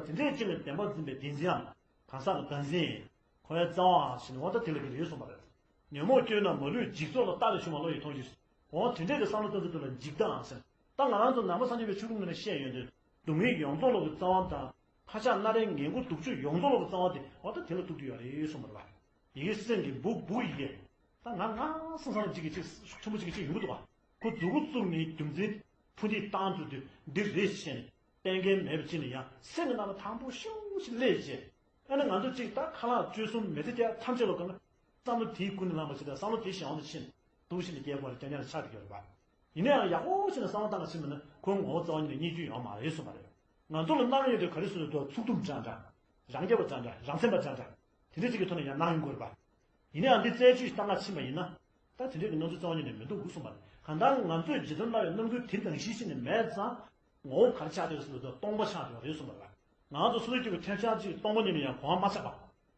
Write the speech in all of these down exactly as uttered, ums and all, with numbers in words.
དེ་འདྲས་ཅིག་ལ་བདེན་པ་འཛིན་པའི་བདེན་འཛིན་ཡང་གང་ཟག་གི་བདག་འཛིན། འཁོར་བའི་རྩ་བའང་ཞེས་ནས་འོ་ད་དེ་ལ་གི་རེད་གསུངས་པ་རེད། ཉོན་མོངས་སྐྱོན་རྣམས་མ་ལུས་འཇིག་ཚོགས་ལ། རྟག་ཏུ་ཞུམ་པ་བློ་ཡིས་མཐོང་བྱེད་ཟེར། འོ་དེ་འདྲས་ཀྱི་བསམ་བློ་གཏོང་ཚུལ་དེ་ལ་འཇིག་ལྟའམ་ཟེར། ད་ང་རང་ཚོ་ནང་པ་སངས་རྒྱས་པའི་ཆོས་ལུགས་ངོས་ནས་བཤད་ཡོང་དུས་སྡུག་བསྔལ་ཡོངས་རྫོགས་ལོག་གི་རྩ་བ་དང་། ཁ་ཆག་སྣ་རལ་ངན་དགུ་སྡུག་སྤྱོད་ཡོངས་རྫོགས་ལོག་གི་རྩ་བ་དེ་འོ་ད་དེ་ལ་ཐུག་གི་ཡོད་རེད་གསུངས་པ་རེད་པ། ཡི་གེ་སེམས་ཀྱི་སྦུག་སྦུག་ཡི་གེ། ད་ང་ང་སང་སང་གཅིག་གིས་གཅིག་ཆེན་པོ་གཅིག་གིས་གཅིག་ཡོང་གི་འདུག་ག་ཁོ་མཛུབ་གུ་བཙུགས་ནས་རྒྱུ་མཚན་ཕུ་འདེད་བཏང་ཚུལ་དུ་འདི་རེད་ཟེར་ནས་གཏན་འཁེལ་མེད་པ་ཅིག་ནས་ཡང་སེམས་ཀྱི་ནང་ལ་དང་པོ་ཤུགས་ཤིག་སླེབས་རྗེས། ཨ་ནི་ང་ཚོ་གཅིག་ད་ཁ་ལག་བཅུ་གསུམ་མི་ཚེ་སྐྱེལ་ཐམས་ཅད་ལ་གང་བསམ་བློ་དེའི་ཀུན་ནས་བསླངས་པ་ཞིག་དང་བསམ་བློ་དེའི་གཞན་དབང་དུ་ཕྱིན་འདུག་ཕྱིན་ནས་སྐྱེལ་དགོས་རེད། སྐྱ་ཉར་ཆགས་ཀྱི་ཡོད་རེད་པ། ཡིན་ན་ཡང་ཡག་པོ་བྱས་ནས་བསམ་བློ་བཏང་ག་ཕྱིན་པ་ན་ཁོའི་ངོ་བོ་རྩ་བ་ཉིད་ནས་རྙེད་རྒྱུ་ཡོད་མ་རེད་གསུངས་པ་རེད། ང་ཚོ་ལ་གནང་ཡོད་དུས་ག་རེ་ཟེར་དུས་ཚུགས་ཐུབ་འདྲ་འདྲ། རང་རྒྱལ་བ་འདྲ་འདྲ། རང་སེམས་པ་འདྲ་འདྲ། དེ་འདྲ་ཅིག་གི་ཐོག་ནས་ཡང་གནང་ཡོང་དགོས་རེད་པ། ཡིན་ནའང་འདི་རྩད་གཅོད་བཏང་ག་ཕྱིན་པ་ཡིན་ན། ད་དེ་འདྲའི་གི་སྣང་ཚུལ་རྩ་བ་ཉིད་ནས་མི་འདུག་གསུངས་པ་རེད། གང་ལྟར་ང་ཚོས་རྗེ་བཙུན་སླར་ཡང་རྣམ་འགྱུར་དེ་ནང་བཞིན་ཞིག་ནས་མེད་ཙང་། ངོ་བོ་ག་རེ་ཆགས་བསྡད་ཟེར་བ་དང་སྟོང་པ་ཆགས་བསྡད་པ་རེད་གསུངས་པ་རེད། ང་ཚོ་སོ་སོའི་རྒྱུད་ཀྱི་ཐེམ་སྐས་གཅིག་སྟོང་པ་ཉིད་ནས་ཡང་གོ་བ་མ་ཆགས་པ།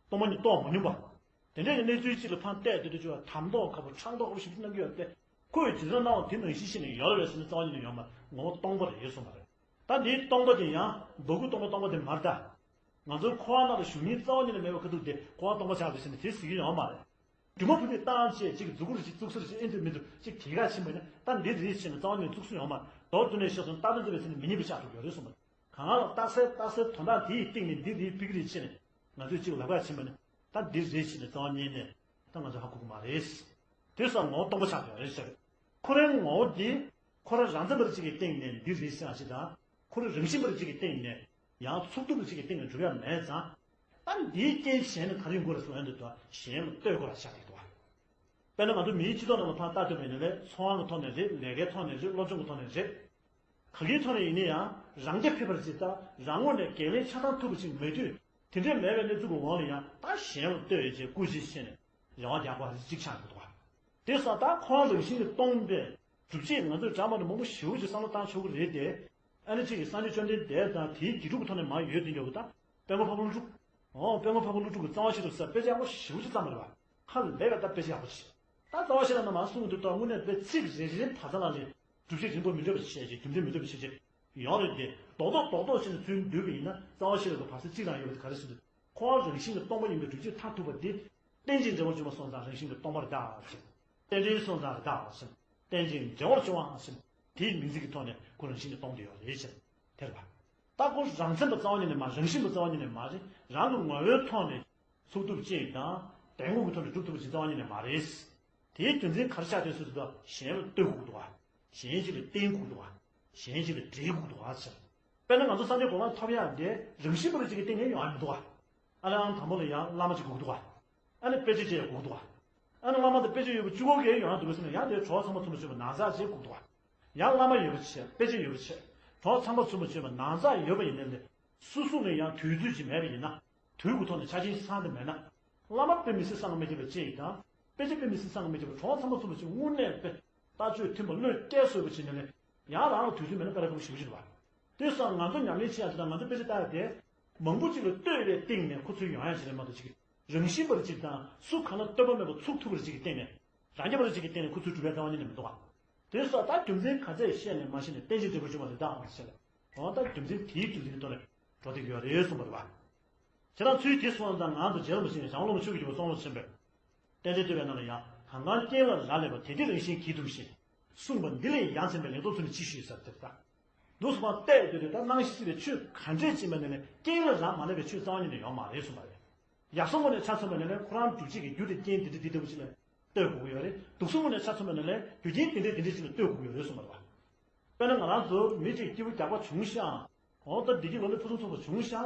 སྟོང་པ་ཉིད་རྟོགས་མ་མྱོང་པ། དེ་འདྲའི་གི་གནས་ཚུལ་གཅིག་ལ་ཕར་བལྟས་བསྡད་དུས་ཅིག་ལ་དམ་ཏོག་ཁ་པོ་ཕྲག་དོག་ཁ་པོ་ཞིག་གནང་གི་ཡོད་པས། ཁོས་རྗེ་བཙུན་སླར་ཡང་དེ་ནང་བཞིན་ཞིག་ནས་ཡོད་རེད་པས་ཟེར་ནས་རྩ་བ་ཉིད་ནས་ཡོད་མ་རེད། ངོ་བོ་སྟོང་པ་རེད་གསུངས་པ་རེད། ད་འདིའི་སྟོང་པ་དེ་ཡང་འདོད་རྒུ་སྟོང་པ་སྟོང་པ་དེ་མ་རེད་ད། ང་ཚོའི་འཁོར་བ་ནང་ལ་བཞུགས་མིན་རྩ་བ་ཉིད་ནས་མེད་པའི་ཁ་ཐུག་དེ་འཁོར་བ་སྟོང་པ་ཆགས་པ་ཟེར་ནས་དེ་ཟེར་གྱི་ཡོད་མ་རེད། སྒྱུ་མ་ཕུ་ནས་བཏང་བྱས་གཅིག་མཛུབ་གུར་གཅིག་བཙུགས་ས་རེད་ཅིག་ཨེ་འདུག་མི་འདུག་ཅིག་དེ་ག་ཕྱིན་པ་ཡིན་ན་ད་འདི་རེད་ཟེར་ནས་རྩ་བ་ཉིད་ནས་བཙུགས་ས་ཡོད་མ་རེད། མདོར་བསྡུས་ནས་བཤད་སོང་ན་རྟག་ཏུ་འཛིན་པའི་ཚེ་ནི་མི་རྙེད་པའི་ཤ་ཐུག་ཡོད་རེད་གསུངས་པ་རེད། གང་ལ་རྟག་གསལ་རྟག་གསལ་དོན་དག་དེ་ཡི་སྟེང་ནས་འདི་རེད་ཕིག་རེད་ཅེས་ནས་ང་ཚོས་གཅིག་ལབ་ག་ཕྱིན་པ་ནི་ད་འདི་རེད་ཅེས་ནས་རྩ་བ་ཉིད་ནས་ད་ང་ཚོ་ཧ་གོ་གི་མ་རེད། དེ་སོགས་ངོ་བོ་སྟོང་པ་ཆགས་ཡོད་རེད་ཟེར། ཁོ་རའི་ངོ་བོ་འདི་ཁོ་རང་རང་མཚན་པ་རེ་གཅིག་གི་སྟེང་ནས་འདི་རེད་ཟེར་བ་ཞིག་དང་། ཁོ་རང་རང་བཞིན་པ་རེ་གཅིག་གི་སྟེང་ནས་ཡང་ཚུགས་ཐུབ་པ་རེ་གཅིག་གི་སྟེང་ནས་འགྲུབ་ཡ་མེད་ཙང་། ད་འདིའི་རྐྱེན་གཞན་ནི་ག་རེ་ཡོང་དགོས་རེད་ཟེར་བ་འདི་ལྟ་གཞན་ལ་ལྟོས་དགོས་ར་ཆགས་ཀྱི་འདུག་བ། དཔེར་ན་ང་ཚོ་མིའི་སྤྱི་ཚོགས་ནང་ལ་ཕར་ལྟ་ཐུབ་པ་ཡིན་ན་ལས་འཚོ་བ་གི་ཐོག་ནས་རེད། ལས་ཀའི་ཐོག་ནས་རེད། སློབ་སྦྱོང་གི་ཐོག་ནས་རེད། ག་གེའི་ཐོག་ནས་ཡིན་ན་ཡང་རང་རྐྱ་འཕེར་བར་བྱེད་ད་རང་ངོས་ནས་འགན་ལེན་ཆ་ཚང་ཐུབ་པ་ཞིག་མེད་དུས། དེ་འདྲའི་མེད་པའི་གནས་ཚུལ་གྱི་འོག་ལ་ཡང་ད་གཞན་ལ་ལྟོས་བྱས་སྐུལ་ཅིག་བྱས་ནས་རེ་བ་རྒྱག་པ་རེ་གཅིག་ཆགས་ཡོང་གི་འདུག་བ། དེ་སོགས་ད་འཁོར་བ་རང་བཞིན་གྱིས་སྟོང་པའི་སྒྲུབ་བྱེད་ང་ཚོས་གྲངས་མང་ནས་མང་པོ་ཞེ་པོ་ཅིག་བསམ་བློ་བཏང་ཆོག་གི་རེད་དེ། ཨ་ནི་གཅིག་གིས་སངས་རྒྱས་བཅོམ་ལྡན་འདས་དང་དེའི་དགེ་ཕྲུག་གི་ཐོག་ནས་མར་ཡོད་དེ་འདྲ་བོ་ད་དཔལ་མགོན་འཕགས་པ་ཀླུ་སྒྲུབ། འོ་དཔལ་མགོན་འཕགས་པ་ཀླུ་སྒྲུབ་ཀྱི་རྩ་བ་ཤེས་རབ་ཟེར་དཔེ་ཆ་ཡག་པོ་ཞེ་པོ་ཅིག་བརྩམས་པ་རེད་བ། ཧ་ལས་པའི་ད་དཔེ་ཆ་ཡག་པོ་ཅིག་ད་རྩ་བ་ཤེས་རབ་ནང་མར་གསུངས་འདུག་ད་དངོས་གནས་དཔེ་ཚིག་རེ་རེ་བར་མཚམས་ལ་ལས་སྒྲུབ་བྱེད་རིམ་པ་མི་འདྲ་བ་བཤད་ཅིག་རྒྱུ་མཚན་མི་འདྲ་བ་བཤད་ཅིག་ཡོང་རེད་དེ། རྡོག་རྡོག་རྡོག་རྡོག་བྱས་ནས་ཚུར་འདུས་པ་ཡིན་ན་རྩ་བ་ཤེས་རབ་ཀྱི་བར་མཚམས་གཅིག་རང་ཡོད་པ་དེ་ག་རེ་ཟེར་འདུག་འཁོར་བ་རང་བཞིན་གྱིས་སྟོང་པ་ཡིན་པའི་སྒྲུབ་བྱེད་མཐར་ཐུག་པ་འདི། རྟེན་ཅིང་འབྲེལ་བར་འབྱུང་བ་སོང་ཙང་རང་བཞིན་གྱིས་སྟོང་པར་གདའ་ཟེར། རྟེན་འབྲེལ་སོང་ཙང་གདའ་ཟེར། རྟེན་ཅིང་འབྲེལ་བར་འབྱུང་བ་ཟེར། དེའི་མིང་ཚིག་གི་ཐོག་ནས་ཁོ་རང་བཞིན་གྱིས་སྟོང་སྟེ་ཡོད་རེད་ཟེར། དེ་རེད་པ། ད་ཁོ་རང་མཚན་པ་རྩ་བ་ཉིད་ནས་མ་རེད། རང་བཞིན་པ་རྩ་བ་ཉིད་ནས་མ་རེད། རང་གི་ངོ་བོའི་ཐོག་ནས་ཚུགས་ཐུབ་ཅིག་དང་། དོན་དངོས་ཀྱི་ཐོག་ནས་སྒྲུབ་ཐུབ་པ་ཅིག་རྩ་བ་ཉིད་ནས་མ་རེད། དེའི་རྒྱུ་མཚན་ག་རེ་ཆགས་བསྡད་ཟེར་དུས། གཞན་ལ་ལྟོས་དགོས་འདུག་བ། གཞན་ཞིག་ལ་བརྟེན་དགོས་འདུག་བ། གཞན་ཞིག་ལ་འབྲེལ་དགོས་འདུག་བ་ཟེར། དཔེར་ན་ང་ཚོ་སངས་རྒྱས་གོ་འཕང་ཐོབ་ཡག་དེ་རང་བཞིན་པ་རེ་གཅིག་གི་སྟེང་ནས་ཡོང་ཡ་མི་འདུག་བ། ཨ་ལས་ཨང་དང་པོ་ལ་ཡང་བླ་མ་གཅིག་དགོས་ཀྱི་འདུག་བ། ཨ་ནི་དཔེ་ཆ་གཅིག་ཡང་དགོས་ཀྱི་འདུག་བ། ཨ་ནི་བླ་མ་དང་དཔེ་ཆ་ཡོད་པ་གཅིག་པོ་གིས་ཡོང་ཡ་འདུག་གི་ཟེར་ན། ཡང་དེ་གྲོགས་ཚང་མ་ཚུར་མ་ཕྱིན་པ་ནང་ཚགས་གཅིག་དགོས་ཀྱི་འདུག་བ། ཡང་བླ་མ་ཡོད་པ་བྱས། དཔེ་ཆ་ཡོད་པ་བྱས། གྲོགས་ཚང་མ་ཚུར་མ་ཕྱིན་པ་ནང་ཚགས་ཡོད་པ་ཡིན་ནའི་ལས། སོ་སོ་ནས་ཡང་དུས་ཚོད་ཅིག་མེད་པ་ཡིན་ན། དུས་ཀྱི་ཐོག་ནས་ཆ་རྐྱེན་ཚང་དུ་མེད་ན། བླ་མ་དཔེ་མི་སྲིད་བསམ་བློ་མི་བརྒྱབ་པ་བྱས་ཡིན་ན། དཔེ་ཆ་དཔེ་མི་སྲིད་བསམ་བློ་མི་བརྒྱབ་པ། གྲོགས་ཚང་མ་ཚུར་མ་ཕྱིན། དངོས་གནས་དཔེ་ལྟ་སྤྱོད་མཐུན་པ། བློས་བཀལ་བཟོད་པ་བྱས་ནས་ལས། ཡང་རང་ལ་དུས་ཚོད་མེད་ན་དཔེ་ར་ཁ་པོ་ཞེ་པོ་ཅིག་རེད་བ། དེ་སོང་ང་ཚོ་ཉམས་ལེན་བྱེད་ཡག་དེ་དང་། ང་ཚོ་དཔེ་ཆ་ལྟ་ཡག་དེ། མང་པོ་ཅིག་ལ་ལྟོས་པའི་སྟེང་ནས་ཁོ་ཚོའི་ཡོང་ཡག་ཞིག་རེད་མ་གཏོགས། ཅིག་རང་བཞིན་པ་རེ་གཅིག་དང་། སུ་གང་ལ་ལྟོས་པ་མེད་པར་ཚུགས་ཐུབ་པ་རེ་གཅིག་གི་སྟེང་ནས། རང་རྐྱ་པ་རེ་གཅིག་གི་སྟེང་ནས་ཁོ་ཚོའི་གྲུབ་པའི་རྩ་བ་ཉིད་ནས་མི་འདུག་བ། དེ་སོགས་ད་རྒྱུ་མཚན་ག་ཚད་བཤད་ནས་མ་ཤེས་ནས། རྟེན་ཅིང་འབྲེལ་བར་འབྱུང་བ་རེད་ད་ཟེར་ལ། འོ་ད་རྒྱུ་མཚན་དེའི་རྒྱུ་མཚན་གྱི་ཐོག་ནས་འགྲོ་བསྡད་ཀྱི་ཡོད་རེད་གསུངས་པ་རེད་བ། ཁྱེད་རང་ཚོས་དེ་སོང་ཙང་ང་ཚོ་རྗེ་རིན་པོ་ཆེ་ནས། བྱང་སློབ་མ་ཆོས་ཀྱི་རྒྱལ་པོ་གཙང་སློབ་ཆེན་པོས། རྟེན་འབྲེལ་བསྟོད་པའི་ནང་ལ་ཡང་། གང་གང་རྐྱེན་ལ་རག་ལས་པ། དེ་དེ་རང་བཞིན་གྱིས་འདུ་ཞེས། གསུངས་པ་འདི་ལས་ཡ་མཚན་པའི་ལེགས་ཚོགས་ཚུལ་ནི་ཅི་ཞིག་ཟེར་དེ་ལྟ། འདུག་སེ་ཕར་བལྟས་དུས་དེ་ལྟར་སྣང་ཞིག་སྲིད་པའི་ཆོས་ག་འདྲས་ཅིག་མ་ནས་ནས། རྐྱེན་ལ་རག་མ་ལས་པའི་ཆོས་རྩ་བ་ཉིད་ནས་ཡོད་མ་རེད་གསུངས་པ་རེད། ཡག་སོང་ངོ་ནས་ཆ་མཚོན་པ་ནས་ལས། ཁོ་རང་སྒྲུབ་བྱེད་ཀྱི་རྒྱུ་དེ་རྐྱེན་དེ་འདྲ་དེ་ལྟ་བུ་ཅིག་ལ་ལྟོས་དགོས་ཀྱི་ཡོད་རེད། སྡུག་སོང་ངོ་ནས་ཆ་མཚོན་པ་ནས་ལས། རྒྱུ་རྐྱེན་དེ་འདྲ་དེ་འདྲ་ཅིག་ལ་ལྟོས་དགོས་ཀྱི་ཡོད་རེད་གསུངས་པ་རེད་བ། དཔེར་ན་ང་རང་ཚོ་མི་གཅིག་སྐྱེས་བུ་རྒྱགས་པ་བྱུང་ཤག་འོ་ད་བདེ་སྐྱིད་ལོ་ལེགས་ཕུན་སུམ་ཚོགས་པ་བྱུང་ཤག་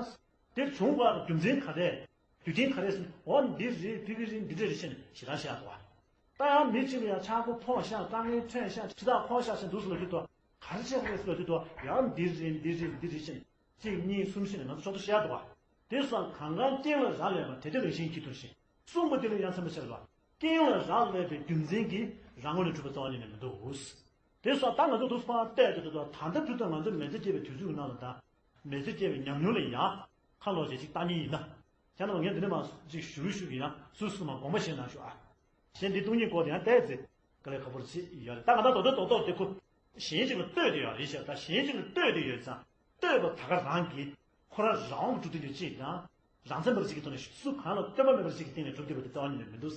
དེ་བྱུང་བར་རྒྱུ་མཚན་ག་རེ། རྒྱུ་རྐྱེན་ག་རེ་ཟེར་ན། འོ་འདི་རེད། ཕ་གི་རེད། འདི་འདྲ་རེད་ཟེར་ནས་ཞེ་དྲག་བཤད་ཡག་འདུག་བ། ད་ཡང་མི་གཅིག་ལ་ཡང་ཆག་སྒོ་ཕོག་ཤག་དཀའ་ངལ་འཕྲད་ཤག་ཕྱི་ཐག་ཕོག་ཤག་ཟེར་འདུག་སེ་ལབ་ཀྱི་འདུག་ག་རེ་བྱས་པ་རེད་ཟེར་ལབ་ཀྱི་འདུག་ཡང་འདི་རེད། འདི་རེད། འདི་རེད་ཟེར་ནས་གཅིག་གཉིས་གསུམ་བཤད་ནས་ང་ཚོ་ཕྱོགས་གཏོགས་བཤད་ཡག་འདུག་བ། དེ་སོང་གང་གང་རྐྱེན་ལ་རག་ལས་པ། དེ་དེ་རང་བཞིན་གྱིས་འདུ་ཞེས། གསུངས་པ་འདི་ལ་ཡ་མཚན་པ་བྱས་ལ། རྐྱེན་ལ་རག་ལས་པའི་རྒྱུ་མཚན་གྱིས་རང་ངོས་ནས་གྲུབ་པའི་རྩ་བ་ཉིད་ནས་མི་འདུག་དེ་སོང་ད་ང་ཚོ་འདུག་སེ་ཕར་བལྟས་དུས་དུས་ད་ལྟ་བར་དུ་ང་ཚོ་མི་ཚེ་སྐྱེལ་བའི་དུས་ཚོད་ནང་ལ་ད། མི་ཚེ་སྐྱེལ་བའི་ཉམས་མྱོང་ལ་ཡང་ཁ་ལོག་བྱས་ཅིག་བལྟ་མཁན་ཡིན་ན། ཁྱེད་རྣམས་ངས་འདི་ནས་མར་ཅིག་ཞུ་ཞུ་གི་ཡང་སུད་སི་མར་དགོངས་པ་བཞེས་གནང་ཤོག་ཨ། གཞན་འདི་སྟོང་ཉིད་སྐོར་དེ་ཡང་བལྟས་ཚེ་དཀའ་ལས་ཁག་པོ་ཞིག་ཡོད་རེད། ད་ང་ད་རྡོག་རྡོག་རྡོག་རྡོག་དེ་ཁོ་གཞན་ཞིག་ལ་ལྟོས་ཏེ་ཡོད་རེད་ཤག་ད་གཞན་ཞིག་ལ་ལྟོས་ཏེ་ཡོད་ཙང་། ལྟོས་པ་ད་ག་རང་གིས་ ཁོ་རང་རང་དབང་གིས་གྲུབ་བསྡད་རྒྱུ་གཅིག་དང་། རང་བཙན་མེད་པ་ཅིག་གི་ཐོག་ནས་སུ་གང་ལ་ལྟོས་པ་མེད་པ་ཅིག་གི་སྟེང་ནས་གྲུབ་བསྡད་པ་དེ་རྩ་བ་ཉིད་ནས་མི་འདུག་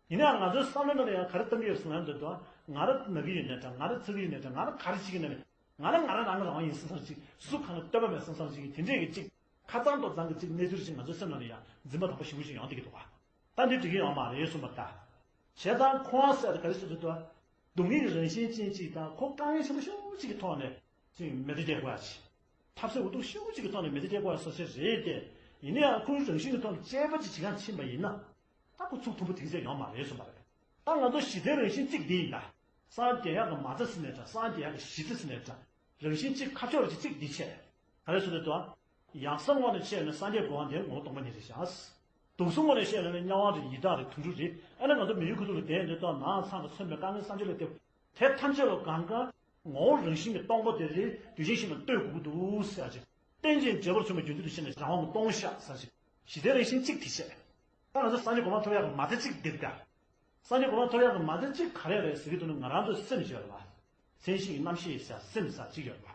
ཡིན་ནའང་ང་ཚོའི་བསམ་བློའི་ནང་ལ་ཡང་ག་རེ་བཏང་གི་ཡོད་ཟེར་ན་འདོད་དོ། ང་རང་ན་གི་ཡོད་ནའི་འདྲ། ང་རང་ཚ་གི་ཡོད་ནའི་འདྲ། ང་རང་ག་རེ་བྱེད་ཀྱི་ཡོད་ནའི། ང་རང་ང་རང་རང་གི་རང་དབང་ཡིན་བསམ་བསམ་ཅིག་སུ་གང་ལ་ལྟོས་པ་མེད་བསམ་བསམ་ཅིག་གི་དེ་འདྲས་ཀྱི་ཅིག་ཁ་གཙང་ཏོག་ཙམ་གྱི་ཅིག་གནས་ཚུལ་ཞིག་ང་ཚོའི་སེམས་ནང་ལ་ཡང་འཛིན་པ་དོག་པོ་ཞེ་པོ་ཞིག་ཡོང་བསྡད་ཀྱི་འདུག་བ། ད་འདི་འགྲིག་གི་ཡོད་མ་རེད་གསུངས་པ་ལྟར། བྱས་ཙང་ཁོང་ཟེར་དེ་ག་རེ་ཟེར་དུས། སྡུག་བསྔལ་གྱི་རང་བཞིན་ཅན་ཅིག་དང་ཁོ་དཀའ་ངལ་ཆེན་པོ་ཞེ་པོ་ཅིག་གི་ཐོག་ནས་ཅིག་མེ་མདའ་རྒྱག་དགོས་ཡ་ཅིག་ཐབས་ཟད་འུ་ཐུག་ཞེ་པོ་ཅིག་གི་ཐོག་ནས་མེ་མདའ་རྒྱག་དགོས་ཡ་སོ་སོ་རེད་དེ། ཡིན་ན་ཡང་ཁོའི་རང་བཞིན་གྱི་ཐོག་ནས་དཔྱད་པ་ཅིག་བྱེད་མཁན་ཕྱིན་པ་ཡིན་ན། ད་ཁོ་ཚུགས་ཐུབ་པ་དེ་ཚོ་ཡོད་མ་རེད་གསུངས་པ་རེད། ད་ང་ཚོ་གཞི་རྩའི་རང་བཞིན་གཅིག་འདི་ཡིན་ད། སངས་རྒྱས་ཡག་གི་མ་རྩ་ཟེར་ནའི་འདྲ། སངས་རྒྱས་ཡག་གི་གཞི་རྩ་ཟེར་ནའི་འདྲ། རང་བཞིན་གཅིག་ཁ་ཕྱོགས་རེ་གཅིག་འདི་བྱས། ག་རེ་ཟེར་དུས། ཡང་སེམས་ངོ་ནས་བཤད་ན་སངས་རྒྱས་གོ་འཕང་དེ་ངོ་བོ་སྟོང་པ་ཉིད་རེད་བཞག་སྡུག་གསུམ་ངོ་ནས་བཤད་ན་དམྱལ་བ་རེད། ཡི་དྭགས་རེད། དུད་འགྲོ་རེད། ཨ་ནི་ང་ཚོ་མི་ཡུལ་ཁུ་ཐུག་ལ་བསྡད་ཡོད་དུས་ནང་ཚང་གི་མཚོན་པའི་དཀའ་ངལ་སྲང་བཅུ་ལ་བལྟས། དེ་ཐམས་ཅད་ལ་གང་གང་ངོ་བོ་རང་བཞིན་གྱི་སྟོང་པ་དེ་རེད། དུས་ཆེན་ཞིག་ལ་ལྟོས་དགོས་ཀྱི་འདུག་ཟེར་ཡ་ཅིག་རྟེན་ཅིང་འབྲེལ་བར་མཚོན་པའི་རྒྱུ་མཚན་དུ་བྱས་ནས་རང་དབང་གིས་སྟོང་བཞག་ཟེར་ཡ་ཅིག་གཞི་རྩའི་རང་བཞིན་གཅིག་དེ་བྱས། ད་ང་ཚོ་སངས་རྒྱས་གོ་འཕང་ཐོབ་ཡག་གི་མ་རྩ་གཅིག་འདིར་ད། སངས་རྒྱས་གོ་འཕང་ཐོབ་ཡག་གི་མ་རྩ་གཅིག་ག་རེ་རེད་ཟེར་གྱི་འདུག་ན། ང་རང་ཚོའི་སེམས་ཡོད་རེད་བ། མཚན་གཞི་ཡི་རྣམ་ཤེས་ཟེར་སེམས་ཟེར་གཅིག་ཡོད་རེད་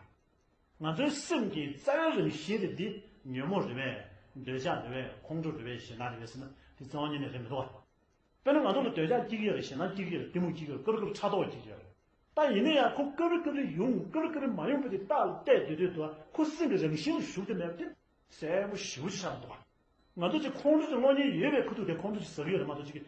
བ། ང་ཚོའི་སེམས་ཀྱི་རྩ་བའི་རང་བཞིན་དེ་འདི་ཉོན་མོངས་རེད་པས། འདོད་ཆགས་རེད་པས། ཁོང་ཁྲོ་རེད་པས། ཞེ་སྡང་རེད་པས་ཟེར་ན་དེ་རྩ་བ་ཉིད་ནས་རེད་མི་འདུག་བ། དཔེར་ན་ང་ཚོ་ལ་འདོད་ཆགས་སྐྱེ་གི་ཡོད་རེད། ཞེ་སྡང་སྐྱེ་གི་ཡོད་རེད། གཏི་མུག་སྐྱེ་གི་ཡོད་རེད། སྐབས་རེ་སྐབས་རེ་ཕྲག་དོག་སྐྱེ་གི་ཡོད་རེད། ད་ཡིན་ན་ཡང་ཁོ་སྐབས་རེ་སྐབས་རེ་ཡོང་། སྐབས་རེ་སྐབས་རེ་མ་ཡོང་བ་དེ་རྟག་ལ་བལྟས་སྡོད་དུས་དུ་ཁོ་སེམས་ཀྱི་རང་བཞིན་ལ་ཞུགས་ཏེ་མེད་པ་དེ་གསལ་པོ་ཞེ་པོ་ཅིག་ཆགས་འདུག་བ། ང་ཚོ་ཅིག་ཁོང་ཁྲོ་ཅིག་སློང་ཉེན་ཡོད་པའི་ཁུ་ཐུག་དེ་ཁོང་ཁྲོ་ཅིག་ཟ་གི་ཡོད་རེད་མ་གཏོགས་ཅིག་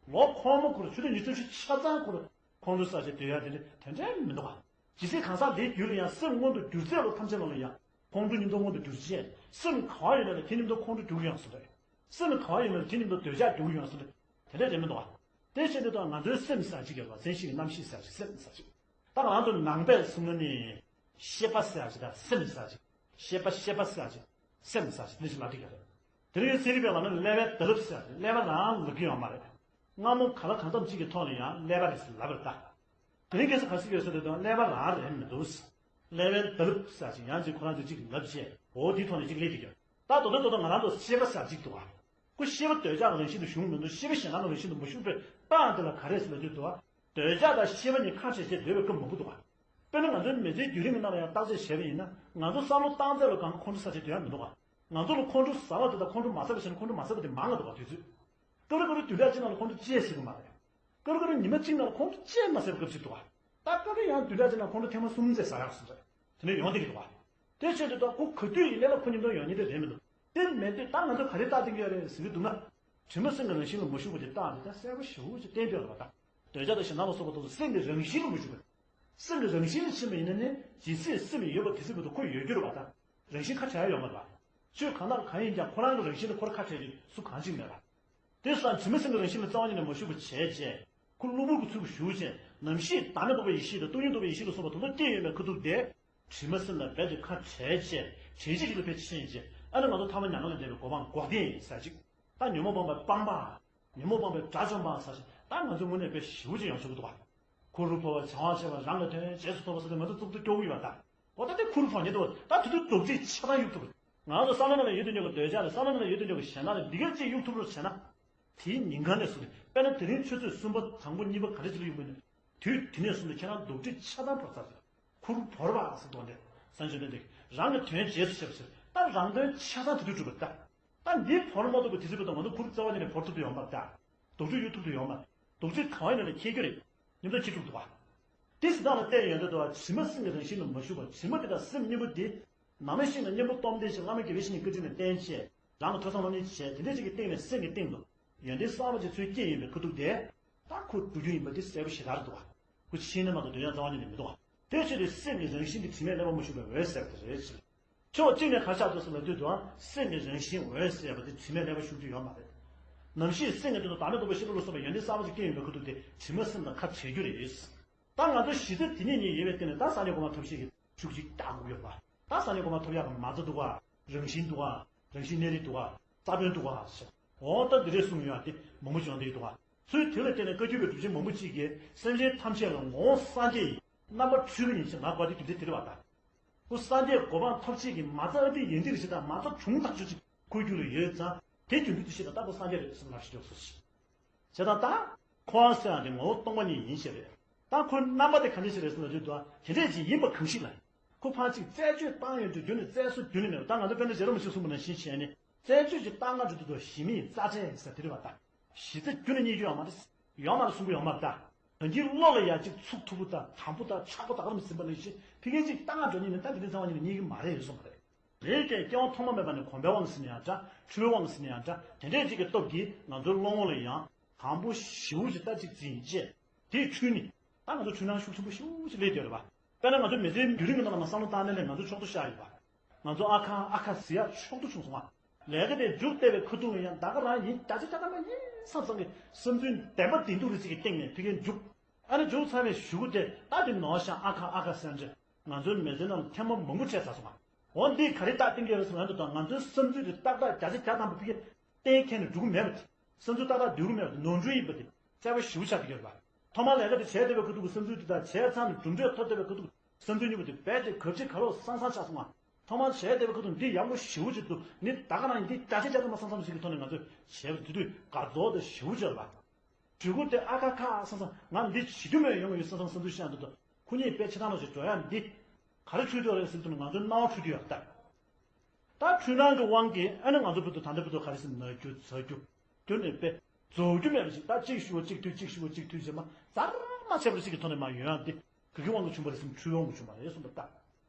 ལོ་ཁོ་མ་ཁུར་ཆུ་ཚོད་ཉི་ཤུ་རྩ་བཞི་ཆ་ཚང་ཁུར་ཁོང་ཁྲོ་ཟ་བྱས་སྡོད་ཡ་དེ་འདྲ་དེ་འདྲ་མི་འདུག་བ། ཇི་སྲིད་གང་ཟག་དེའི་རྒྱུད་ལ་ཡང་སེམས་མངོན་དུ་གྱུར་ཚད་ལ་ཐམས་ཅད་ལ་ཡང་ཁོང་ཁྲོ་མཉམ་དུ་མངོན་དུ་གྱུར་ཅེས། སེམས་ག་བ་ཡོད་ན་ལ་དེ་མཉམ་དུ་ཁོང་ཁྲོ་འགྱུར་ཡོང་ས་རེད། སེམས་ག་བ་ཡོད་ན་ལ་དེ་མཉམ་དུ་འདོད་ཆགས་འགྱུར་ཡོང་ས་རེད། དེ་འདྲ་རེད་མི་འདུག་བ། དེ་བྱས་ཏེ་ད་ང་ཚོའི་སེམས་ཟེར་ཅིག་ཡོད་པ། མཚན་གཞི་ཡི་རྣམ་ཤེས་ཟེར་ཅིག་སེམས་ཟེར་ཅིག་ད་ང་ཚོ་ནང་པས་གསུངས་ན་ནི། ཤེས་པ་ཟེར་ཅིག་དང་སེམས་ཟེར་ཅིག་ཤེས་པ་ཤེས་པ་ཟེར་ཅིག་སེམས་ཟེར་ཅིག་འདི་ཞིག་ལབ་ཀྱི་ཡོད་རེད། དེ་རིང་ཚན་རིག་པའི་ལམ་ནས་ཀླད་པའི་རྡོ་རིང་ཟེར་ཅིག་ཀླད་པ་རང་ལབ་ཀྱི་ཡོད་མ་རེད། སྔ་མོ་ག་ལ་གང་འཚམ་ཅིག་གི་ཐོག་ནས་ཡང་ཀླད་པ་རེད་ཟེར་ལབ་པ་རེད་ད། དེ་རིང་ཁ་སང་ག་རེ་ཟེར་གྱི་ཡོད་ཟེར་དུས་ཀླད་པ་རང་རེད་མི་འདུག་ཀླད་པའི་རྡོ་རིང་ཟེར་ཅིག་ཡང་ཅིག་ཁོ་རང་ཚོས་ཅིག་ལབ་བྱས། འོ་དེའི་ཐོག་ནས་ཅིག་སླེབས་ཀྱི་ཡོད། ད་མདོར་ན་མདོར་ན་ང་རང་ཚོ་ཤེས་པ་ཟེར་ཅིག་འདུག་བ། ཁོ་ཤེས་པ་འདོད་ཆགས་ཀྱི་རང་བཞིན་དུ་ཞུགས་མི་འདུག་ཤེས་པ་ཞེ་སྡང་གི་རང་བཞིན་དུ་མ་ཞུགས་པའི་རྟགས་དེ་ལ་ག་རེ་ཟེར་ལབ་དུས་འདུག་བ། འདོད་ཆགས་དང་ཤེས་པ་གཉིས་ཁ་བྲལ་བྱས་སྡོད་པའི་སྐབས་མང་པོ་འདུག་བ། དཔེར་ན་ང་ཚོའི་མི་ཚེའི་བརྒྱུད་རིམ་གྱི་ནང་ལ་ཡང་བརྟག་དཔྱད་བྱས་པ་ཡིན་ན། ང་ཚོ་བསམ་བློ་བཏང་ཚད་ལ་གང་ག་ཁོང་ཁྲོ་ཟ་བྱས་སྡོད་ཡ་མི་འདུག་བ། ང་ཚོ་ལ་ཁོང་ཁྲོ་ཟ་བ་དེ་དང་ཁོང་ཁྲོ་མ་ཟ་བ་བྱས་ན་ཁོང་ཁྲོ་མ་ཟ་བ་དེ་མང་ང་འདུག་བ། དུས་ཚོད། སྐབས་རེ་སྐབས་རེ་དུས་ལ་གཅིག་ནང་ལ་ཁོང་ཁྲོ་སྐྱེས་སྲིད་ཀྱི་མ་རེད། སྐབས་རེ་སྐབས་རེ་ཉི་མ་གཅིག་ནང་ལ་ཁོང་ཁྲོ་སྐྱེས་མ་སྲིད་པ་སྐབས་ཅིག་འདུག་བ། ད་སྐབས་རེ་ཡང་དུས་ལ་གཅིག་ནང་ལ་ཁོང་ཁྲོ་ཐེངས་མ་གསུམ་ཙམ་ཟ་ཡག་སོང་རེད། དེ་འདྲ་ཡོང་བསྡད་ཀྱི་འདུག་བ། དེ་བྱས་དུས་ད་ཁོ་ག་དུས་ཡིན་ནའི་ལ་ཁོ་མཉམ་དུ་ཡོང་ཉེན་དེ་རེད་མི་འདུག་དེ་མེད་དུས་ད་ང་ཚོ་ག་རེ་བལྟ་བསྡད་ཀྱི་ཡོད་རེད་ཟེར་གྱི་འདུག་ན། དྲི་མ་སེམས་ཀྱི་རང་བཞིན་ལ་མ་ཞུགས་པ་དེ་རྟགས་དེ་ད་གསལ་པོ་ཞེ་པོ་ཅིག་བསྟན་བསྡད་ཡོད་རེད་བ་ད། འདོད་ཆགས་དང་ཞེ་སྡང་ལ་སོགས་པ་དེ་ཚོ་སེམས་ཀྱི་རང་བཞིན་ལ་མ་ཞུགས་པ། སེམས་ཀྱི་རང་བཞིན་ལ་ཕྱིན་པ་ཡིན་ན་ནི་ཇི་སྲིད་སེམས་ཡོད་པ་དེ་སྲིད་བར་དུ་ཁོ་ཡོད་རྒྱུ་རེད་བ་ད། རང་བཞིན་ཁ་བྲལ་ཡོད་མ་རེད་བ། ཆོས་གང་དང་གང་ཡིན་ཀྱང་ཁོ་རང་གི་རང་བཞིན་ལ་ཁོ་རང་ཁ་བྲལ་རྒྱུ་སུ་གང་ཅིག་མེད་པ། དེ་སང་དྲི་མ་སེམས་ཀྱི་རང་བཞིན་ལ་རྩ་བ་ཉིད་ནས་མ་ཞུགས་པ་བྱས་རྗེས། ཁོ་གློ་བུར་གྱི་ཚུལ་དུ་ཞུགས་རྗེས། ནམ་ཞིག་བདག་མེད་རྟོགས་པའི་ཡེ་ཤེས་དང་སྟོང་ཉིད་རྟོགས་པའི་ཡེ་ཤེས་ལ་སོགས་པ་དེ་ཚོ་སྐྱེས་ཡོད་པའི་ཁ་ཐུག་དེ། དྲི་མ་སེམས་ལ་རྦད་དེ་ཁ་བྲལ་རྗེས། བྲལ་ཆེས་ཤིག་ལ་ཕེབས་ཕྱིན་རྗེས། ཨ་ནི་ང་ཚོ་ཐ་མ་མྱ་ངན་ལས་འདས་པའི་གོ་འཕང་འགོག་བདེན་ཡིན་ཟེར་ཅིག་ད་ཉོན་མོངས་སྤངས་པའི་སྤངས་པ། ཉོན་མོངས་སྤངས་པའི་དགྲ་བཅོམ་པ་ཟེར་ཞིག་ད་ང་ཚོའི་ངོས་ནས་དཔེ་ཞེ་པོ་ཅིག་ཡོང་ཆོག་གི་འདུག་བ། ཁུ་རུ་ཕོ་བ་བྱང་བ་ཆེ་བ་རང་གི་དོན་རྗེས་སུ་ཐོབ་པ་ཟེར་ཏེ་ང་ཚོ་གཙུག་ཏུ་སྐྱོ་གི་ཡོད་པ་ད། འོ་ད་དེ་ཁུ་རུ་ཕོ་ཉིད་འདུག་ད་དེ་དུས་རྡོག་ཁྲེས་ཆགས་སྡང་གཡུག་ཐུབ། ང་ཚོ་བསམ་བློ་ནང་ལ་ཡོད་དུ་འཇོག་གི་འདོད་ཆགས་དང་བསམ་བློ་ནང་ལ་ཡོད་དུ་འཇོག་གི་ཞེ་སྡང་ལ་འདི་ག་ཅིག་གཡུག་ཐུབ་རོགས་བྱས་ན། དེའི་ཉིན་གང་ནས་བཟུང་སྟེ་དཔེར་ན་དེ་རིང་ཆུ་ཚོད་གསུམ་པ་དང་པོ་གཉིས་པ་ག་རེ་ཅིག་ལ་གཡུག་པ་ཡིན་ན། དུས་དེ་ནས་བཟུང་སྟེ་ཁྱེད་རང་རྡོག་ཁྲེས་ཆགས་སྡང་བོར་ཚར་ཟེར། ཁུར་བོར་བ་ཟེར་དོན་དེ། སངས་རྒྱས་དོན་དེ། རང་གི་དོན་རྗེས་སུ་ཤེས་པ་ཟེར། ད་རང་དོན་ཆགས་སྡང་དེ་དུས་གྲུབ་པ་ད། ད་འདི་བོར་མ་ཐུབ་པ་དེ་ཚོ་བོད་དུ་ང་ཚོ་ཁུར་རྩ་བ་ཉིད་ནས་བོར་ཐུབ་ཀྱི་ཡོད་མ་རེད་ད། རྡོག་ཁྲེས་གཡུག་ཐུབ་ཀྱི་ཡོད་མ་རེད། རྡོག་ཁྲེས་གང་ཡིན་ན་ལ་ཁྱེར་རྒྱུ་རེད། མཉམ་དུ་ཁྱེར་ཐུབ་འདུག་བ། དེ་ཟེར་སྟངས་ལ་བལྟས་ཡོང་དུས་དུ་བ་དྲི་མ་སེམས་ཀྱི་རང་བཞིན་ལ་མ་ཞུགས་པ། དྲི་མ་དེ་དང་སེམས་གཉིས་པོ་དེ། ནམ་ཞིག་ན་གཉེན་པོ་སྟོབས་ལྡན་ཞིག་བླ་མ་དགེ་བའི་བཤེས་གཉེན་བཀའ་དྲིན་ལ་བརྟེན་བྱས། རང་གི་ཐོས་བསམ་སློབ་གཉེར་བྱས། དེ་འདྲ་ཅིག་གི་སྟེང་ནས་སེམས་ཀྱི་སྟེང་དུ་ཡོན་ཏན་གསར་པ་ཅིག་ཚུར་སྐྱེས་ཡིན་པའི་ཁ་ཐུག་དེ། ད་ཁོ་འགྲོ་རྒྱུ་ཡིན་པ་དེ་གསལ་པོ་ཞེ་དྲག་འདུག་བ། ཁོ་ཕྱིན་ན་མ་གཏོགས་འདོད་ཡག་རྩ་བ་ཉིད་ནས་མི་འདུག་བ། དེ་ཕྱིར་དུ་སེམས་ཀྱི་རང་བཞིན་དེ་དྲི་མས་བསླད་པ་མ་ཞུགས་པའི་འོད་གསལ་དེ་རེད་ཟེར། ཕྱོགས་གཅིག་ནས་ག་རེ་ཆགས་འདུག་ཟེར་ལབ་དུས་དུའང་སེམས་ཀྱི་རང་བཞིན་འོད་གསལ་བ་དེ་དྲི་མས་བསླད་པ་ཞུགས་རྒྱུ་ཡོད་མ་རེད། ནམ་ཞིག་སེམས་ཀྱི་དོན་དུ་བདག་མེད་རྟོགས་པའི་ཤེས་རབ་ལ་སོགས་པའི་ཡོན་ཏན་གསར་པ་ཅིག་སྐྱེས་ཡོང་བའི་ཁ་ཐུག་དེ་དྲི་མ་སེམས་ལ་ཁ་བྲལ་རྒྱུ་རེད། ད་ང་ཚོ་གཞི་རྩ་དེ་ཉིད་གཉིས་ཡོད་པའི་སྟེང་ནས་ད་སངས་རྒྱས་གོ་འཕང་ཐོབ་ཤེས་ཀྱི་ཤུགས་ཅིག་བཏགས་དགོས་ཀྱི་ཡོད་པ། ད་སངས་རྒྱས་གོ་འཕང་ཐོབ་ཡག་གི་མ་རྩ་འདུག་ག་རང་བཞིན་འདུག་ག་རང་བཞིན་གནས་རིགས་འདུག་ག་རྩ་དོན་འདུག་ག་ཟེར། འོ་ད་འདི་འདྲས་གསུངས་ཡོད་དེ་མང་པོ་བྱུང་བསྡད་འདུག་ག་ཚུལ་དེ་ལ་བརྟེན་ནས་བཀའ་བརྒྱུད་པའི་གྲུབ་ཆེན་མང་པོ་ཅིག་གིས་སེམས་ཅན་ཐམས་ཅད་ལ་ངོ་བོ་སངས་རྒྱས་ཡིན། རྣམ་པར་འཕྲུལ་པ་ཡིན་ཞེས་ངག་བཀའ་དེ་རྒྱུ་མཚན་དེ་རེད་བ་ད། ཁོ་སངས་རྒྱས་གོ་འཕང་ཐོབ་བྱེད་ཀྱི་མ་རྩ་ཨ་ཏི་ཡན་ཏིག་རེ་ཞིག་དང་མ་རྩ་གྲུང་ཐག་ཆོད་ཅིག་ཁོའི་རྒྱུད་ལ་ཡོད་ཙང་དེ་རྒྱུ་མཚན་དུ་བྱས་ན་ད་ཁོ་སངས་རྒྱས་རེད་ཟེར་ལབ་ཤེས་ཆོག་སོ་ཞིག་བྱས་ཙང་ད་ཁོ་ཨང་ཟེར་ཡང་དེ་ངོ་བོ་སྟོང་པ་ཉིད་ཡིན་ཞེས་རེད། ད་ཁོའི་རྣམ་པ་དེ་ག་འདྲ་ཞིག་རེད་ཟེར་ན་དུས་དུ་དེ་འདྲས་ཅིག་ཡིན་པ་གང་ཞིག་ལ། ཁོ་ཕར་ཅིག་རྩད་གཅོད་བཏང་ཡོང་དུས་རྒྱུན་ནས་རྩད་སོ་རྒྱུན་ནས་མེད་པ། ད་ང་ཚོ་དཔེར་ན་རྗེ་རིན་པོ་ཆེས་གསུངས་པ་ནང་བཞིན་བྱས་ནས་རྩད་གཅོད་ཅིག་བཏང་ག་འགྲོ་དུས་དུ་ཞི་མི་ཡི་རྩ་ཁྲལ་ཟེར་དེ་རེད་བ། ད་གཞི་རྩ་རྒྱུན་ནས་རྙེད་རྒྱུ་ཡོད་མ་རེད། ཡོད་མ་རེད་གསུང་གི་ཡོད་མ་རེད། ད་གང་གི་བློ་ལ་ཡ་ཅིག་ཚུགས་ཐུབ་པོ་དང་དམ་པོ་དང་ཆགས་པོ་དང་རམ་ཟིན་པ་ནང་བཞིན་ཕ་གིར་ཅིག་བཏང་ག་འགྲོ་ཉིན་ནས་ད་དེ་འདྲའི་ཚང་བ་ཉིན་ནས་རྙེད་ཀྱི་མ་རེད་ཟེར་གསུངས་པ་རེད། རེད་དེ་སྐྱེ་བ་ཐོག་མ་མེད་པ་ནས་གོམས་པའི་དབང་གིས་ཟེར་ན་ཡང་འདྲ། འཁྲུལ་བའི་དབང་གིས་ཟེར་ན་ཡང་འདྲ། དེ་འདྲས་ཅིག་གི་སྟོབས་ཀྱིས་ང་ཚོའི་བློ་ངོ་ལ་ཡང་དང་པོ་ཞེ་པོ་ཅིག་ལྟ་ཅིག་འཛིན་བྱས། དེའི་འཁྲུལ་ནི། ད་ང་ཚོ་འཁྲུལ་སྣང་ཤུགས་ཆེན་པོ་ཞེ་པོ་ཅིག་སླེབས་ཡོད་རེད་པ། དཔེར་ན་ང་ཚོ་མི་ཚེའི་བརྒྱུད་རིམ་གྱི་ནང་ལ་མ་བསམ་བློ་བཏང་ནས་ནས་ང་ཚོ་ཕྱོགས་གཏོགས་ཤར་ཡོད་པ། ང་ཚོ་ཨ་ཁ་ཨ་ཁ་ཟེར་ཡ་ཕྱོགས་གཏོགས་བྱུང་སོང་བ། ལས་ཀ་དེ་མཇུག་བལྟས་པའི་ཁ་ཐུག་ལ་ཡང་ད་ག་རང་ཡིན་ད་ཆ་ད་ལྟ་མ་ཡིན་བསམ་བསམ་གྱི་བསམ་ཚུལ་བདེན་པ་བདེན་སྡུག་རེ་ཅིག་གི་སྟེང་ནས་ཕ་གིར་མཇུག་ཨ་ནི་མཇུག་ཚར་བའི་གཞུག་གུ་དེ་ད་དེ་ནོར་ཤག་ཨ་ཁ་ཨ་ཁ་ཟེར་འདྲ། ང་ཚོའི་མི་ཚེ་ནང་ལ་ཐེངས་མ་མང་པོ་འཕྲད་ཚར་སོང་ང་། འོ་འདིས་ག་རེ་རྟགས་བསྟན་གྱི་ཡོད་ཟེར་ན་འདི་དང་ང་ཚོའི་བསམ་ཚུལ་དེ་ཏག་ཏག་བརྒྱ་ཆ་བརྒྱ་ཐམ་པ་ཕ་གིར་གཏན་འཁེལ་ནས་འགྲོ་གི་མེད་པ་དེ། བསམ་ཚུལ་ཏག་ཏག་སྡོད་ཀྱི་མེད་པ་དེ་ནོར་འཁྲུལ་ཡིན་པ་དེ་གསལ་པོ་ཞེ་པོ་ཆགས་ཀྱི་ཡོད་རེད་པ། ཐོག་མར་ལས་ཀ་དེ་བྱས་བསྡད་པའི་ཁ་ཐུག་གི་བསམ་ཚུལ་དེ་དང་བྱས་ཚར་ནས་གྲུབ་འབྲས་ཐོབ་བསྡད་པའི་ཁ་ཐུག་གི་བསམ་ཚུལ་གཉིས་པོ་དེ་རྦད་དེ་གབ་ཆེ་ག་ལོག་སང་སང་ཆགས་སོང་ང་། ཐོག་མར་བྱས་བསྡད་པའི་ཁ་ཐུག་འདི་ཡག་པོ་ཞེ་པོ་ཅིག་འདུག་འདི་ད་ག་རང་ཡིན་འདི་བརྒྱ་ཆ་བརྒྱ་ཐམ་པ་བསམ་བསམ་ཞིག་གི་ཐོག་ནས་ང་ཚོས་བྱས་པ་དེ་དུས་དགའ་ཚོར་དང་ཞེ་པོ་ཅིག་རེད་པ། གྲོས་འགོ་དེ་ཨ་ཁ་ཁ་བསམ་བསམ་ང་འདི་བྱེད་རྒྱུ་མེད་ཡོང་གི་ཡོད་བསམ་བསམ་བསམ་ཚུལ་བཤད་འདུག་ད་ཁོ་གཉིས་དཔེ་ཆ་ཚང་ལ་ཞིག་འགྲོ་ཡ་འདི་ག་རེ་འཁྲུལ་འདུག་རེད་ཟེར་དུས་ང་ཚོའི་སྣང་བ་འཁྲུལ་དུས་ཡག་ད། ད་འཁྲུལ་སྣང་གི་དབང་གིས་ཨ་ནི་ང་ཚོ་བུ་དུ་ད་ལྟ་བུ་དུ་ག་རེ་ཟེར་ན་རྒྱུ་ཟ་རྒྱུ་རྒྱུ་ནས་དཔེ་རྫོགས་རྒྱུ་མེད་པ་ཞིག་ད་གཅིག་ཞུ་བ་གཅིག་ཐུལ་གཅིག་ཞུ་བ་གཅིག་ཐུལ་བྱས་མ་རྩ་ར་མ་ཆད་པ་ཞིག་གི་ཐོག་ནས་མ་ཡོང་ཡ་འདི་ག་གི་དབང་གིས་བྱུང་བ་རེད་ཟེར་ན་འཁྲུལ་དབང་གིས་བྱུང་བ་རེད་གསུངས་པ་ད།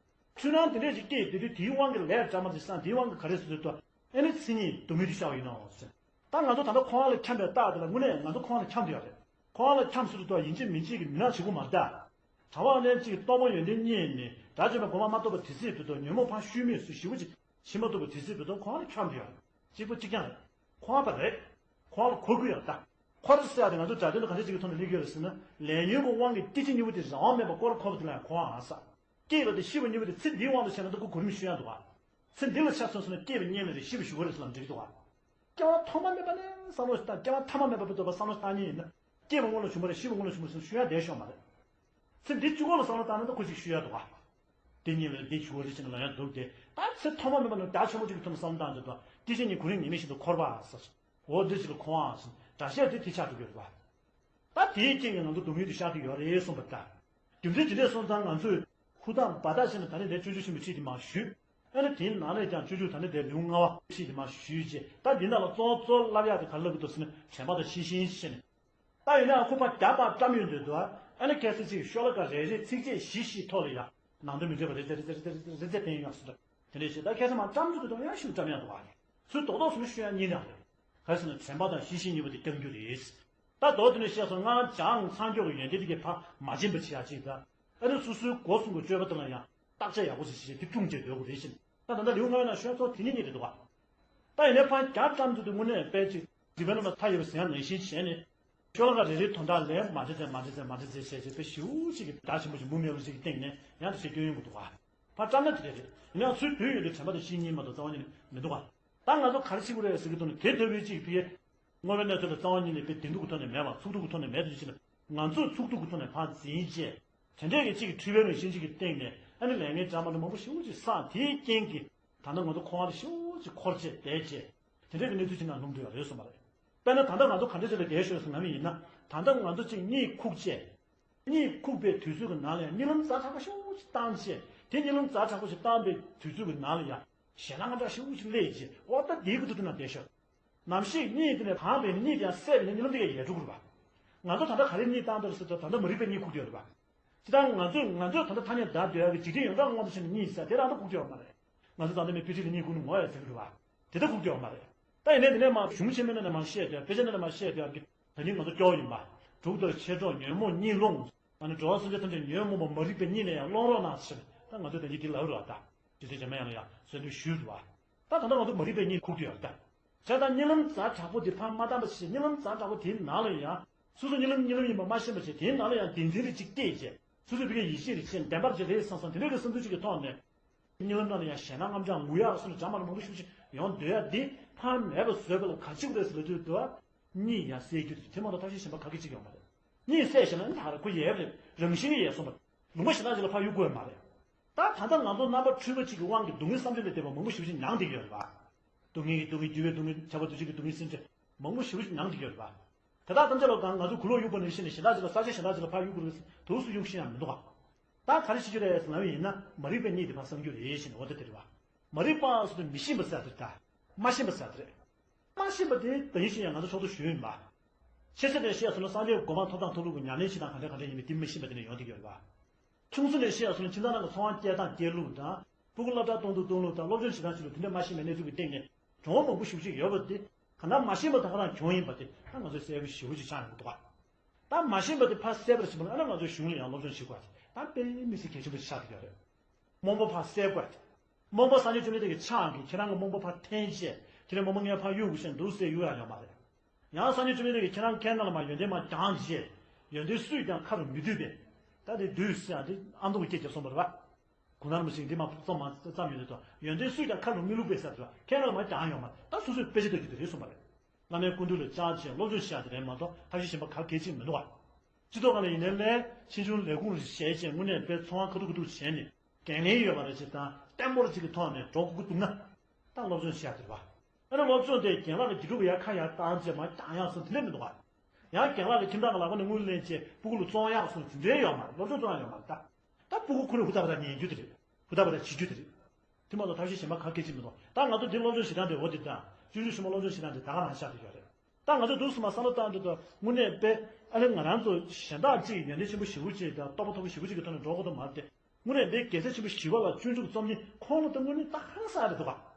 འཁྲུལ་སྣང་དེ་འདྲས་ཅིག་སྐྱེས་དེ་དུས་དེའི་དབང་གིས་ལས་འདྲ་མ་ཅིག་སང་དེའི་དབང་གིས་ག་རེ་ཟེར་ཟེར་ཏོ། ཨེ་ནི་མཚན་ཉིད་སྡུག་བསྔལ་དུ་ཤར་བ་ཡིན་ནོ་ཟེར། ད་ང་ཚོ་ད་ལྟ་ཁོ་རང་ལ་འཁྱམས་པའི་རྟགས་དེ་ལ་དངོས་གནས་ང་ཚོ་ཁོ་རང་ལ་འཁྱམས་བསྡད་ཡོད་རེད། ཁོ་རང་ལ་འཁྱམས་ཟེར་ཏོ་ཡིན་གཅིག་མིན་གཅིག་གི་མི་ནག་བྱེད་དགོས་མ་རེད་ད། གྲྭ་པ་ལན་གཅིག་རྟོགས་པ་ཡོན་ཏན་རྙེད་ནས་དགྲ་བཅོམ་པའི་གོ་འཕང་མ་ཐོབ་པ་དེ་སྲིད་དུ་ཏོ་ཉོན་མོངས་ཕར་ཤུལ་མེད་སུ་ཞི་བ་ཅིག་ཤི་མ་ཐུབ་པ་དེ་སྲིད་དུ་ཏོ་ཁོ་རང་ལ་འཁྱམས་བསྡད་ཡོད་རེད། གཅིག་པ་གཅིག་རྐྱང་རེད། ཁོ་རང་པ་རེད། ཁོ་རང་ལ་གོ་དགོས་ཡོད་རེད་ད། ཁོ་རང་ཟེར་ཡ་དེ་ང་ཚོ་སྒྲ་དོན་ལ་ག་འདྲ་ཅིག་གི་ཐོག་ནས་སླེབས་ཀྱི་ཡོད་རེད་ཟེར་ན་ལས་ཉོན་གྱི་དབང་གིས་སྐྱེ་འཆི་གཉིས་པོ་དེ་རང་དབང་མེད་པར་བསྐོར་འཁོར་བ་དེ་ལ་ཡང་ཁོ་རང་ཨ་ས། སྐྱེས་པ་དེ་ཤི་བ་གཉིས་པོ་དེ་ཚེ་འདིའི་དབང་དུ་བྱས་ན་ད་ཁོ་གོ་རིམ་ཞུ་ཡ་འདུག་ག་ཚེ་འདི་ལ་ཆ་མཚོན་སོང་ན་སྐྱེས་པ་རྙེད་ནི་རེད་ཤི་བ་ཞུ་བ་རེད་ཟེར་ལབ་འགྲིག་གི་འདུག་ག་སྐྱེ་བ་ཐོག་མ་མེད་པ་ནས་བསམ་བློ་ཞིག་བཏང་སྐྱེ་བ་ཐ་མ་མེད་པ་བར་དུ་བསམ་བློ་བཏང་མཁན་ཡིན་ན། སྐྱེས་པ་སྔོན་ལ་བྱུང་བ་རེད་ཤི་བ་སྔོན་ལ་བྱུང་བ་རེད་ཟེར་ཤོད་ཡ་བསྡད་ཤོག་མ་རེད། ཚེ་འདི་གཅིག་པོ་ལ་བསམ་བློ་བཏང་ན་ད་ཁོ་ཅིག་ཤི་ཡ་འདུག་ག་དེ་གཉིས་ལ་འདི་གཅིག་པོ་རེད་ཅེས་ལབ་ཡ་འདུག་སྟེ། ད་ཚེ་ཐོག་མ་མེད་པ་ནས་རྒྱ་ཆེན་པོ་ཅིག་གི་ཐོག་ནས་བསམ་བློ་བཏང་ཡ་འདུག་སྟེ། སྐྱེ་འཆི་གཉིས་གོ་རིམ་ཉི་མའི་བཞིན་དུ་འཁོར་བ་ཟེར། འོ་འདི་ཅིག་ལ་འཁོར་བ་ཟེར་སྒྲ་བཤད་དེ་དེ་ཆགས་འགྲོ་གི་ཡོད་རེད་པ། ད་དེའི་རྐྱེན་གྱིས་ང་ཚོ་སྡུག་བསྔལ་དུ་ཤར་གྱི་ཡོད་རེད་གསུངས་པ་ལྟར། རྒྱུ་མཚན་ཇི་འདྲས་སོང་ཙང་ང་ཚོས་ཧུར་ཐག་འབད་ཐག་བྱས་ནས་ད་ནི་དེ་སྤྱོད་འཇུག་ཆེན་མོའི་ཁྲིད་དེ་མར་ཞུས། ཨ་ནི་དེའི་ནང་ནས་ཀྱང་སྤྱོད་འཇུག་ད་ནི་དེ་ལེའུ་ལྔ་པ་ཁྲིད་དེ་མར་ཞུས་རྗེས་ད་འདི་ནང་ལ་གཙོ་བོ་གཙོ་བོ་བསླབ་ཡག་དེ་ག་རེ་བསླབ་ཀྱི་འདུག་ཟེར་ན་དྲན་པ་དང་ཤེས་བཞིན་ཞེས་ནས། ད་ཡིན་ནའང་ཁོ་ཕར་རྒྱ་ཕར་བཀྲམ་ཡོང་དུས་འདུག་ཨ་ནི་ཁ་སང་ཅིག་ཤོ་ལོ་ཀ་རེ་རེ་ཚིགས་བཅད་བཞི་བཞིའི་ཐོག་ལ་ཡང་ནང་དོན་མི་འདྲ་བ་རེ་རེ་རེ་རེ་བསྟན་ཡོང་ཟེར་འདྲ་དེ་འདྲ་ཞིག་ད་ཁ་སང་མར་བཀྲམ་དུས་འདུག་ཡང་ཞིབ་བཀྲམ་ཡག་འདུག་ཨ། ཚུལ་རྡོག་རྡོག་སུ་ཤོད་ཡག་གཉིས་རང་རེད། ག་རེ་ཟེར་ན་དྲན་པ་དང་ཤེས་བཞིན་གཉིས་པོ་དེ་རྐྱང་རྒྱུ་རེད། ད་མདོར་བསྡུས་ནས་བཤད་སོང་སྔགས་འཆང་མཚང་སྐྱོགས་ཀྱི་ཡོན་ཏན་དེ་གའི་ཕར་མ་སྦྱིན་པ་བྱེད་ཡག་ཅིག་དང་། ཨ་ནི་སོ་སོའི་སྒོ་གསུམ་གྱི་སྤྱོད་པ་དེ་ལ་ཡང་བརྟག་དཔྱད་ཡག་པོ་ཞིག་བྱས་ཏེ་བསྲུང་བྱས་སྡོད་དགོས་རེད་ཟེར། ད་ད་ལྟ་ལེའུ་ལྔ་པའི་ནང་ཤོད་ཚོགས་དེ་ཉིད་གཉིས་རེད་འདུག་ག་ད་ཡིན་ནའི་ཕར་རྒྱ་བཀྲམ་དུས་དུས་དངོས་གནས་དཔེ་ཅིག་སྒྲིབ་པའི་རྣམ་པ་མཐའ་ཡས་པ་ཟེར་ཡག་ནང་བཞིན་བྱས་ནས། ཤོ་ལོ་ཀ་རེ་རེའི་དོན་དག་ལན་མ་འདྲ་ཚེ་མ་འདྲ་ཚེ་མ་འདྲ་ཚེ་བྱས་བྱས་དཔེ་ཞེ་པོ་ཅིག་གི་བརྡ་ཆེན་པོ་ཞིག་མུ་མེད་པ་ཞིག་གི་སྟེང་ནས་ཡང་དེ་བྱས་སྐྱོན་ཡོང་གི་འདུག་ག་ཕར་བཀྲམ་ན་དེ་འདྲ་རེད། ཡིན་ནའང་ཚུལ་དོན་ཡོད་དུས་དྲན་པ་དང་ཤེས་གཉིས་མ་གཏོགས་རྩ་བ་ཉིད་ནས་མི་འདུག་ག་ད་ང་ཚོ་ག་རེ་བྱེད་དགོས་རེད་ཟེར་གྱི་འདུག་ན་དེ་ལྟ་བུའི་ཅིག་ཕི་ཡེ། དངོས་པོའི་གནས་ཚུལ་ལ་རྩ་བ་ཉིད་ནས་དཔེ་བདེན་སྡུག་གི་ཐོག་ནས་མེད་པ་ཚུགས་ཐུབ་ཀྱི་ཐོག་ནས་མེད་དུ་ཕྱིན་ན་ང་ཚོས་ཚུགས་ཐུབ་ཀྱི་ཐོག་ནས་ཕར་འཛིན་བྱས། དེ་འདྲས་ཀྱི་ཅིག་འཁྲུལ་པའི་རང་བཞིན་ཅིག་གི་སྟེང་ནས་ཨ་ནི་ལས་ངན་བྱ་མ་འདྲ་མང་པོ་ཞེ་པོ་ཅིག་བསགས་དེའི་རྐྱེན་གྱིས་ད་ལྟ་ང་ཚོ་འཁོར་བ་ལ་ཞེ་པོ་ཅིག་འཁོར་བྱས་བསྡད་བྱས་དེ་འདྲས་ཀྱི་གནས་ཚུལ་ཅིག་ནང་ལྷུང་འགྲོ་ཡ་རེད་གསུངས་པ་རེད། དཔེར་ན་ད་ལྟ་ང་ཚོ་ག་འདྲས་ཅིག་ལ་བསྡད་ཤོག་ཟེར་ང་མི་ཡིན་ན་ད་ལྟ་ང་ཚོ་ཅིག་གཉིད་ཁུག་བྱས། གཉིད་ཁུག་པའི་དུས་ཚོད་ཀྱི་ནང་ལ་ཡང་གཉིད་ལམ་ཛ་དྲག་པོ་ཞེ་པོ་ཅིག་བཏང་བྱས་དེ་གཉིད་ལམ་ཛ་དྲག་པོ་ཞིག་བཏང་པའི་དུས་ཚོད་ཀྱི་ནང་ལ་ཡང་ཞེད་སྣང་དྲག་ཞེ་པོ་ཅིག་སླེབས་བྱས་འོ་ད་དེའི་གི་དུས་དུ་ན་བསྡད་ཤོག་ནམ་ཞིག་གཉིད་དེ་ནས་བག་པས་ནས་གཉིད་དེ་ཡང་སད་པས་ནས་གཉིད་ལམ་དེ་ཡང་ཡལ་འགྲོ་གི་རེད་པ། ང་ཚོ་ད་ལྟ་ག་རེ་གཉིད་བཏང་འདུག་ཟེར་ད་ད་ལྟ་མ་རིག་པའི་གཉིད་ཁུག་བསྡད་ཡོད་རེད་པ། ཅི་ལྟར་ང་ཚོས་ང་ཚོས་ད་ལྟ་ཐ་སྙད་བརྡ་སྡོད་ཡག་གི་འཇིག་རྟེན་ཡོངས་གྲགས་དབང་དུ་བྱས་ནས་གཉིད་ཟེར་དེ་རང་ད་ཁུག་རྒྱུ་ཡོད་མ་རེད། ང་ཚོ་ད་ལྟ་མི་དཔེ་ཁྲིད་ལ་གཉིད་ཁུག་ནས་ངོ་ཡ་ཟེར་གི་རེད་བ། དེ་ད་ཁུག་རྒྱུ་ཡོད་མ་རེད། ད་ཡིན་ནའི་དེ་ནས་མ་གཞུང་ཆེན་མོའི་ནང་ནས་མ་བཤད་དེ་དཔེ་ཆ་ནང་ནས་མ་བཤད་དེ་གི་ད་ནི་ང་ཚོ་སྐྱོ་བོ་ཡིན་པ། དྲུག་ལྟར་ཆེ་གྲོགས་ཉོན་མོངས་གཉིད་སློང་། ང་ནི་འགྲོ་བ་སེམས་ཅན་ཐམས་ཅད་ཉོན་མོངས་པ་མ་རིག་པའི་གཉིད་ལས་ཡང་སློང་རོགས་གནང་ཟེར་ད་ང་ཚོ་ད་ནི་དེ་ལབ་རོགས་ད། དེ་ཚོ་རྗེས་མ་ཡང་ལ་ཡང་གསོལ་འདེབས་ཞུས་འདུག་བ། ད་ད་ལྟ་ང་ཚོ་མ་རིག་པའི་གཉིད་ཁུག་དུ་ཡོད་ད། བྱས་ཙང་གཉིད་ལམ་ཛ་དྲག་པོ་དེ་ཕར་མ་བཏང་པ་བྱས་གཉིད་ལམ་ཛ་དྲག་པོ་དེའི་ནང་ལ་ཡང་། སོ་སོ་གཉིད་ལམ་གཉིད་ལམ་ཡིན་པ་མ་ཤེས་པ་བྱས་དེའི་ནང་ལ་ཡང་བདེན་འཛིན་རེ་གཅིག་སྐྱེས་བྱས། སོ་སོའི་ཕ་གིའི་ཡིད་ཆེས་རེ་བྱས་བདེན་པར་བྱས་རེད་བསམ་བསམ་དེ་འདྲ་གི་བསམ་ཚུལ་ཅིག་གི་ཐོག་ནས། གཉིད་ལམ་ནང་ལ་ཡང་ཞེད་སྣང་དངངས་སྐྲག་ངུ་ཡག་སོགས་ལ་འཇག་མ་ལ་མང་པོ་ཞིག་ཅིག་ཡོང་སྡོད་ཡ་འདི་ཕར་མེད་པ་བཟོས་པ་ལ་ག་ཅིག་རེད་ཟེར་ལབ་དུས་དུ་བ། གཉིད་ཡང་སད་རྒྱུ་དེ་དེ་མ་གཏོགས་ཐབས་ཤེས་གཞན་པ་ག་གེ་ཅིག་ཡོད་མ་རེད། གཉིད་སད་ཞེ་ན་ད་ར་ཁོ་ཡལ་བ་རེད། རང་བཞིན་གྱིས་ཡལ་སོང་བ། ལུང་པ་ཞེ་དྲག་ཅིག་ལ་ཕར་གཡུག་དགོས་ཡོད་མ་རེད། ད་ད་ལྟ་ང་ཚོ་རྣམ་པ་འཁྲུལ་པ་གཅིག་གི་དབང་གིས་སྡུག་བསྔལ་བསམ་གཏན་ལས་འདས་པ་མང་པོ་ཞེ་པོ་ཅིག་མྱངས་བསྡད་ཀྱི་ཡོད་རེད་པ། སྡུག་བསྔལ་གྱི་སྡུག་བསྔལ་འགྱུར་བའི་སྡུག་བསྔལ་ཁྱབ་པ་འདུ་བྱེད་ཀྱི་སྡུག་བསྔལ་སེམས་ཅན་མང་པོ་ཞེ་པོ་ཅིག་མྱངས་བསྡད་ཀྱི་ཡོད་རེད་པ། དེ་དག་ཐམས་ཅད་ལ་གང་ང་ཚོ་གུ་ལོག་གཡུག་པ་ནང་བཞིན་ནས་གཞན་དག་ཅིག་ལ་ས་ཆ་གཞན་དག་ཅིག་ལ་ཕར་གཡུག་དགོས་རེད་དུས་སུ་གཡུག་ཤེས་ཡང་མི་འདུག་ག་ད་ག་རེ་བྱེད་རྒྱུ་རེད་ཟེར་ན་ཡིན་ན། མ་རིག་པའི་གནས་དེ་ཕར་བསམ་རྒྱུ་རེད་ཟེར་ནས། འོ་ད་དེ་རེད་བ། མ་རིག་པ་ཟེར་དུས་མི་ཤེས་པ་ཟེར་དེ་རེད་ད། མ་ཤེས་པ་ཟེར་དེ་རེད། མ་ཤེས་པ་དེ་ད་ཡིན་ཞིག་ཡང་ང་ཚོ་ཕྱོགས་སུ་ཞུགས་ཡིན་པ། ཆེ་ས་ནས་བཤད་སོང་ན་སངས་རྒྱས་གོ་འཕང་ཐོབ་སྟངས་ཐོབ་ལུགས་ཀྱི་ཉམས་ལེན་བྱེད་སྟངས་ག་འདྲ་ག་འདྲ་ཡིན་མིན་དེ་མི་ཤེས་པ་དེ་ནས་ཡོང་བསྡད་ཀྱི་ཡོད་རེད་བ། ཆུང་ས་ནས་བཤད་སོང་ན་ཁྱིམ་ཚང་ནང་གི་ཚོང་བ་སྐྱེལ་སྟངས་སྐྱེལ་ལུགས་དང་། སྤུ་གུ་སློབ་གྲྭ་གཏོང་དུ་གཏོང་ལུགས་དང་། སློབ་སྦྱོང་བྱེད་སྟངས་བྱེད་ལུགས་དེ་འདྲ་མ་ཤེས་པའི་གནས་ཚུལ་གྱི་སྟེང་ནས་གྱོང་མང་པོ་ཞེ་པོ་ཅིག་ཡོད་པ་དེ། གང་ལྟར་མ་ཤེས་པ་དེ་ག་རང་གྱོང་ཡིན་པ་དེ་ད་ང་ཚོས་གསལ་པོ་ཞེ་པོ་ཅིག་ཆགས་ཡོང་གི་འདུག་ག་ད་མ་ཤེས་པ་དེ་ཕར་བསལ་བར་བྱེད་པ་ལ་ཨ་ནི་ང་ཚོས་གཞུང་ལ་ཡང་སློབ་སྦྱོང་བྱེད་དགོས། ད་དཔེ་མི་སྲིད་གལ་ཆེན་པོ་ཞིག་ཆགས་བསྡད་ཡོད་རེད། རྨོངས་པ་ཕར་བསལ་དགོས། རྨོངས་པ་སངས་རྒྱས་བཅོམ་ལྡན་འདས་ཀྱི་ཕྱག་གིས་ཁྱེད་རང་གི་རྨོངས་པ་ཕར་འཐེན་བྱས། ཁྱེད་རང་རྨོངས་པ་ངས་ཕར་གཡུག་དགོས་ཤེས་འདུག་ཟེར་གཡུག་ཡག་ཡོད་མ་རེད། ཡང་སངས་རྒྱས་བཅོམ་ལྡན་འདས་ཀྱིས་ཁྱེད་རང་ཁའི་ནང་ལ་མར་ཡོན་ཏན་མར་བགྱང་བྱས། ཡོན་ཏན་སུས་ཀྱང་ཁ་རུ་མི་བསྡུས་པས། ད་དེ་བསྡུས་ཟེར་ཡག་དེ་ཨ་མདོ་གི་སྐད་ཀྱིས་གསུངས་པ་རེད་བ། གུང་ཐང་རིན་པོ་ཆེས་འདི་མར་ཕུགས་བསམ་མ་བརྩམས་ཡོད་དེ་དོ། ཡོན་ཏན་སུས་ཀྱང་ཁ་རུ་མི་བླུགས་པས་ཟེར་དུས། ཁའི་ནང་ལ་མར་བགྱང་ཡོད་མ་རེད། ད་སོ་སོས་དཔེ་ཆ་ལྟ་རྒྱུ་དེ་རེད་གསུངས་པ་རེད། བླ་མའི་སྐུ་མདུན་ལ་བཅར་བྱས་སློབ་སྦྱོང་བྱེད་ཡག་དེ་རེད་མ་གཏོགས་ཐབས་ཤེས་གཞན་པ་ག་གེ་ཅིག་མི་འདུག་བ། སྤྱི་ཚོགས་ཁག་ལ་ཡིན་ནའི་ལས་ཕྱིས་འབྱུང་ལས་ཁུངས་ལ་ཞལ་བྱས་དངོས་གནས་དཔེ་ཚོང་བ་ཁ་ཐུག་ཁ་ཐུག་བྱས་ནས་འགན་ལེན་ཡོད་པ་རེད་ཅེས་དང་བརྟན་པོར་ཅིག་གི་ཐོག་ནས་འགྲོ་དགོས་ཀྱི་འདུག་ན། ད་སློབ་སྦྱོང་བྱེད་ཡག་དེ་རེད་བ། ཨ་ནི་སློབ་སྦྱོང་དེ་རྒན་ལགས་ཀྱི་རྒྱུད་སྒྲུབ་ཡག་ཁ་ཡར་བཏང་བྱས་མར་བགྱང་ཡག་སོགས་དེ་འདྲ་མི་འདུག་བ། ཡང་རྒན་ལགས་ཀྱི་ཁྱིམ་བདག་གི་ལག་པ་ནས་དངུལ་ལེན་བྱས་སྤུ་གུ་ལ་བཙོང་ཡག་སོགས་དེ་འདྲའི་ཡོད་མ་རེད། སློབ་སྦྱོང་བཙོང་ཡག་ཡོད་མ་རེད་ད། ད་སྤུ་གུ་ཁོ་རང་ཧུར་ཐག་པ་ཐག་ཉན་རྒྱུ་དེ་རེད། ཧུར་ཐག་པ་ཐག་བྱེད་རྒྱུ་དེ་རེད། དེ་མ་གཏོགས་ཐབས་ཤེས་གཞན་པ་ག་གེ་ཅིག་མི་འདུག་ད་ང་ཚོ་འདི་སློབ་སྦྱོང་བྱེད་སྟངས་དེ་འོ་དེ་དང་སྤྱོད་འཇུག་ཆེན་མོ་སློབ་སྦྱོང་བྱེད་སྟངས་དེ་ད་ག་རང་ཆགས་བསྡད་ཡོད་རེད། ད་ང་ཚོ་འདུག་སེ་མར་བསམ་བློ་བཏང་དུས་དང་དངོས་གནས་དཔེ་ཨ་ནི་ང་རང་ཚོ་གཞན་དག་ཅིག་ཡོན་ཏན་ཆེན་པོ་ཞེ་པོ་ཅིག་དང་རྟོགས་པ་མཐོ་པོ་ཞེ་པོ་ཅིག་གི་ཐོག་ནས་འགྲོ་དགོས་དོན་མ་རེད་དེ། དངོས་གནས་འདི་རྒྱལ་སྲས་ཆེན་པོ་ཞི་བ་ལྷ་སྤྱོད་འཇུག་རྩོམ་མཁན་ཁོང་ལ་ད་དངོས་གནས་ད་ཧང་སང་རེད་འདུག་ག་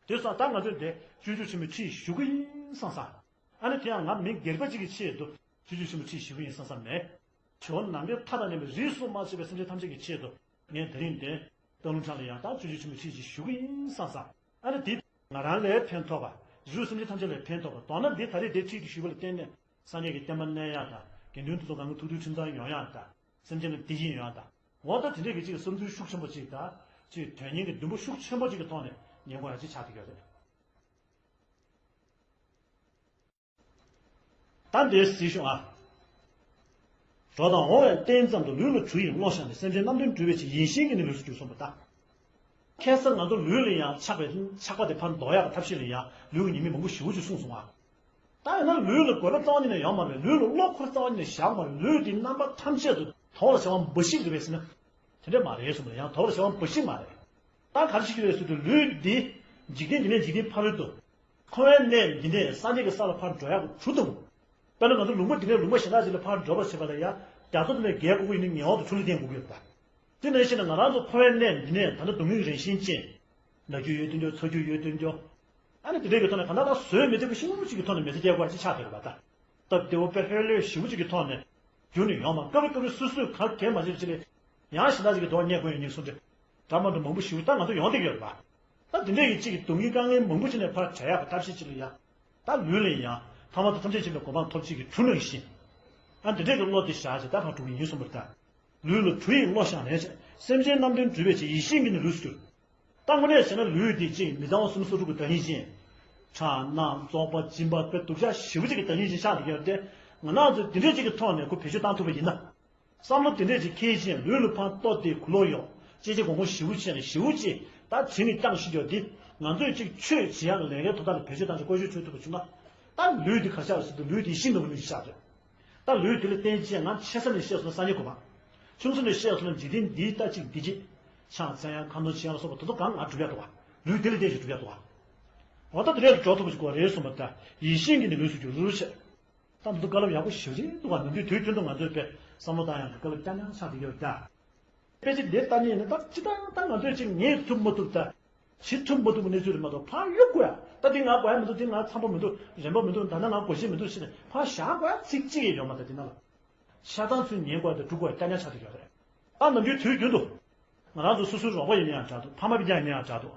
དེ་སོང་ཙང་ད་ང་ཚོས་འདི་སྤྱོད་འཇུག་ཆེན་མོའི་ཁྲིད་ཞུ་གི་ཡིན་བསམ་བསམ། ཨ་ནི་དེ་ཡང་ང་མི་སྒེར་པ་གཅིག་གི་ཆེད་དུ་སྤྱོད་འཇུག་ཆེན་མོའི་ཁྲིད་ཞུ་གི་ཡིན་བསམ་བསམ་མེད། བྱེ་བ་ནམ་མཁའི་མཐའ་དང་མཉམ་པའི་རིས་སུ་མ་ཆད་པའི་སེམས་ཅན་ཐམས་ཅད་ཀྱི་ཆེད་དུ་ངས་དེ་རིང་འདི་སྟག་ལུང་བྲག་ལ་ཡང་ད་སྤྱོད་འཇུག་ཆེན་མོའི་ཁྲིད་ཅིག་ཞུ་གི་ཡིན་བསམ་བསམ། ཨ་ནི་འདི་ང་རང་ལ་ཕན་ཐོགས་པ། རིགས་དྲུག་སེམས་ཅན་ཐམས་ཅད་ལ་ཕན་ཐོགས་པ། མདོར་ན་འདི་ད་རེས་འདི་ཁྲིད་ཅིག་ཞུས་པ་ལ་བརྟེན་ནས་སངས་རྒྱས་ཀྱི་བསྟན་པ་གནས་ཡག་དང་། དགེ་འདུན་དེ་ཚོ་གང་གི་ཐུགས་མཐུན་ཁྲིམས་གཙང་ཡོང་ཡག་དང་། སེམས་ཅན་ལ་བདེ་སྐྱིད་ཡོང་ཡག་དང་། འོ་ད་དེ་འདྲས་ཀྱི་ཅིག་བསམ་ཚུལ་ཤུགས་ཆེན་པོ་ཅིག་དང་། ཅིག་དོན་སྙིང་གི་འདུན་པ་ཤུགས་ཆེན་པོ་ཅིག་གི་ཐོག་ནས་ཉན་དགོས་ཡག་ཅིག་ཆགས་བསྡད་ཡོད་རེད། ད་འདིར་གཟིགས་ཤོག་ཨ། འགྲོ་དང་འོང་བའི་རྟེན་ཙམ་དུ། ལུས་ལ་གྲུ་ཡིས་བློ་བཞག་ནས། སེམས་ཅན་རྣམ་གྲོལ་སྒྲུབ་པའི་ཕྱིར། ཡིད་བཞིན་གྱི་ནི་ལུས་སུ་གྱུར་གསུངས་པ་ལྟར། ཁ་སང་ང་ཚོ་ལུས་ལ་ཡང་ཆགས་པའི་ཆགས་པ་དེ་ཕར་ཟློག་ཡག་གི་ཐབས་ཤེས་ལ་ཡང་ལུས་ཀྱི་ཉེས་དམིགས་མང་པོ་ཞེ་པོ་ཅིག་གསུངས་སོང་ཨ། ད་ཡིན་ན་ལུས་ལ་དགོས་པ་རྩ་བ་ཉིད་ནས་ཡོད་མ་རེད། ལུས་ལ་བློ་འཁོར་རྩ་བ་ཉིད་ནས་བཞག་མ་རེད། ལུས་དེ་རྣམ་པ་ཐམས་ཅད་དུ་དོགས་ལ་བྱ་བ་འབའ་ཞིག་རེད་པས་ཟེར་ན། དེ་འདྲ་མ་རེད་གསུངས་པ་རེད། ཡང་དོགས་ལ་བྱ་བ་འབའ་ཞིག་མ་རེད། ད་ག་རེ་བྱེད་ཀྱི་རེད་ཟེར་དུས་ལུས་འདི་འཇིག་རྟེན་འདི་ནས་འཇིག་རྟེན་ཕ་རོལ་ཏུ། འཁོར་བའི་གནས་འདི་ནས་སངས་རྒྱས་ཀྱི་ས་ལ་ཕར་འགྲོ་ཡག་གི་གྲུ་དང་། དཔེར་ན་ང་ཚོ་ལུང་པ་འདི་ནས་ལུང་པ་གཞན་དག་ཅིག་ལ་ཕར་འགྲོ་བར་བྱེད་པ་ལ་ཡང་རྒྱ་མཚོ་འདི་ནས་བརྒལ་དགོས་ཀྱི་ཡིན་ན་ཉེ་འོག་ཏུ་ཆུ་ལ་བརྟེན་དགོས་ཀྱི་ཡོད་པ། དེ་ནང་བཞིན་ང་རང་ཚོ་འཁོར་བའི་གནས་འདི་ནས་ད་ལྟ་སྡུག་བསྔལ་གྱི་རང་བཞིན་ཅན། ན་རྒྱུ་ཡོད་དོན་ཅོག་ཚ་རྒྱུ་ཡོད་དོན་ཅོག་ཨ་ནི་དེ་འདྲའི་གི་ཐོག་ནས་གང་ལྟར་ད་བཟོད་མི་ཐུབ་པའི་ཤི་ངུ་ཅིག་གི་ཐོག་ནས་མི་ཚེ་སྐྱེལ་དགོས་ཅིག་ཆགས་བསྡད་ཡོད་པ་ད། སྟབས་བདེ་བོ་དཔེ་ལྷོད་ལྷོད་ཞེ་པོ་ཅིག་གི་ཐོག་ནས་རྒྱུན་ནས་ཡོང་མ། སྐབས་རེ་སྐབས་རེ་སོ་སོས་ག་གེ་མ་བྱེད་ཅིག་ལས་ཡང་གཞན་དག་ཅིག་གི་དོགས་རྙེད་དགོས་ཡོད་ཉེན་སོང་འདྲ། འདྲ་མ་འདྲ་མང་པོ་ཞེ་པོ་ད་ང་ཚོ་ཡོང་བསྡད་ཀྱི་ཡོད་རེད་པ། ད་དེ་འདྲའི་གི་ཅིག་གི་སྡུག་བསྔལ་དཀའ་ངལ་མང་པོ་ཅིག་ནས་ཕར་བྲལ་ཡག་གི་ཐབས་ཤེས་ཅིག་ལ་ཡ། ད་ལུས་ལ་ཡང་ཐ་མ་དང་ཐམས་ཅད་མཁྱེན་པའི་གོ་འཕང་ཐོབ་བྱེད་ཀྱི་གྲུ་ནང་བཞིན། ཨ་འདི་འདྲའི་གི་བློ་དེ་བཞག་བྱས་ད་ཕར་འགྲོ་གི་ཡིན་གསུངས་པ་རེད་ད། ལུས་ལ་གྲུ་ཡིས་བློ་བཞག་ནས་བྱས། སེམས་ཅན་རྣམ་གྲོལ་སྒྲུབ་པའི་ཕྱིར། ཡིད་བཞིན་གྱི་ནི་ལུས་སུ་གྱུར། ད་དངོས་གནས་བྱས་ན་ལུས་འདི་ཅིག་མི་གཙང་བ་སུམ་ཅུ་སོ་དྲུག་གི་བདག་ཉིད་ཅན། ཁྲག་རྣག་བཙོག་པ་སྦྱིན་པ་དཔེ་སྡུག་ཅག་ཞེ་པོ་ཅིག་གི་བདག་ཉིད་ཅན་ཆགས་བསྡད་ཀྱི་ཡོད་དེ། ང་རང་ཚོས་འདི་འདྲས་ཅིག་གི་ཐོག་ནས་ཁོ་བེད་སྤྱོད་བཏང་ཐུབ་པ་ཡིན་ན། བསམ་བློ་འདི་འདྲས་ཅིག་འཁྱེར་བྱས་ལུས་ལ་ཕར་ལྟོ་དེ་གུ་ལོག་ཡོང་། ཅེ་ཅེ་གོང་གོང་ཞེ་པོ་བྱས་ནས་ཞེ་པོ་ཅིག་ད་དྲིན་གྱིས་བསྐྱངས་ཤིག་ཡོད་དེ། ང་ཚོས་ཅིག་ཆོས་བྱེད་ཡག་གི་ལས་ཀའི་ཐོག་ཐག་ལ་བེད་སྤྱོད་བཏང་ཞིག་བཀོལ་སྤྱོད་བྱེད་ཐུབ་པ་བྱུང་ན། ད་ལུས་འདི་ག་ཆགས་ཟེར་དུས་ལུས་འདི་ཤིན་ཏུ་མི་ནུས་ཤག་རེད། ད་ལུས་འདི་ལ་བརྟེན་བྱས་ང་ཆེ་ས་ནས་བཤད་སོང་ན་སངས་རྒྱས་གོ་འཕང་། ཆུང་ས་ནས་བཤད་སོང་ན་འཇིག་རྟེན་འདིའི་ལྟ་ཅིག་བདེ་སྐྱིད། ཕྱག་འཚལ་ཡག་ཁ་འདོན་བྱེད་ཡག་ལ་སོགས་པ་དེ་ཚོ་གང་ང་སྒྲུབ་ཡག་འདུག་བ། ལུས་འདི་ལ་བརྟེན་བྱས་སྒྲུབ་ཡག་འདུག་བ། འོ་ད་དེ་འདྲས་ལ་འགྲོ་ཐུབ་པ་ཞིག་དགོས་རེད་གསུངས་པ་ད། ཡིད་བཞིན་གྱི་ནི་ལུས་སུ་གྱུར་ཅེས། ད་འདི་ཚོ་བཀའ་སློབ་ཡག་པོ་ཞེ་པོ་ཅིག་འདུག་བ། ནམ་རྒྱུན་དུས་རྒྱུན་དུ་ང་ཚོས་དཔེ་བསམ་བློ་བཏང་ཡག་གི་སྐབས་ལ་སྐྱར་ཉར་ཆགས་བསྡད་ཡོད་ད། དཔེ་ཆ་འདིར་ལྟ་ཉན་ནས་ད་ཅི་ལྟར་ད་ང་ཚོས་ཅིག་ངེས་ཐུབ་མ་ཐུབ་ད། བྱེད་ཐུབ་མ་ཐུབ་པའི་གནས་ཚུལ་རེད་མ་གཏོགས་ཕར་གཡུག་དགོས་ཡ། ད་འདི་ང་དགོས་ཡ་མི་འདུག་འདི་ང་འཚམ་པོ་མི་འདུག་རན་པོ་མི་འདུག་ད་ལྟ་ང་དགོས་ཤེས་མི་འདུག་ཟེར་ནས་ཕར་བཞག་དགོས་ཡ་ཚིག་གཅིག་ཡང་ཡོད་མ་རེད། འདི་ནང་ལ་ཆགས་སྡང་ཚུལ་ཉན་དགོས་ཡ་དང་སྒྲུབ་དགོས་ཡ་སྐྱར་ཉར་ཆགས་བསྡད་ཡོད་རེད། ད་ནམ་རྒྱུན་དུས་རྒྱུན་དུ་ང་རང་ཚོ་སོ་སོའི་རོགས་པ་ཡིན་ན་ཡང་འདྲ་འདུག་ཕ་མ་སྤུན་ཀྱག་ཡིན་ན་ཡང་འདྲ་འདུག་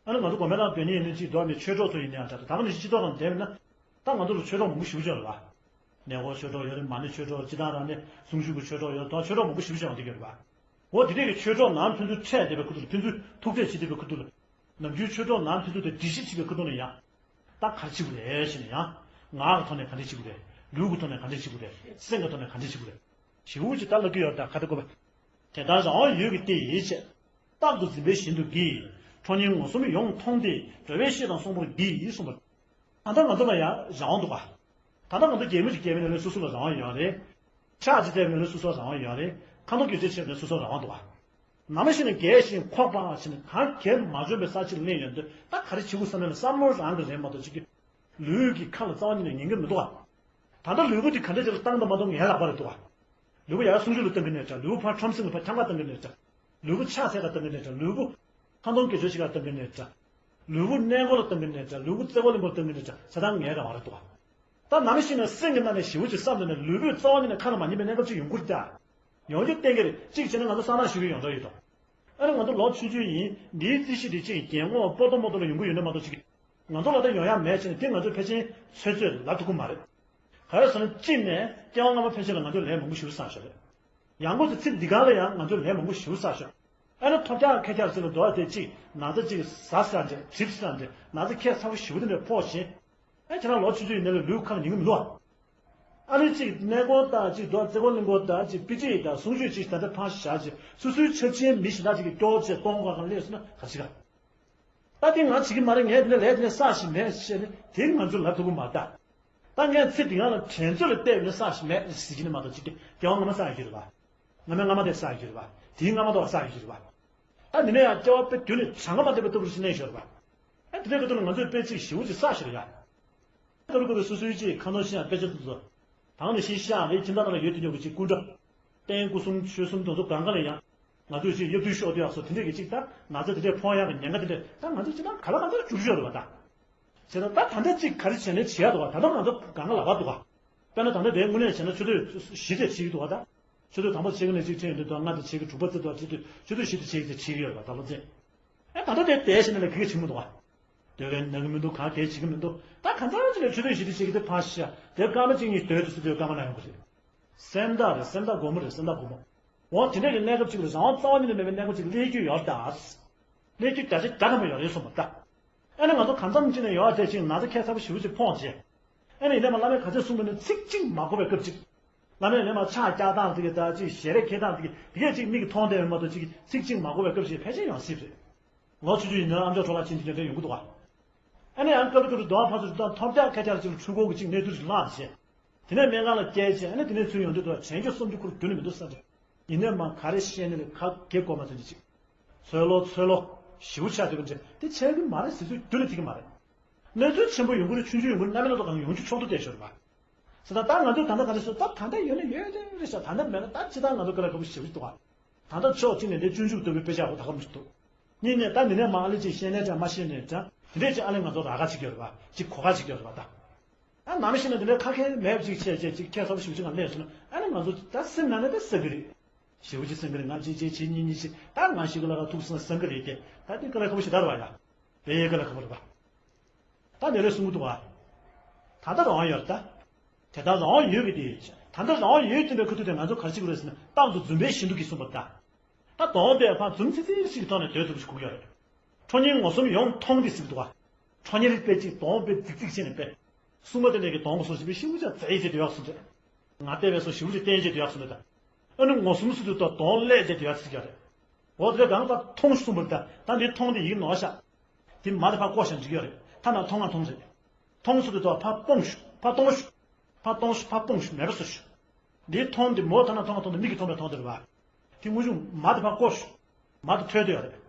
ཨ་ནི་ང་ཚོ་དགོན་པའི་ནང་སྡོད་མཁན་ཡིན་ན་ཅིག་འདུག་ཨ་ནི་ཆོས་གྲོགས་ཚོ་ཡིན་ན་ཡང་འདྲ་འདུག་ད་ག་ནང་བཞིན་སྤྱི་ཚོགས་ནང་བསྡད་པ་ཡིན་ན་ད་ང་ཚོ་ལ་ཆོས་གྲོགས་མང་པོ་ཞེ་པོ་ཅིག་ཡོད་རེད་བ། ནས་ཧོར་ཆོས་གྲོགས་ཡོད་རེད། མ་ཎི་ཆོས་གྲོགས། སྤྱིར་བཏང་རང་ནས་གསུང་ཆོས་ཀྱི་ཆོས་གྲོགས་ཡོད་རེད། ད་ཆོས་གྲོགས་མང་པོ་ཞེ་པོ་ཅིག་ཡོང་བསྡད་ཀྱི་ཡོད་རེད་བ། འོ་དེ་འདྲས་ཀྱི་ཆོས་གྲོགས་ནང་ཕན་ཚུན་འཕྲད་བསྡད་པའི་ཁུལ་དུ་ལ། ཕན་ཚུན་ཐུག་འཕྲད་བྱེད་བསྡད་པའི་ཁུལ་དུ་ལ། ནམ་རྒྱུན་ཆོས་གྲོགས་ནང་ཕན་ཚུན་དུ་འགྲིག་ཞིབ་བྱེད་པའི་ཁུལ་དུ་ལ་ཡང་། ད་ག་རེ་བྱེད་དགོས་རེད་ཞེས་ན་ཡང་། ངག་གི་ཐོག་ནས་ག་འདྲས་བྱེད་དགོས་རེད། ལུས་ཀྱི་ཐོག་ནས་ག་འདྲས་བྱེད་དགོས་རེད། སེམས་ཀྱི་ཐོག་ནས་ག་འདྲས་བྱེད་དགོས་རེད། ཞེ་པོ་ཅིག་ད་ལབ་ཀྱི་ཡོད་རེད། ད་ག་འདྲ་དགོས་པ། དེ་ལྟར་རང་དབང་ཡོད་ཀྱི་སྟེ་ཡིད་ཆེས། རྟག་ཏུ་འཛིན་པས་གཞན་དུ་བགྱི། ཁྲོ་གཉེར་མངོན་སུམ་ཡོངས་མཐོང་སྟེ། འགྲོ་བའི་བཤེས་དང་གསོང་པོར་བགྱི། གསུངས་པ། ད་ལྟ་ང་ཚོ་ལ་ཡང་རང་དབང་འདུག་ག་ད་ལྟ་ང་ཚོ་རྒྱལ་མོ་ཞིག་སྐྱེས་པའི་ནང་ནས་སོ་སོ་ལ་རང་དབང་ཡོད་རེད། ཕྱག་ཅིག་བཙལ་བའི་ནང་ནས་སོ་སོ་ལ་རང་དབང་ཡོད་རེད། ཁ་འཐོར་སྐྱོན་བརྗོད་བྱས་ནས་སོ་སོ་རང་དབང་འདུག་ག། ནམ་ཞིག་ནས་རྒས་ཤིང་ཁོག་པ་ཞིག་ནས་གང་གལ་མ་བྱུང་བའི་ས་ཕྱིར་གླེང་ཡོང་དུས་ད་ག་རེ་བྱེད་དགོས་བསམ་ན་བསམ་བློ་རང་གི་རེད་མ་གཏོགས་ཅིག་གི་ལུས་ཀྱི་ཁ་ལ་རྩ་བ་ཉིད་ནས་ཉན་གྱི་མི་འདུག་ག། ད་ལྟ་ལུས་པོ་འདི་ག་འདྲ་ཅིག་ལ་བཏང་དང་མ་བཏང་ངའི་ལག་པ་རེད་འདུག་ག། ལུས་པོ་ཡར་སུམ་ཅུ་ལ་བཏང་གི་ནས་འདྲ། ལུས་པོ་ཕར་ཁྲོམ་གཟིངས་ལ་ཕར་འཁྱམ་ག་བཏང་གི་ནས་འདྲ། ལུས་པོ་ཕྱག་འཚལ་ག་བཏང་གི་ནས་འདྲ། ལུས་པོ་ཁ་འཐོར་སྐྱོན་བརྗོད་བྱེད་ག་བཏང་གི་ནས་འདྲ། ལུས་པོ་གནས་སྐོར་ལ་བཏང་གི་ནས་འདྲ། ལུས་པོ་རྩེ་སྐོར་གླིང་སྐོར་བཏང་གི་ནས་འདྲ། བྱེད་སྟངས་ངའི་རང་དབང་རེད་འདུག་ག། ད་ནམ་ཞིག་ནས་སེམས་ཀྱི་ནང་ནས་ཞེ་པོ་ཅིག་བསམ་བློ་ནས་ལུས་པོས་རྩ་བ་ཉིད་ནས་ཁ་ལ་མ་ཉན་པའི་གནས་སྐབས་ཅིག་ཡོང་གི་རེད་ད། ཡོང་རྒྱུ་གཏན་འཁེལ་རེད། གཅིག་བྱས་ན་ང་ཚོ་གསང་སྔགས་ཞུ་གི་ཡོངས་གྲགས་ཡོད་དོ། ཨ་ནི་ང་ཚོ་ལོ་ཆུང་ཆུང་ཡིན། འདིའི་རྩིས་གཞི་དེ་གཅིག་གི་རྒྱན་ངོ་སྤོ་ཏོ་སྤོ་ཏོ་ལ་ཡོང་གི་ཡོད་ན་མ་གཏོགས་ཅིག་ང་ཚོ་ལ་ད་ཡོང་ཡ་མེད་བྱས་ནས་དེ་ང་ཚོས་ཕལ་ཆེར་ཚོད་ཚོད་ལབ་ཐུབ་ཀྱི་མ་རེད། ག་རེ་ཟེར་ན་གཅིག་ནས་སྐྱེ་བ་སྔ་མ་ཕལ་ཆེར་ལ་ང་ཚོས་ལན་མང་པོ་ཞེ་པོ་བསགས་ཤག་རེད། ཡང་སྒོས་སུ་ཚེ་འདི་ག་ལ་ཡང་ང་ཚོས་ལན་མང་པོ་ཞེ་པོ་བསགས་ཤག། ཨ་ནི་ཐོབ་རྒྱག་ཁེ་རྒྱག་ཟེར་ལ་འགྲོ་བ་དེ་གཅིག་ན་ཚ་གཅིག་ཟ་ཟ་འདྲ་གྲིབ་ཟ་འདྲ་ན་ཚ་ཁྱད་མཚར་པོ་ཞེ་པོ་དེ་འདྲ་ཕོག་བཞིན། ཨ་ཁྱེད་རང་ལོ་ཆུང་ཆུང་ཡིན་ནའི་ལུས་ཁ་ལ་ཉན་གི་མི་འདུག་ཨ། ཨ་ནི་གཅིག་གནས་སྐོར་དང་གཅིག་རྡོ་རྩེ་སྐོར་གླིང་སྐོར་དང་གཅིག་དཔེ་ཁྲིད་དང་གསུང་ཆོས་གཅིག་ད་ལྟ་ཕར་བཞག་བྱས་སོ་སོའི་ཆབ་ཆེན་མི་གཞན་དག་ཅིག་གི་སྐྱོ་བོ་བྱས་གཏོང་དགོས་གང་སླེབས་སོང་ན་ག་ཅི་ག། ད་དེ་ང་བྱེད་ཀྱི་མ་རེད། ངས་དེ་འདྲ་ལས་དེ་འདྲ་བསགས་ཤིག་མེད་བཤད་ནས་དེ་ང་ཚོས་ལབ་ཐུབ་ཀྱི་མ་རེད་ད། ད་ངས་ཚེ་འདི་སྔ་ལ་དྲན་ཚོད་ལ་བལྟས་ནས་བསགས་ཤིག་མེད་ཟེར་གྱི་ནི་མ་གཏོགས་ཅིག་སྟེ་སྐྱེ་བ་སྔ་མ་བསགས་ཡོད་ཀྱི་རེད་པ། སྔ་མའི་སྔ་མ་དེ་བསགས་ཡོད་ཀྱི་རེད་པ། དེའི་སྔ་མ་དེ་བསགས་ཡོད་ཀྱི་རེད་པ། ད་འདི་ནས་ཡང་སྐྱེ་བ་དཔེ་དུས་ནས་གྲངས་ཀ་མ་འདས་པའི་ལྟ་བུ་ཞིག་གནས་ཤོར་བ། ཨ་དེ་འདྲའི་སྐབས་དུས་ལ་ང་ཚོས་དཔེ་ཚིག་ཞེ་པོ་ཅིག་བསགས་ཤོར་ཡ། ལྟ་བུ་སྐབས་དུས་སོ་སོའི་ཅིག་ཁ་ནོར་ཤི་ཡང་དཔེ་ཆ་ཚོ་ཚོ། ད་ནི་ཤི་ཤ་རེད། ཁྱིམ་ཚང་ནང་ལ་ཡོད་དུས་ཉོ་གི་ཅིག་སྐུ་འདྲ། རྟེན་སྐུ་གསུམ་ཆོས་གསུམ་དེ་ཚོ་གང་ག་ལ་ཡང་། ང་ཚོས་ཅིག་གཡབ་དུས་ཤོག་དུས་ཡག་སོ་དེ་འདྲས་ཀྱི་ཅིག་ད་ན་ཚ་དེ་འདྲས་ཕོག་ཡག་གི་ཉེན་ཁ་དེ་འདྲས་ད་ང་ཚོས་ཅི་ད་ག་ལ་ག་ཚོད་བཅུག་ཤོག་རེད་བ་ད། བྱས་ཙང་ད་ད་ལྟ་ཅིག་ག་རེ་བྱས་ནས་བྱེད་ཡག་འདུག་བ། ད་ལྟ་ང་ཚོ་གང་ག་ལག་པ་འདུག་བ། དཔེར་ན་ད་ལྟ་དེའི་དངོས་གནས་བྱས་ན་ཆུ་ཚོད་བཞི་དེ་བྱེད་ཀྱི་འདུག་བ་ད། ཆུ་ཚོད་དང་པོ་ཆེ་གི་ནས་གཅིག་ཁྲིད་ཡོང་དུས་ད་ལྔ་དེ་ཆེ་གི་དྲུག་པ་ཙམ་དུ་ཁྲིད་དུས་ཆུ་ཚོད་བཞི་དེ་ཆེ་གི་དེ་ཆེ་གི་ཡོད་རེད་བ་ད་ལོ་ཚད། ཨེ་ད་ལྟ་དེ་བསྡད་ཤི་ན་ལས་གི་གེ་བྱེད་མི་འདུག་བ། སྡོད་པའི་ནང་གི་མི་འདུག་གང་གལ་བྱེད་ཀྱི་མི་འདུག་ད་གང་ཚང་ཅིག་ལ་ཆུ་ཚོད་བཞི་དེ་ཆེ་གི་དེ་ཕར་ཤ་དེ་སྐར་མ་གཅིག་གཉིས་སྡོད་དུས་སུ་དེ་སྐར་མ་ན་ཡོང་གི་རེད། སེམས་ཐག་རེད། སེམས་ཐག་སྒོར་མོ་རེད། སེམས་ཐག་སྒོར་མོ། འོ་དེ་འདྲ་གི་གནས་སྐབས་ཅིག་ལ་རང་དབང་རྩ་བ་ཉིད་ནས་མེད་པའི་གནས་སྐབས་ཅིག་སླེབས་རྒྱུ་ཡོད་ད། སླེབས་རྒྱུ་བརྒྱ་ཆ་བརྒྱ་ཐམ་པ་ཡོད་རེད་གསུངས་པ་ད། ཨ་ནི་ང་ཚོ་གང་འཚམ་ཅིག་ནས་ཡོད་དེ་ཅིག་ན་ཚ་ཁྱད་མཚར་པོ་ཞེ་པོ་ཅིག་ཕོག་རྗེས། ཨ་ནི་ཡིན་ནའི་མ་བླ་མས་ག་ཚོད་གསུངས་པ་ནི་ཚིག་གཅིག་མ་གོ་བའི་སྐབས་ཅིག་བླ་མས་ནས་མ་ཕྱག་བཀྱག་སྟངས་དེ་ག་ད་ཅིག་ཞལ་རས་འཁྱེར་སྟངས་དེ་ག་དེ་གས་ཅིག་མིག་གིས་མཐོང་བསྡད་པ་མ་གཏོགས་ཅིག་ཚིག་གཅིག་མ་གོ་བའི་སྐབས་ཤིག་ཕལ་ཆེར་ཡོང་སྲིད་རེད། ལོ་ཆུང་ཆུང་ཡིན་ན་ཨམ་ཅོག་འཕྲོ་བརླག་ཕྱིན་ཅིག་དེ་འདྲ་ཡོང་གི་འདུག་བ། ཨ་ནི་ཡང་སྐབས་རེ་སྐབས་རེ་རྡོ་བ་ཕར་ཚུར་བཏང་ཐོབ་རྒྱག་ཁ་རྒྱག་ཅིག་ལ་འཁྲུལ་འཁོར་གྱི་ཅིག་གནས་ཚུལ་ཞིག་བསླངས་བྱས། དེ་ནས་སྨན་ཁང་ལ་བསྐྱལ་བྱས་ཨ་ནི་དེ་ནས་ཚུར་ཡོང་དུས་དུ་དྲན་རྒྱུ་གསུང་རྒྱུ་ཁུར་རྒྱུ་ནི་མི་འདུག་བསམ་བྱས། ཡིན་ནའི་མ་ག་རེ་བཤད་ནི་ལས་ཁ་གེ་གོ་མ་ཚོད་ཅིག་འཚོལ་ལོ་འཚོལ་ལོ་ཞེ་པོ་ཆགས་འདུག་གི་འདྲ་དེ་ཆགས་ཀྱི་མ་རེད་ཟེར་ཚུལ་རྒྱུ་ནི་ཐིག་གི་མ་རེད། གནས་ཚུལ་ཆེན་པོ་ཡོང་གི་རེད། ཆུང་ཆུང་ཡོང་གི་རེད། གནམ་མེད་ས་མེད་གང་ཡོང་རྒྱུ་ཕྱོགས་བསྡུ་བསྡད་ཤོར་བ། ཟེར་ན་ད་ང་ཚོས་ད་ལྟ་ག་རེ་ཟེར་ད་ད་ལྟ་ཡོད་ན་ཡོད་རེད་ཤག་ད་ལྟ་མེད་ན་ད་ཅི་ད་ང་ཚོ་དཀའ་ལས་ཁག་པོ་ཞེ་པོ་ཞིག་འདུག་ག་ད་ལྟ་ཕྱོགས་གཅིག་ནས་འདི་སྤྱོད་འཇུག་ལྟ་བུའི་དཔེ་ཆ་ཁོ་ད་ག་མི་འདུག་གཉིས་ནས་ད་འདི་ནས་མ་ཨ་ལེ་ཅིག་བཤད་ནས་འདྲ་མ་བཤད་ནས་འདྲ་དེ་འདྲས་ཅིག་ཨ་ལེ་ང་ཚོ་རག་ག་ཅིག་ཡོད་རེད་པ་ཅིག་གོ་ག་ཅིག་ཡོད་རེད་པ་ད། ཨ་ནམ་ཞིག་ན་འདི་འདྲའི་ཁ་ཁྱེར་མེད་པ་ཅིག་བྱས་བྱས་ཅིག་ཁྱད་མཚར་པོ་ཞེ་པོ་ཅིག་ང་སླེབས་སོང་ན་ཨ་ནི་ང་ཚོ་ད་སེམས་ནང་ནས་ད་ཟ་གི་རེད། ཞེ་པོ་ཅིག་ཟ་གི་རེད། ང་གཅིག་བྱས་བྱས་གཉིས་གཉིས་བྱས་ད་ང་ཞིག་གི་ལ་ཁ་ཐུག་སོང་ན་ཟ་གི་རེད་དེ་ད་འདི་དཀའ་ལས་ཁག་པོ་ཞེ་དྲག་རེད་པ་ཡ། དཔེ་དཀའ་ལས་ཁག་པོ་རེད་པ། ད་འདི་རེ་གསུང་གི་འདུག་བ། ད་ལྟ་རང་དབང་ཡོད་རེད་ད། དེ་ལྟར་རང་དབང་ཡོད་པའི་དེ། ད་ལྟ་རང་དབང་ཡོད་ཀྱིན་པའི་ཁ་ཐུག་དེ་ང་ཚོ་ག་རེ་བྱེད་དགོས་རེད་ཟེར་ན་རྟག་ཏུ་འཛུམ་པའི་བཞིན་དུ་གྱིས་གསུངས་པ་ལྟར། ད་གདོང་དཔེ་ཕར་འཛུམ་ཚིག་ཚིག་ཞིག་གི་ཐོག་ནས་སྡོད་ཐུབ་པ་ཞིག་དགོས་ཀྱི་ཡོད་རེད། ཁྲོ་གཉེར་ངོ་གསུམ་ཡོངས་མཐོང་སྟེ་ཟེར་གྱི་འདུག་བ། ཁྲོ་གཉེར་དཔེ་གཅིག་གདོང་དཔེ་རྫིག་རྫིག་བྱས་ནས་དཔེ། སྲུང་མ་དེ་ལས་ཀྱི་གདོང་གོ་སོ་ཞིག་པའི་ཤིང་བུ་ཅག་རྫིག་རྫིག་སྡོད་ཡག་སོང་རེད། ང་ལྟ་བས་སོ་ཞིག་པ་ཅིག་བསྟན་བྱས་སྡོད་ཡག་སོང་རེད་ད། ཨ་ནི་ངོ་གསུམ་སུ་དུ་དོ་གདོང་སླེབས་བྱས་སྡོད་ཡག་ཟེར་གྱི་ཡོད་རེད། འོ་དེ་གང་ལྟར་མཐོང་གསུངས་པ་རེད་ད། ད་འདི་མཐོང་དེ་ཡིག་ནོར་ཤག་དེ་མ་དེ་ཕར་བཀོག་བཞག་འགྲིག་གི་ཡོད་རེད། ཐ་ན་མཐོང་ང་མཐོང་རེད། མཐོང་སུ་དུ་དོ་ཕར་སྤོང་ཤོག་ཕར་གཏོང་ཤོག་ཕར་གཏོང་ཤོག་ཕར་སྤོང་ཤོག་མེད་པ་བཟོ་ཤོག་འདིའི་མཐོང་འདི་མོ་ཐ་ན་མཐོང་ང་མཐོང་འདི་མིག་གིས་མཐོང་བའི་མཐོང་འདི་རེད་བ། དེ་དངོས་བྱུང་མ་དེ་ཕར་བཀོག་ཤོག་མ་དེ་ཐོས་འདོད་ཡོད་རེད།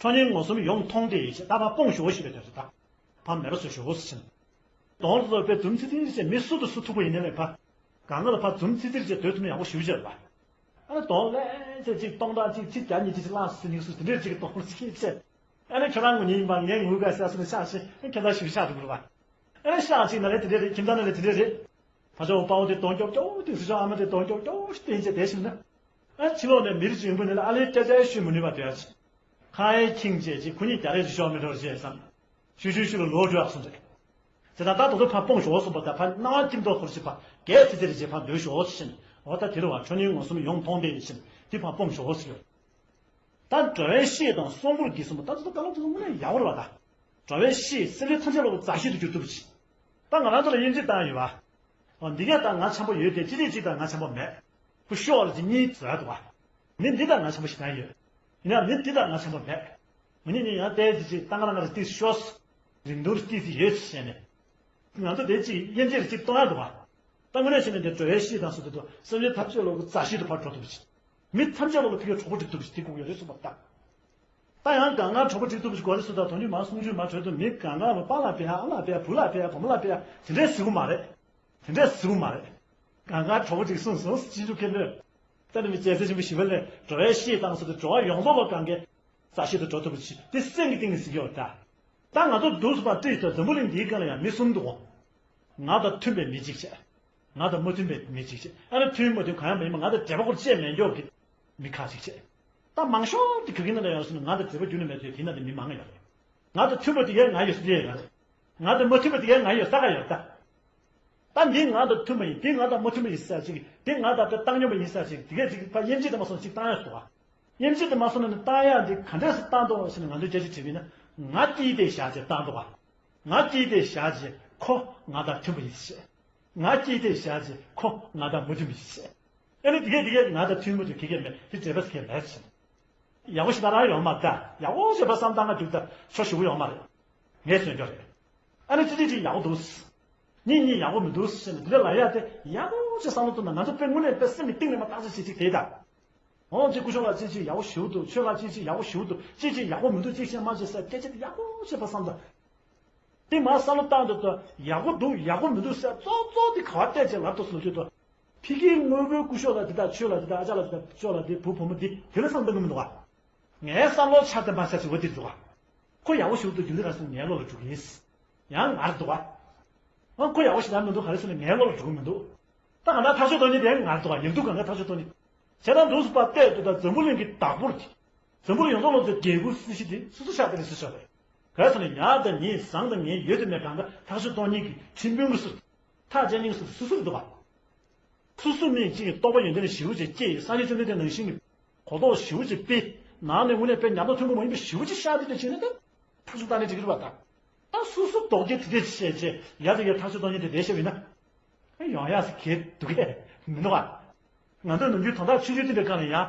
ཁྲོ་གཉེར་ངོ་གསུམ་ཡོངས་མཐོང་སྟེ་ཞེས་ད་ཕར་སྤོང་ཤོག་ཞེས་པའི་དོན་དུ་ད། ཕར་མེད་པ་བཟོ་ཤོག་ཟེར་ཕྱིན། གདོང་ལ་དཔེ་འཛུམ་ཚིག་ཚིག་བྱས་མི་སུ་དང་སུ་ཐུག་པ་ཡིན་ནའི་ལས་ཕར། གང་ག་ལ་ཕར་འཛུམ་ཚིག་ཚིག་བྱས་སྡོད་ཐུབ་ན་ཡག་པོ་ཞེ་པོ་ཅིག་རེད་པ། ཨ་ནི་གདོང་ལེན་ཚེ་གཅིག་སྟོང་ཕྲག་གཅིག་ཚིག་བརྒྱ་ཉིས་བརྒྱ་ཅིག་བླངས་སུ་ཉིག་སུ་དེ་འདྲས་ཅིག་གདོང་ཚིག་བྱས། ཨ་ནི་ཁྱོད་རང་ངོ་ཉིད་ཡིན་པ་ངའི་ངུ་ག་ཟེར་སོང་ནས་ཤག་ཤིག་ཨ་ཁྱེད་ཚ་ཞིབ་ཤག་འགྲོ་དགོས་པ། ཨ་ནི་ཤག་ཅིག་ན་ལས་དེ་འདྲས་རེད། ཁྱིམ་ཚང་ན་ལས་དེ་འདྲས་རེད། ཕ་ཆོས་དཔའ་བོ་དེ་གདོང་ཀྱོག་ཀྱོག་དེ་སུ་ཆོག་ཨ་མ་དེ་གདོང་ཀྱོག་ཀྱོག་བསྟན་བྱས་བསྡད་ཤིག་ན། ཨ་ཕྱི་ལོགས་ནས་མི་རིགས་ཅིག་ཡོང་པ་ནི་ལ་ཨ་ལས་སྐད་ཆ་ཤོད་མི་ནུས་པ་དེ་ཨ་ཅིག་ཁ་ཡེ་ཁྱིང་བྱས་ཅིག་ཁོ་གཉིས་རྒྱ་རེ་ཞིག་ཤོར་མི་འགྲོ་བྱས་བསམ། ཤུ་ཤུ་ཤུ་ལ་ལོག་འགྲོ་ཡག་སོང་རེད། དེ་དང་ད་དུང་ཕར་སྤོང་ཞོག་གསུངས་པ་དང་ཕར་སྣང་བ་ཐིམ་ཐོག་ཁོར་ཞིག་ཕར་གས་ཚེ་ཚེ་རེ་བྱས་ཕར་སྡོད་ཞོག་ཟེར་ནས་འོ་ད་དེ་རུ་བ་ཁྲོ་གཉེར་ངོ་གསུམ་ཡོངས་མཐོང་སྟེ་ཡིན་ཕྱིན་དེ་ཕར་སྤོང་ཞོག་ཟེར་ཡོད། ད་འགྲོ་བའི་གཤིས་དང་གསོང་པོར་གྱིས་གསུངས་པ་ད་ཚོ་ད་ལོ་དེ་ཚོ་དངོས་གནས་ཡག་པོ་རེད་བ་ད། འགྲོ་བའི་གཤིས་སེམས་ལས་ཐམས་ཅད་ལོག་པའི་མཛའ་བཤེས་དུ་གྱུར་ཐུབ་པ་ཞིག་ད་ང་རང་ཚོ་ལ་དབྱེ་འབྱེད་བཏང་ཡོད་བ། འོ་འདི་གས་ད་ང་འཆམ་པོ་ཡོད་དེ་ཅི་ལས་ཅིག་ད་ང་འཆམ་པོ་མེད། ཁོ་ཤོར་བ་ལ་ཅིག་གཉིས་བཟོ་ཡག་འདུག་བ། མི་འདི་དང་ང་འཆམ་པོ་ཞེ་དྲག་ཡོད། ཡིན་ཡང་མི་འདི་དང་ང་འཆམ་པོ་མེད། ང་གཉིས་གཉིས་ཡང་བལྟས་ཏེ་ཅིག་ཏང་ང་རང་ང་རེ་ཏིས་ཤོར། རིང་ཐུང་རེ་ཏིས་ཡོད་ཅེས་བྱས་ནས། ང་ཚོ་དེ་ཅིག་དབྱེ་འབྱེད་རེ་ཅིག་གཏོང་ཡག་འདུག་བ། ད་དངོས་གནས་བྱས་ན་འདི་འགྲོ་བའི་གཤིས་དང་སོགས་དེ་དང་སེམས་ཅན་ཐམས་ཅད་ལ་རྩ་ཤེས་དུ་ཕར་འགྲོ་ཐུབ་པ་ཞིག་མི་ཐམས་ཅད་ལ་ཕ་གིའི་གྲོགས་པོ་སྒྲིག་ཐུབ་པ་ཞིག་དེ་དགོས་ཀྱི་ཡོད་རེད་གསུངས་པ་ལྟ། ད་ཡང་གང་གང་གྲོགས་པོ་སྒྲིག་ཐུབ་པ་ཞིག་དགོས་རེད་ཟེར་ད་དོན་གཉིས་མ་གསུང་ཆོས་མ་གྲོས་དུ་མི་གང་གང་ལ་པཱ་ལགས་ཕེབས་ཨ་ལགས་ཕེབས་བུ་ལགས་ཕེབས་བུ་མོ་ལགས་ཕེབས་དེ་འདྲས་ཟེར་གྱི་མ་རེད། དེ་འདྲས་ཟེར་གྱི་མ་རེད། གང་གང་གྲོགས་པོ་སྒྲིག་གསུངས་སོང་སྤྱི་འཇུག་མཁན་པོས། ད་ནི་མི་རྒྱལ་སྲས་ཆེན་པོ་ཞི་བ་ལྷས་འགྲོ་བའི་གཤིས་དང་སོགས་དེ་འགྲོ་བ་ཡོངས་རྫོགས་ལ་གང་གའི་རྩ་ཤེས་དུ་འགྲོ་ཐུབ་པ་ཞིག་དེ་སེམས་ཀྱི་གཏིང་ནས་ཟེར་གྱི་ཡོད་ད། ད་ང་ཚོ་འདུག་སུ་པ་བཀྲིས་དང་འཛམ་བུ་གླིང་འདིའི་སྒང་ལ་ཡང་མི་གསུམ་འདུག་གོ། ང་དང་མཐུན་པའི་མི་གཅིག་བྱས། ང་དང་མ་མཐུན་པའི་མི་གཅིག་བྱས། ཨ་ནི་མཐུན་མ་མཐུན་གང་ཡང་མ་ཡིན་པ་ང་དང་འབྲེལ་བ་སྐོར་བཅས་མེད་མགྱོགས་ཀྱི་མི་ཁ་ཅིག་བྱས། ད་མང་ཤོས་དེ་ག་གི་ནང་ལ་ཡང་སོང་ན་ང་དང་འབྲེལ་བ་རྒྱུན་ནས་མེད་དུས་དེ་ན་དེ་མི་མང་ང་ཡོད་རེད། ང་དང་མཐུན་པ་དེ་གའི་ང་ཡོད་ས་དེ་ཡོད་རེད། ང་དང་མ་མཐུན་པ་དེ་གའི་ང་ཡོད་ས་ག་ཡོད་ད། ད་འདི་ང་དང་མཐུན་པ་ཡིན་འདི་ང་དང་མ་མཐུན་པ་ཡིན་ས་ཅིག་འདི་ང་དང་དཔེ་བཏང་སྙོམས་པ་ཡིན་ས་ཅིག་དེ་གས་ཅིག་ཕ་དབྱེ་འབྱེད་དུ་མ་སོང་ཅིག་བཏང་ཡ་སོ། དབྱེ་འབྱེད་དུ་མ་སོང་ན་ནི་བཏང་ཡ་འདི་ག་འདྲས་སུ་བཏང་འདུག་ཟེར་ན་ང་ཚོས་སྐད་ཆ་དྲིས་པ་ཡིན་ན་ང་དཀྱིལ་དེ་བཞག་ཅེས་བཏང་འདུག་བ། ང་དཀྱིལ་དེ་བཞག་ཅེས་ཁོ་ང་དང་མཐུན་པ་ཡིན་ཞེས། ང་དཀྱིལ་དེ་བཞག་ཅེས་ཁོ་ང་དང་མ་མཐུན་པ་ཡིན་ཞེས། ཨ་ནི་དེ་གས་དེ་གས་ང་དང་མཐུན་པ་དེ་གས་གས་མེད་དེ་འབྲེལ་བ་ཟེར་གས་མེད་ཟེར། ཡག་པོ་ཞེ་དྲག་རང་ཡོང་མ་རེད་ད། ཡག་པོ་ཞེ་པ་བསམ་བཏང་ན་འགྲིག་ད་ཆོ་ཞུ་གི་ཡོང་མ་རེད། ངས་ཟོན་རྒྱུ་རེད། ཨ་ནི་ཙི་ཙི་ཅིག་ཡག་པོ་འདུག་གཉིས་གཉིས་ཡག་པོ་མི་འདུག་ཟེར་ནས་དེ་འདྲ་ལབ་ཡ་དེ་ཡག་པོ་ཞེ་བསམ་བློ་གཏོང་ན་ང་ཚོ་དཔེ་དངོས་གནས་དཔེ་སེམས་ཀྱི་གཏིང་ནས་མ་བརྟག་དཔྱད་བྱེད་ཅིག་དེ་ད། འོང་ཅིག་སྐུ་ཞབས་ལགས་ཅིག་ཅིག་ཡག་པོ་ཞེ་པོ་འདུག་ཁྱོད་ལགས་ཅིག་ཅིག་ཡག་པོ་ཞེ་པོ་འདུག་ཅིག་ཅིག་ཡག་པོ་མི་འདུག་ཅིག་བཤད་མ་བྱེད་ཟེར་སྐད་ཆ་དེ་ཡག་པོ་ཞེ་པ་བསམ་ད། དེ་མ་བསམ་བློ་བཏང་དུས་ད་ཡག་པོ་འདུག་ཡག་པོ་མི་འདུག་ཟེར་གཙོ་གཙོ་དེ་ག་བ་བལྟས་བྱས་ལབ་ཏུ་སོང་དུས་ད། ཕ་གིའི་དངོས་པོའི་སྐུ་ཞབས་ལ་དེ་དག་ཆོས་ལ་དེ་དག་ཨ་ཅག་ལ་དེ་དག་ཅོག་ལ་དེ་བུ་བུ་མོ་འདི་དེ་ལ་བསམ་བཏང་གི་མི་འདུག་ག་ངའི་བསམ་བློ་ཆ་དེ་མ་ཆ་ཞིག་འོ་དེ་འདུག་ག་ཁོ་ཡག་པོ་ཞིག་འདུག་རྒྱུ་འདི་ར་སོང་ངའི་བློ་ལ་འགྲོ་གི་ཡིན། ཡང་ངར་འདུག་ག་ཨ་ཁོ་ཡག་པོ་ཞིག་ད་མི་འདུག་ག་རེ་ཟེར་ན་ངའི་བློ་ལ་འགྲོ་གི་མི་འདུག་ད་ག་ན་ཐག་ཆོད་གཏོང་ཉིན་དེ་ངར་འདུག་ག་ཡག་འདུག་ག་ང་ཐག་ཆོད་གཏོང་ཉིན། བྱས་ཙང་འདུག་སུ་པ་བལྟས་འདུག་ད་འཛམ་བུ་གླིང་གི་བདག་པོར་གྱི། འཛམ་བུ་གླིང་ཡོངས་རྫོགས་ལ་ཚོ་རྒྱལ་པོ་སྲིད་ཞི་དེ་སོ་སོ་ཤ་དེ་ལ་སྲིད་ཤོག་རེད། ག་རེ་ཟེར་ན་ཡག་དང་ཉེས་བཟང་དང་ངན་ཡོད་དང་མེད་གང་ག་ཐག་ཆོད་གཏོང་ཉིན་གྱི་ཁྲིམས་དཔོན་གྱི་སུ། ཐག་བཅད་ཉིན་སུ་སུ་སུ་རེད་འདུག་བ། སུ་སུ་མིན་གཅིག་གི་རྟོགས་པ་ཡོན་ཏན་ཞེ་པོ་ཅིག་སྐྱེས་སངས་རྒྱས་བཅོམ་ལྡན་འདས་ནང་བཞིན་གྱི་གོ་རྟོགས་ཞེ་པོ་ཅིག་སྤེལ། ནང་ནས་དངོས་གནས་དཔེ་ཉམས་དང་མཐུན་པོ་མ་ཡིན་པའི་ཞེ་པོ་ཅིག་ཤར་དེ་དེ་བྱས་ན་ད། ཐག་གཅོད་བཏང་ནས་འགྲིག་གི་རེད་པ་ད། ད་སུ་སུ་ལྡོག་རྒྱུ་དེ་དེ་བྱས་བྱས་ཡ་དེ་ཡ་ཐག་གཅོད་གཏོང་ཉིན་དེ་དེ་བཤད་པ་ཡིན་ན། ཡོང་ཡག་ཟེར་གྱི་འདུག་གས་མི་འདུག་ག་ང་ཚོ་ནམ་རྒྱུན་དོན་དག་ཆུང་ཆུང་དེ་འདྲ་གང་ལ་ཡང་།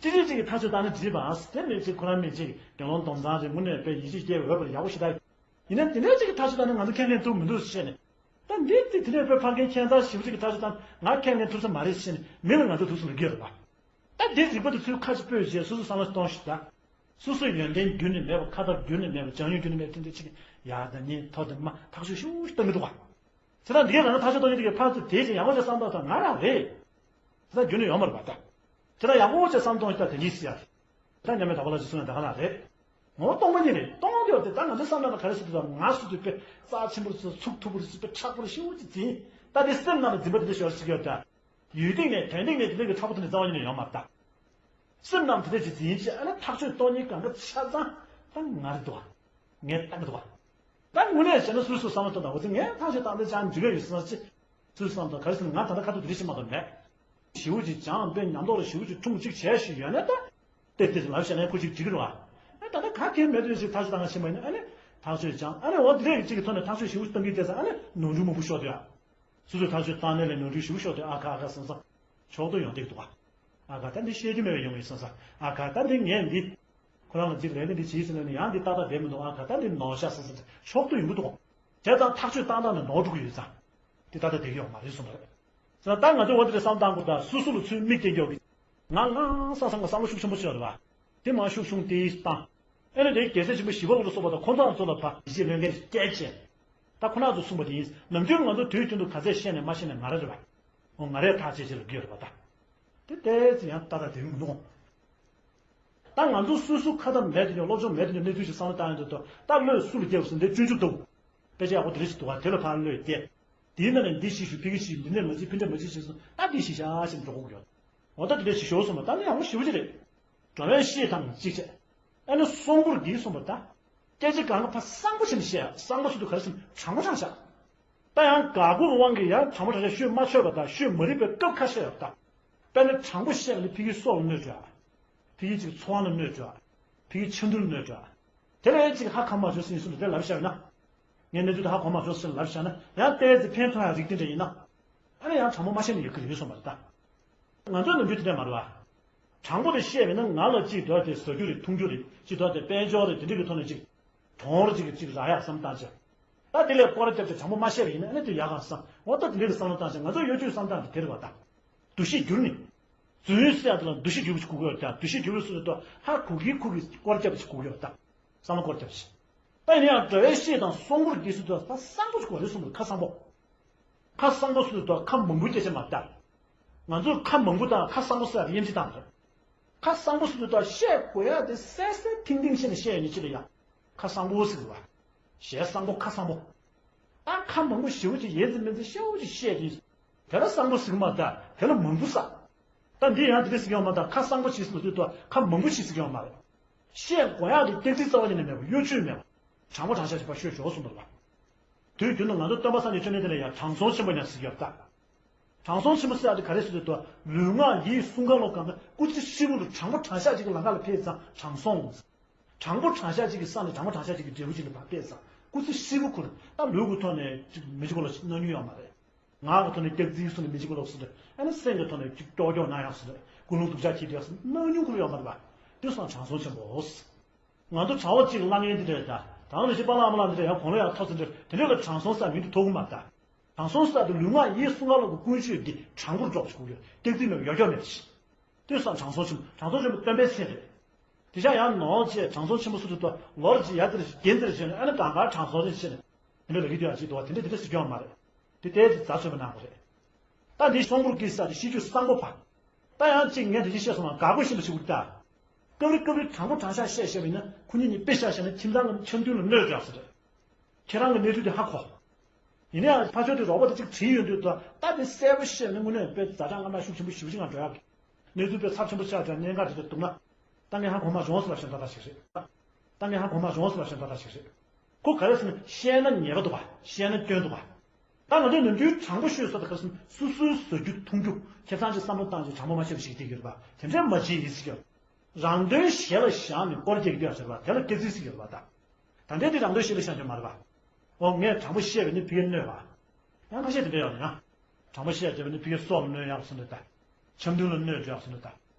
ཅི་རིགས་ཅིག་གི་ཐག་གཅོད་བཏང་ན་འགྲིག་པ་དེ་མིན་ཅིག་ཁོ་རང་མིན་ཅིག་དགེ་སློང་སྡོམ་བཟང་རེད་དངོས་གནས་དཔེ་ཡིད་ཆེས་སྐྱེ་འོས་པར་ཡག་པོ་ཞེ་དྲག་ཡིན་ན་དེ་འདྲ་ཅིག་གི་ཐག་གཅོད་བཏང་ན་ང་ཚོ་ཁས་ལེན་ཐུབ་མི་འདུག་ཟེར་ནས། ད་འདི་དེ་དེ་འདྲའི་དཔེ་ཕ་རྒན་ཁྱད་མཚར་ཞེ་པོ་ཅིག་གི་ཐག་གཅོད་བཏང་ང་ཁས་ལེན་ཐུབ་ས་མ་རེད་ཟེར་ནས་མི་ལ་ང་ཚོ་ཐུགས་སུ་ལ་འགྱོད་རེད་པ། ད་འདི་རིག་པ་དེ་ཚུར་ཁ་ཅིག་སྤོས་རྗེས་སོ་སོ་བསམ་བློ་གཏོང་ཞིག་ད། སོ་སོའི་ཡོན་ཏན་རྒྱུན་ནས་མེད་པ་ཁ་ཐབས་རྒྱུན་ནས་མེད་པ་སྦྱང་ཡོན་རྒྱུན་ནས་མེད་པ་དེ་འདྲ་ཅིག་ཡག་དང་ཉེས་མཐོ་དང་དམའ་ཐག་གཅོད་ཞུ་ཞུ་གཏོང་གི་འདུག་ག་དེ་དག་འདི་གས་ལ་ན་ཐག་གཅོད་གཏོང་ཡོང་དུས་ཀྱི་ཕར་ཚུར་དེ་ཅིག་ཡག་པོ་ཅིག་བསམ་བཏང་ཐོག་ང་རང་རེད། དེ་དག་རྒྱུན་ནས་ཡོང་མ་རེད་པ་ད། དེ་དག་ཡག་པོ་ཅིག་བསམ་གཏོང་ཞིག་ད་དེ་གཉིས་སུ་ཡག་རེད། ད་མཉམ་མེད་དྭགས་པོ་ལགས་ཀྱིས་གསུངས་ཡ་ད་ག་ན་རེད། ངོ་བོ་སྟོང་པ་ཉིད་རེད་སྟོང་དེ་བ་དེ་ད་ང་ཚོའི་བསམ་བློ་ལ་ག་རེ་ཟེར་དུས་ད་ང་སུ་དུ་དཔེ་རྩ་ཆེན་པོ་རེད་ཚུགས་ཐུབ་པོ་རེད་ཚུགས་དཔེ་མཁྲེགས་པོ་རེད་ཤི་བོ་ཅིག་འཛིན། ད་དེ་སེམས་ནང་ལ་འཛིན་པ་དེ་འདྲ་ཤོར་ཟེར་གྱི་ཡོད་ད། ཡུལ་སྟེང་ནས་དོན་སྟེང་ནས་དེ་འདྲ་གི་མཁྲེགས་པོ་དེ་འདྲ་རྩ་བ་ཉིད་ནས་ཡོང་མ་རེད་ད། སེམས་ནང་དེ་འདྲ་ཅིག་འཛིན་ཅིག་ཨ་ནི་ཐག་གཅོད་གཏོང་ཉིན་གང་ག་ཆ་ཚང་ད་ང་རེད་འདུག་བ། ངས་བཏང་གི་འདུག་བ། ད་དངོས་གནས་བྱས་ན་སོ་སོ་བསམ་བློ་གཏོང་དང་འོ་ཙི་ངས་ཐག་གཅོད་བཏང་དེ་ཅང་འགྲིག་གི་ཡོད་སོང་ཅི། སོ་སོ་བསམ་བློ་ག་རེ་ཟེར་ན་ང་ད་ལྟ་ཁ་ཐུག་དེ་རེ་ཞིག་མ་གཏོང་མེད། ཞེ་པོ་ཅིག་སྦྱངས་དཔེ་ཉམས་རྟོགས་ལ་ཞེ་པོ་ཅིག་འཁྲུངས་ཅིག་བྱས་ཞིག་ཡོད་ན་ད། ཏེ་ཏེ་ལབ་བྱས་ན་ཁོ་ཅིག་འགྲིག་གི་རེད་བ། ཨ་ད་ལྟ་ག་གེ་མེད་དུས་ཅིག་ཐག་གཅོད་བཏང་ང་ཕྱིན་པ་ཡིན་ན་ཨ་ནི་ཐག་གཅོད་སྦྱངས་ཨ་ནི་འོ་དེ་རེད་ཅིག་གི་ཐོག་ནས་ཐག་གཅོད་ཞེ་པོ་ཅིག་གཏོང་གི་བསྡད་ཙང་ཨ་ནི་ནོར་འཁྲུལ་མང་པོ་ཤོར་འདུག་ཨ། སོ་སོས་ཐག་གཅོད་བཏང་ནས་ལས་ནོར་འཁྲུལ་ཞེ་པོ་ཤོར་འདུག་ཨ་ཁ་ཨ་ཁ་བསམ་བསམ། མཆོག་ཏུ་ཡོང་བསྡད་འདུག་ཨ། ཨ་ཁ་ད་འདི་བཤད་རྒྱུ་མེད་པ་ཡོང་གི་བསམ་བསམ་ཨ་ཁ་ད་འདི་ངས་འདི། ཁོ་རང་ལ་ཅིག་ལས་ཀ་འདི་བྱེད་ཟེར་ནས་ཡང་འདི་ཏག་ཏག་བསྡད་མི་འདུག་ཨ་ཁ་ད་འདི་ནོར་ཤག་བསམ་བསམ་མཆོག་ཏུ་ཡོང་གི་འདུག་བྱས་ཙང་ཐག་གཅོད་བཏང་སྟངས་ནས་ནོར་འགྲོ་གི་ཡོད་ཙང་། འདི་ཏག་ཏག་བསྡད་ཀྱི་ཡོད་མ་རེད་གསུངས་པ་རེད། ཟེར་ན་ད་ང་ཚོས་འོ་དེ་འདྲ་བསམ་བཏང་དགོས་ད་སོ་སོ་ལ་ཚུར་མིག་སྟོན་རྒྱོག་གི། ང་ང་ས་ས་ང་བསམ་བློ་ཤུགས་ཆེན་པོ་ཤོར་བ། དེ་མ་ཤུགས་ཆུང་དེ་བཏང་། ཨེ་ནི་དེ་རྒྱལ་སྲས་ཆེན་པོ་ཞི་བ་ལྷ་ལ་སོགས་པ་དང་ཁོང་ཚོ་ཚོ་ལ་ཕ་ཡིད་ཆེས་ལོན་མཁན་སྐད་ཆ། ད་ཁོ་ན་ཚོ་གསུངས་པ་དེ་ཡིན། ནམ་རྒྱུན་ང་ཚོ་དུས་རྒྱུན་དུ་ག་ཚད་བཤད་ནས་མ་བཤད་ནས་ང་རང་རེད་བ། འོ་ང་རས་ཐག་བཅད་བྱེད་ལ་རྒྱུ་རེད་བ་ད། དེ་ཏོག་ཙམ་ཡང་ཏག་ཏག་དེ་མི་འདུག་ད་ང་ཚོ་སོ་སོ་ཁ་ཐབས་མེད་དུ་ཡང་སློབ་སྦྱོང་མེད་དུ་ཡང་གནས་ཚུལ་ཞིག་བསམ་བློ་བཏང་ཡོང་དུས་ད་བློས་སུ་ལ་བསྐྱལ་བ་ཟེར་འདི་སྤྱོད་འཇུག་འདུག་དཔེ་ཆ་ཡག་པོ་དེ་རེ་ཞིག་འདུག་བ་དེ་ལ་ཕར་བློས་བསྐྱལ། དེའི་ནང་ནས་འདི་ཞིག་ཞུ་ཕ་གི་ཞིག་འདི་ནས་མ་བྱེད་ཕི་འདྲ་མ་བྱེད་ཞེས་སོང་ད་འདི་ཞིག་བཞག་ཞེས་འགྲོ་དགོས་ཀྱི་ཡོད། འོ་ད་དེ་འདྲ་ཞིག་ཞོར་སོང་བ་ད་ནི་ཡག་པོ་ཞེ་པོ་ཅིག་རེད། འགྲོ་བའི་གཤིས་དང་གཅིག་བྱས། ཨ་ནི་གསོང་པོར་འདིའི་གསུངས་པ་ད། སྐད་ཆ་གང་ག་ཕ་གསང་པོ་བྱས་ནས་བཤད་ཡ་གསང་པོ་ཟེར་དུས་ག་རེ་ཟེར་ན་དྲང་པོ་དྲང་བཞག་ད་ཡང་དགའ་མགུར་དབང་གིས་ཡང་དྲང་པོ་དྲང་བཞག་ཤོད་མ་ཆོད་པ་དང་ཤོད་མ་རིགས་པའི་སྐབས་ཁ་ཤས་ཡོད་ད། དཔེར་ན་དྲང་པོ་བཤད་པ་ནི་ཕ་གིའི་སྲོག་ལ་གནོད་འགྲོ་ཡ། ཕ་གིའི་ཅིག་འཚོ་བ་ལ་གནོད་འགྲོ་ཡ། ཕ་གིའི་ཆ་འདུལ་ལ་གནོད་འགྲོ་ཡ། དེ་ལ་ཡང་ཅིག་ཧ་གོ་མ་བྱུང་ཟིན་སོང་དེ་ལབ་བཞག་ཡོད་ན། ངས་གནས་ཚུལ་དེ་ཧ་གོ་མ་བྱུང་ཟིན་ལབ་བཞག་ན་ཡང་ཏོག་ཙམ་ཕན་ཐོགས་ཡ་རིགས་དེ་འདྲ་ཡིན་ན། ཨ་ནི་ཡང་དྲང་པོ་མ་བཤད་ན་ཡག་གི་རེད་གསུངས་པ་རེད་ད། ང་ཚོའི་ནམ་རྒྱུན་དེ་འདྲ་མ་རེད་བ། དྲང་པོ་དེ་བཤད་པས་ན་ང་ལ་ཅིག་འདོད་དེ་ཟ་རྒྱུ་རེད་འཐུང་རྒྱུ་རེད་ཅིག་འདོད་དེ་དཔལ་འབྱོར་རེད་དེ་འདྲ་གི་ཐོག་ནས་ཅིག་གྲོང་རོ་ཅིག་གི་ཅིག་རག་ཡག་བསམ་བཏང་བྱས། ད་དེ་ལས་སྐོར་ར་བརྒྱབ་བྱས་དྲང་པོ་མ་བཤད་པ་ཡིན་ན་ཨ་ནི་དེ་ཡག་ག་བསམ། འོ་ད་དེ་འདྲའི་བསམ་བློ་བཏང་བྱས་ང་ཚོ་གཡོ་ཇུས་བསམ་སྟངས་དེ་དེ་རེད་བ་ད། འདུ་ཤེས་བསྒྱུར་ནས། རྫུན་ཟེར་ཡ་དེ་ལ་འདུ་ཤེས་བསྒྱུར་བ་ཞིག་དགོས་ཀྱི་ཡོད་ཀྱང་འདུ་ཤེས་བསྒྱུར་བའི་སྲོལ་དེ་ད་ཧ་གོ་གི་ཁུག་གི་སྐོར་ར་བརྒྱབ་བྱས་དགོས་ཀྱི་ཡོད་ད། བསམ་བློ་སྐོར་ར་བརྒྱབ་བྱས། ད་ཡིན་ན་ཡང་སྒྲ་བའི་གཤིས་དང་གསོང་པོར་གྱིས་སྲོལ་དེ་ད་གསང་པོ་ཞིག་དགོས་རེད་གསུངས་པ་རེད། ཁ་གསང་པོ། ཁ་གསང་པོ་སྲོལ་དེ་ད་ཁ་མང་པོའི་སྐད་ཆ་མ་ད། ང་ཚོས་ཁ་མང་པོ་དང་ཁ་གསང་པོ་ཟེར་ཡ་དེ་དབྱེ་འབྱེད་བཏང་རེད། ཁ་གསང་པོ་ཟེར་དུས་ད་བཤད་དགོས་ཡ་དེ་གསལ་གསལ་ཐིང་ཐིང་བཤད་ནས་བཤད་ཡ་ནི་ཅི་ལ་ཡ། ཁ་གསང་པོ་ཟེར་བ། ཞལ་གསང་པོ་ཁ་གསང་པོ། ཨ་ཁ་མང་པོ་ཞེ་པོ་ཅིག་ཡིན་ཟེར་མིན་ཟེར་ཤེས་པོ་ཅིག་བཤད་ཀྱིན། དེ་ལ་གསང་པོ་ཟེར་གི་མ་ད་དེ་ལ་མང་པོ་ཟེར། ད་འདི་ཡང་དེ་འདྲ་ཟེར་གི་ཡོད་མ་ད་ཁ་གསང་པོ་ཞིག་ཟེར་དུས་ད་ཁ་མང་པོ་ཞིག་ཟེར་གི་ཡོད་མ་རེད། བཤད་དགོས་ཡ་དེ་སྟེགས་རྩིས་རྩ་བ་ཉིད་ནས་མེད་པ་གཡོ་ཇུས་མེད་པ། དྲང་པོ་དྲང་བཞག་ཅིག་ཕར་ཤོད་ཞོག་གསུངས་པ་རེད་བ། དུས་རྒྱུན་དུ་ང་ཚོ་སྟོན་པ་སངས་རྒྱས་བཅོམ་ལྡན་འདས་ལ་ཡང་དྲང་སྲོང་ཆེན་པོ་ཡང་ཟེར་གྱི་ཡོད་ད། དྲང་སྲོང་ཆེན་པོ་ཟེར་ཡག་དེ་ག་རེ་ཟེར་དུས་ད་ལུས་ངག་ཡིད་གསུམ་ཀ་ལ་གང་ལྟར་སྐུ་ཚེ་ཧྲིལ་པོ་དུ་དྲང་པོ་དྲང་བཞག་ཅིག་གི་ལམ་ཁ་ལ་ཕེབས་ཙང་དྲང་སྲོང་ལོ། དྲང་པོ་དྲང་བཞག་ཅིག་གི་ས་ནས་དྲང་པོ་དྲང་བཞག་ཅིག་གི་འབྲས་བུ་ཅིག་ལ་ཕར་ཕེབས་ཙང་སྐུ་ཚེ་ཧྲིལ་པོ་ཁུར་ད་ལུས་ཀྱི་ཐོག་ནས་ཅིག་མི་གཅིག་པོ་ལ་ཅིག་གནང་མྱོང་ཡོད་མ་རེད། ངག་གི་ཐོག་ནས་སྐྱག་རྫུན་གསུངས་ནས་མི་གཅིག་པོ་ལ་ཟེར་ཏེ་ཨ་ནི་སེམས་ཀྱི་ཐོག་ནས་ཅིག་ཀྱོག་ཀྱོག་གནང་ཡག་ཟེར་ཏེ་ཀུན་སློང་སྡུག་ཅག་གིས་བསྡད་ཟེར་གནང་མྱོང་ཁུར་ཡོད་མ་རེད་པ། དེ་སོང་དྲང་སྲོང་ཆེན་པོ། ང་ཚོ་གྲྭ་བ་གཅིག་གླ་ངན་འདི་འདྲ་ད་དང་ལ་ཞིག་པ་ལགས་མ་ལགས་འདི་འདྲ་ཡང་གོང་ལ་ཡང་ཐོབ་ཚེ་འདྲ་དེ་འདྲ་ལ་དྲང་སྲོང་ཟེར་མིང་དུ་ཐོགས་གི་མ་ད། དྲང་སྲོང་ཟེར་དུ་ལུས་ངག་ཡིད་གསུམ་ཀ་ལ་གི་ཀུན་སྤྱོད་འདི་དྲང་པོར་འཇོག་ཅིག་དགོས་ཡོད། སྐྱག་རྫུན་མེད་པ་ཡོ་ཀྱོ་མེད་ཅིག་དེ་སོང་དྲང་སྲོང་ཆེན་པོ་དྲང་སྲོང་ཆེན་པོ་སྟོན་པའི་མཚན་རེད། དེ་ཤ་ཡང་ནོར་བཅས་དྲང་སྲོང་ཆེན་པོ་སུ་དུ་ལོར་གྱི་ཡ་དེར་རྒྱན་དེར་བྱས་ནས་ཨ་ནི་གང་ག་དྲང་སྲོང་རེད་བྱས་ནས་དེ་འདྲ་ལ་གི་དུས་ཡང་ཅིག་འདུག་བ་དེ་འདྲ་དེ་འདྲ་ཟེར་རྒྱུ་ཡང་མ་རེད། དེ་ལྟའི་ཅིག་རྩ་ཆོད་པ་གནང་དགོས་རེད། ད་འདི་གསོང་པོར་གྱིས་ས་དེ་ཤེས་རྒྱུ་གསང་པོ་པ། ད་ཡང་གཅིག་ངས་དེ་ཅིག་བཤད་སོང་བ་དགའ་པོ་ཤིན་ཏུ་ཞིག་འུར་ད། སྐབས་རེ་སྐབས་རེ་དྲང་པོ་དྲང་བཞག་བཤད་བཤད་པ་ཡིན་ན་ཁོ་གཉིས་གཉིས་དཔེ་བཞག་བཤད་ན་ཁྱིམ་ཚང་གི་འཆམ་མཐུན་ལ་གནོད་འགྲོ་ཡག་ས་རེད། ཁྱེད་རང་གི་གནས་ཚུལ་དེ་ཧ་གོ། ཡིན་ན་ཡང་ཕ་ཆོས་དེ་རོགས་པ་དེ་གཅིག་བྲིས་ཡོང་དུས་ད་ད་དེ་གསལ་པོ་བཤད་ན་དངོས་གནས་དཔེ་ཛ་དྲག་སྔ་མ་ཤུགས་ཆེན་པོ་ཞེ་པོ་ཅིག་ངང་འགྲོ་ཡག་གི། གནས་ཚུལ་དཔེ་ཚབས་ཆེན་པོ་ཆགས་ཀྱང་གནད་འགག་དེ་ཚོ་འདུག་ན། ད་ངས་ཧ་གོ་མ་བྱུང་ཟེར་བ་བཞིན་ཏག་ཏག་ཞིག་རེད། ད་ངས་ཧ་གོ་མ་བྱུང་ཟེར་བ་བཞིན་ཏག་ཏག་ཞིག་རེད། ཁོ་ག་རེ་ཟེར་ན་བཤད་ན་ཉེས་པ་འདུག་ག་བཤད་ན་སྐྱོན་འདུག་ག་ད་ང་ཚོས་ནམ་རྒྱུན་དྲང་པོ་ཤོད་ས་དེ་ག་རེ་ཟེར་ན་སོ་སོའི་ཟ་རྒྱུ་འཐུང་རྒྱུ་ཁེ་བཟང་ཅིག་བསམ་བློ་བཏང་ཅིག་དྲང་པོ་མ་བཤད་པ་ཞིག་བསྡད་ཡོད་རེད་པ། དེ་འདྲ་མ་བྱེད་ཡིན་ཟེར་གྱི་ཡོད། རང་དོན་གཞན་ལ་བཞག་ནས་སྐོར་རྒྱག་གི་འདུག་ཡ་ཟེར་བ་དེ་ལ་སྐྱག་རྫུན་ཟེར་གྱི་ཡོད་རེད་པ་ད། ད་ལྟའི་དེ་རང་དོན་གཞན་ལ་བཞག་རྒྱུ་མ་རེད་པ། འོ་ངས་དྲང་པོ་བཤད་པ་ནི་ཕ་གིར་གནོད་པ། ཡང་ཁ་ཤས་དེ་འདྲ་ཡོད་རེད་ཡང་། དྲང་པོ་བཤད་བྱས་པ་ནི་ཕ་གིའི་སྲོག་ལ་གནོད་ཡག་སོང་འདུག་ད། འཆམ་མཐུན་ལ་གནོད་འགྲོ་ཡག་སོང་འདུག་ད།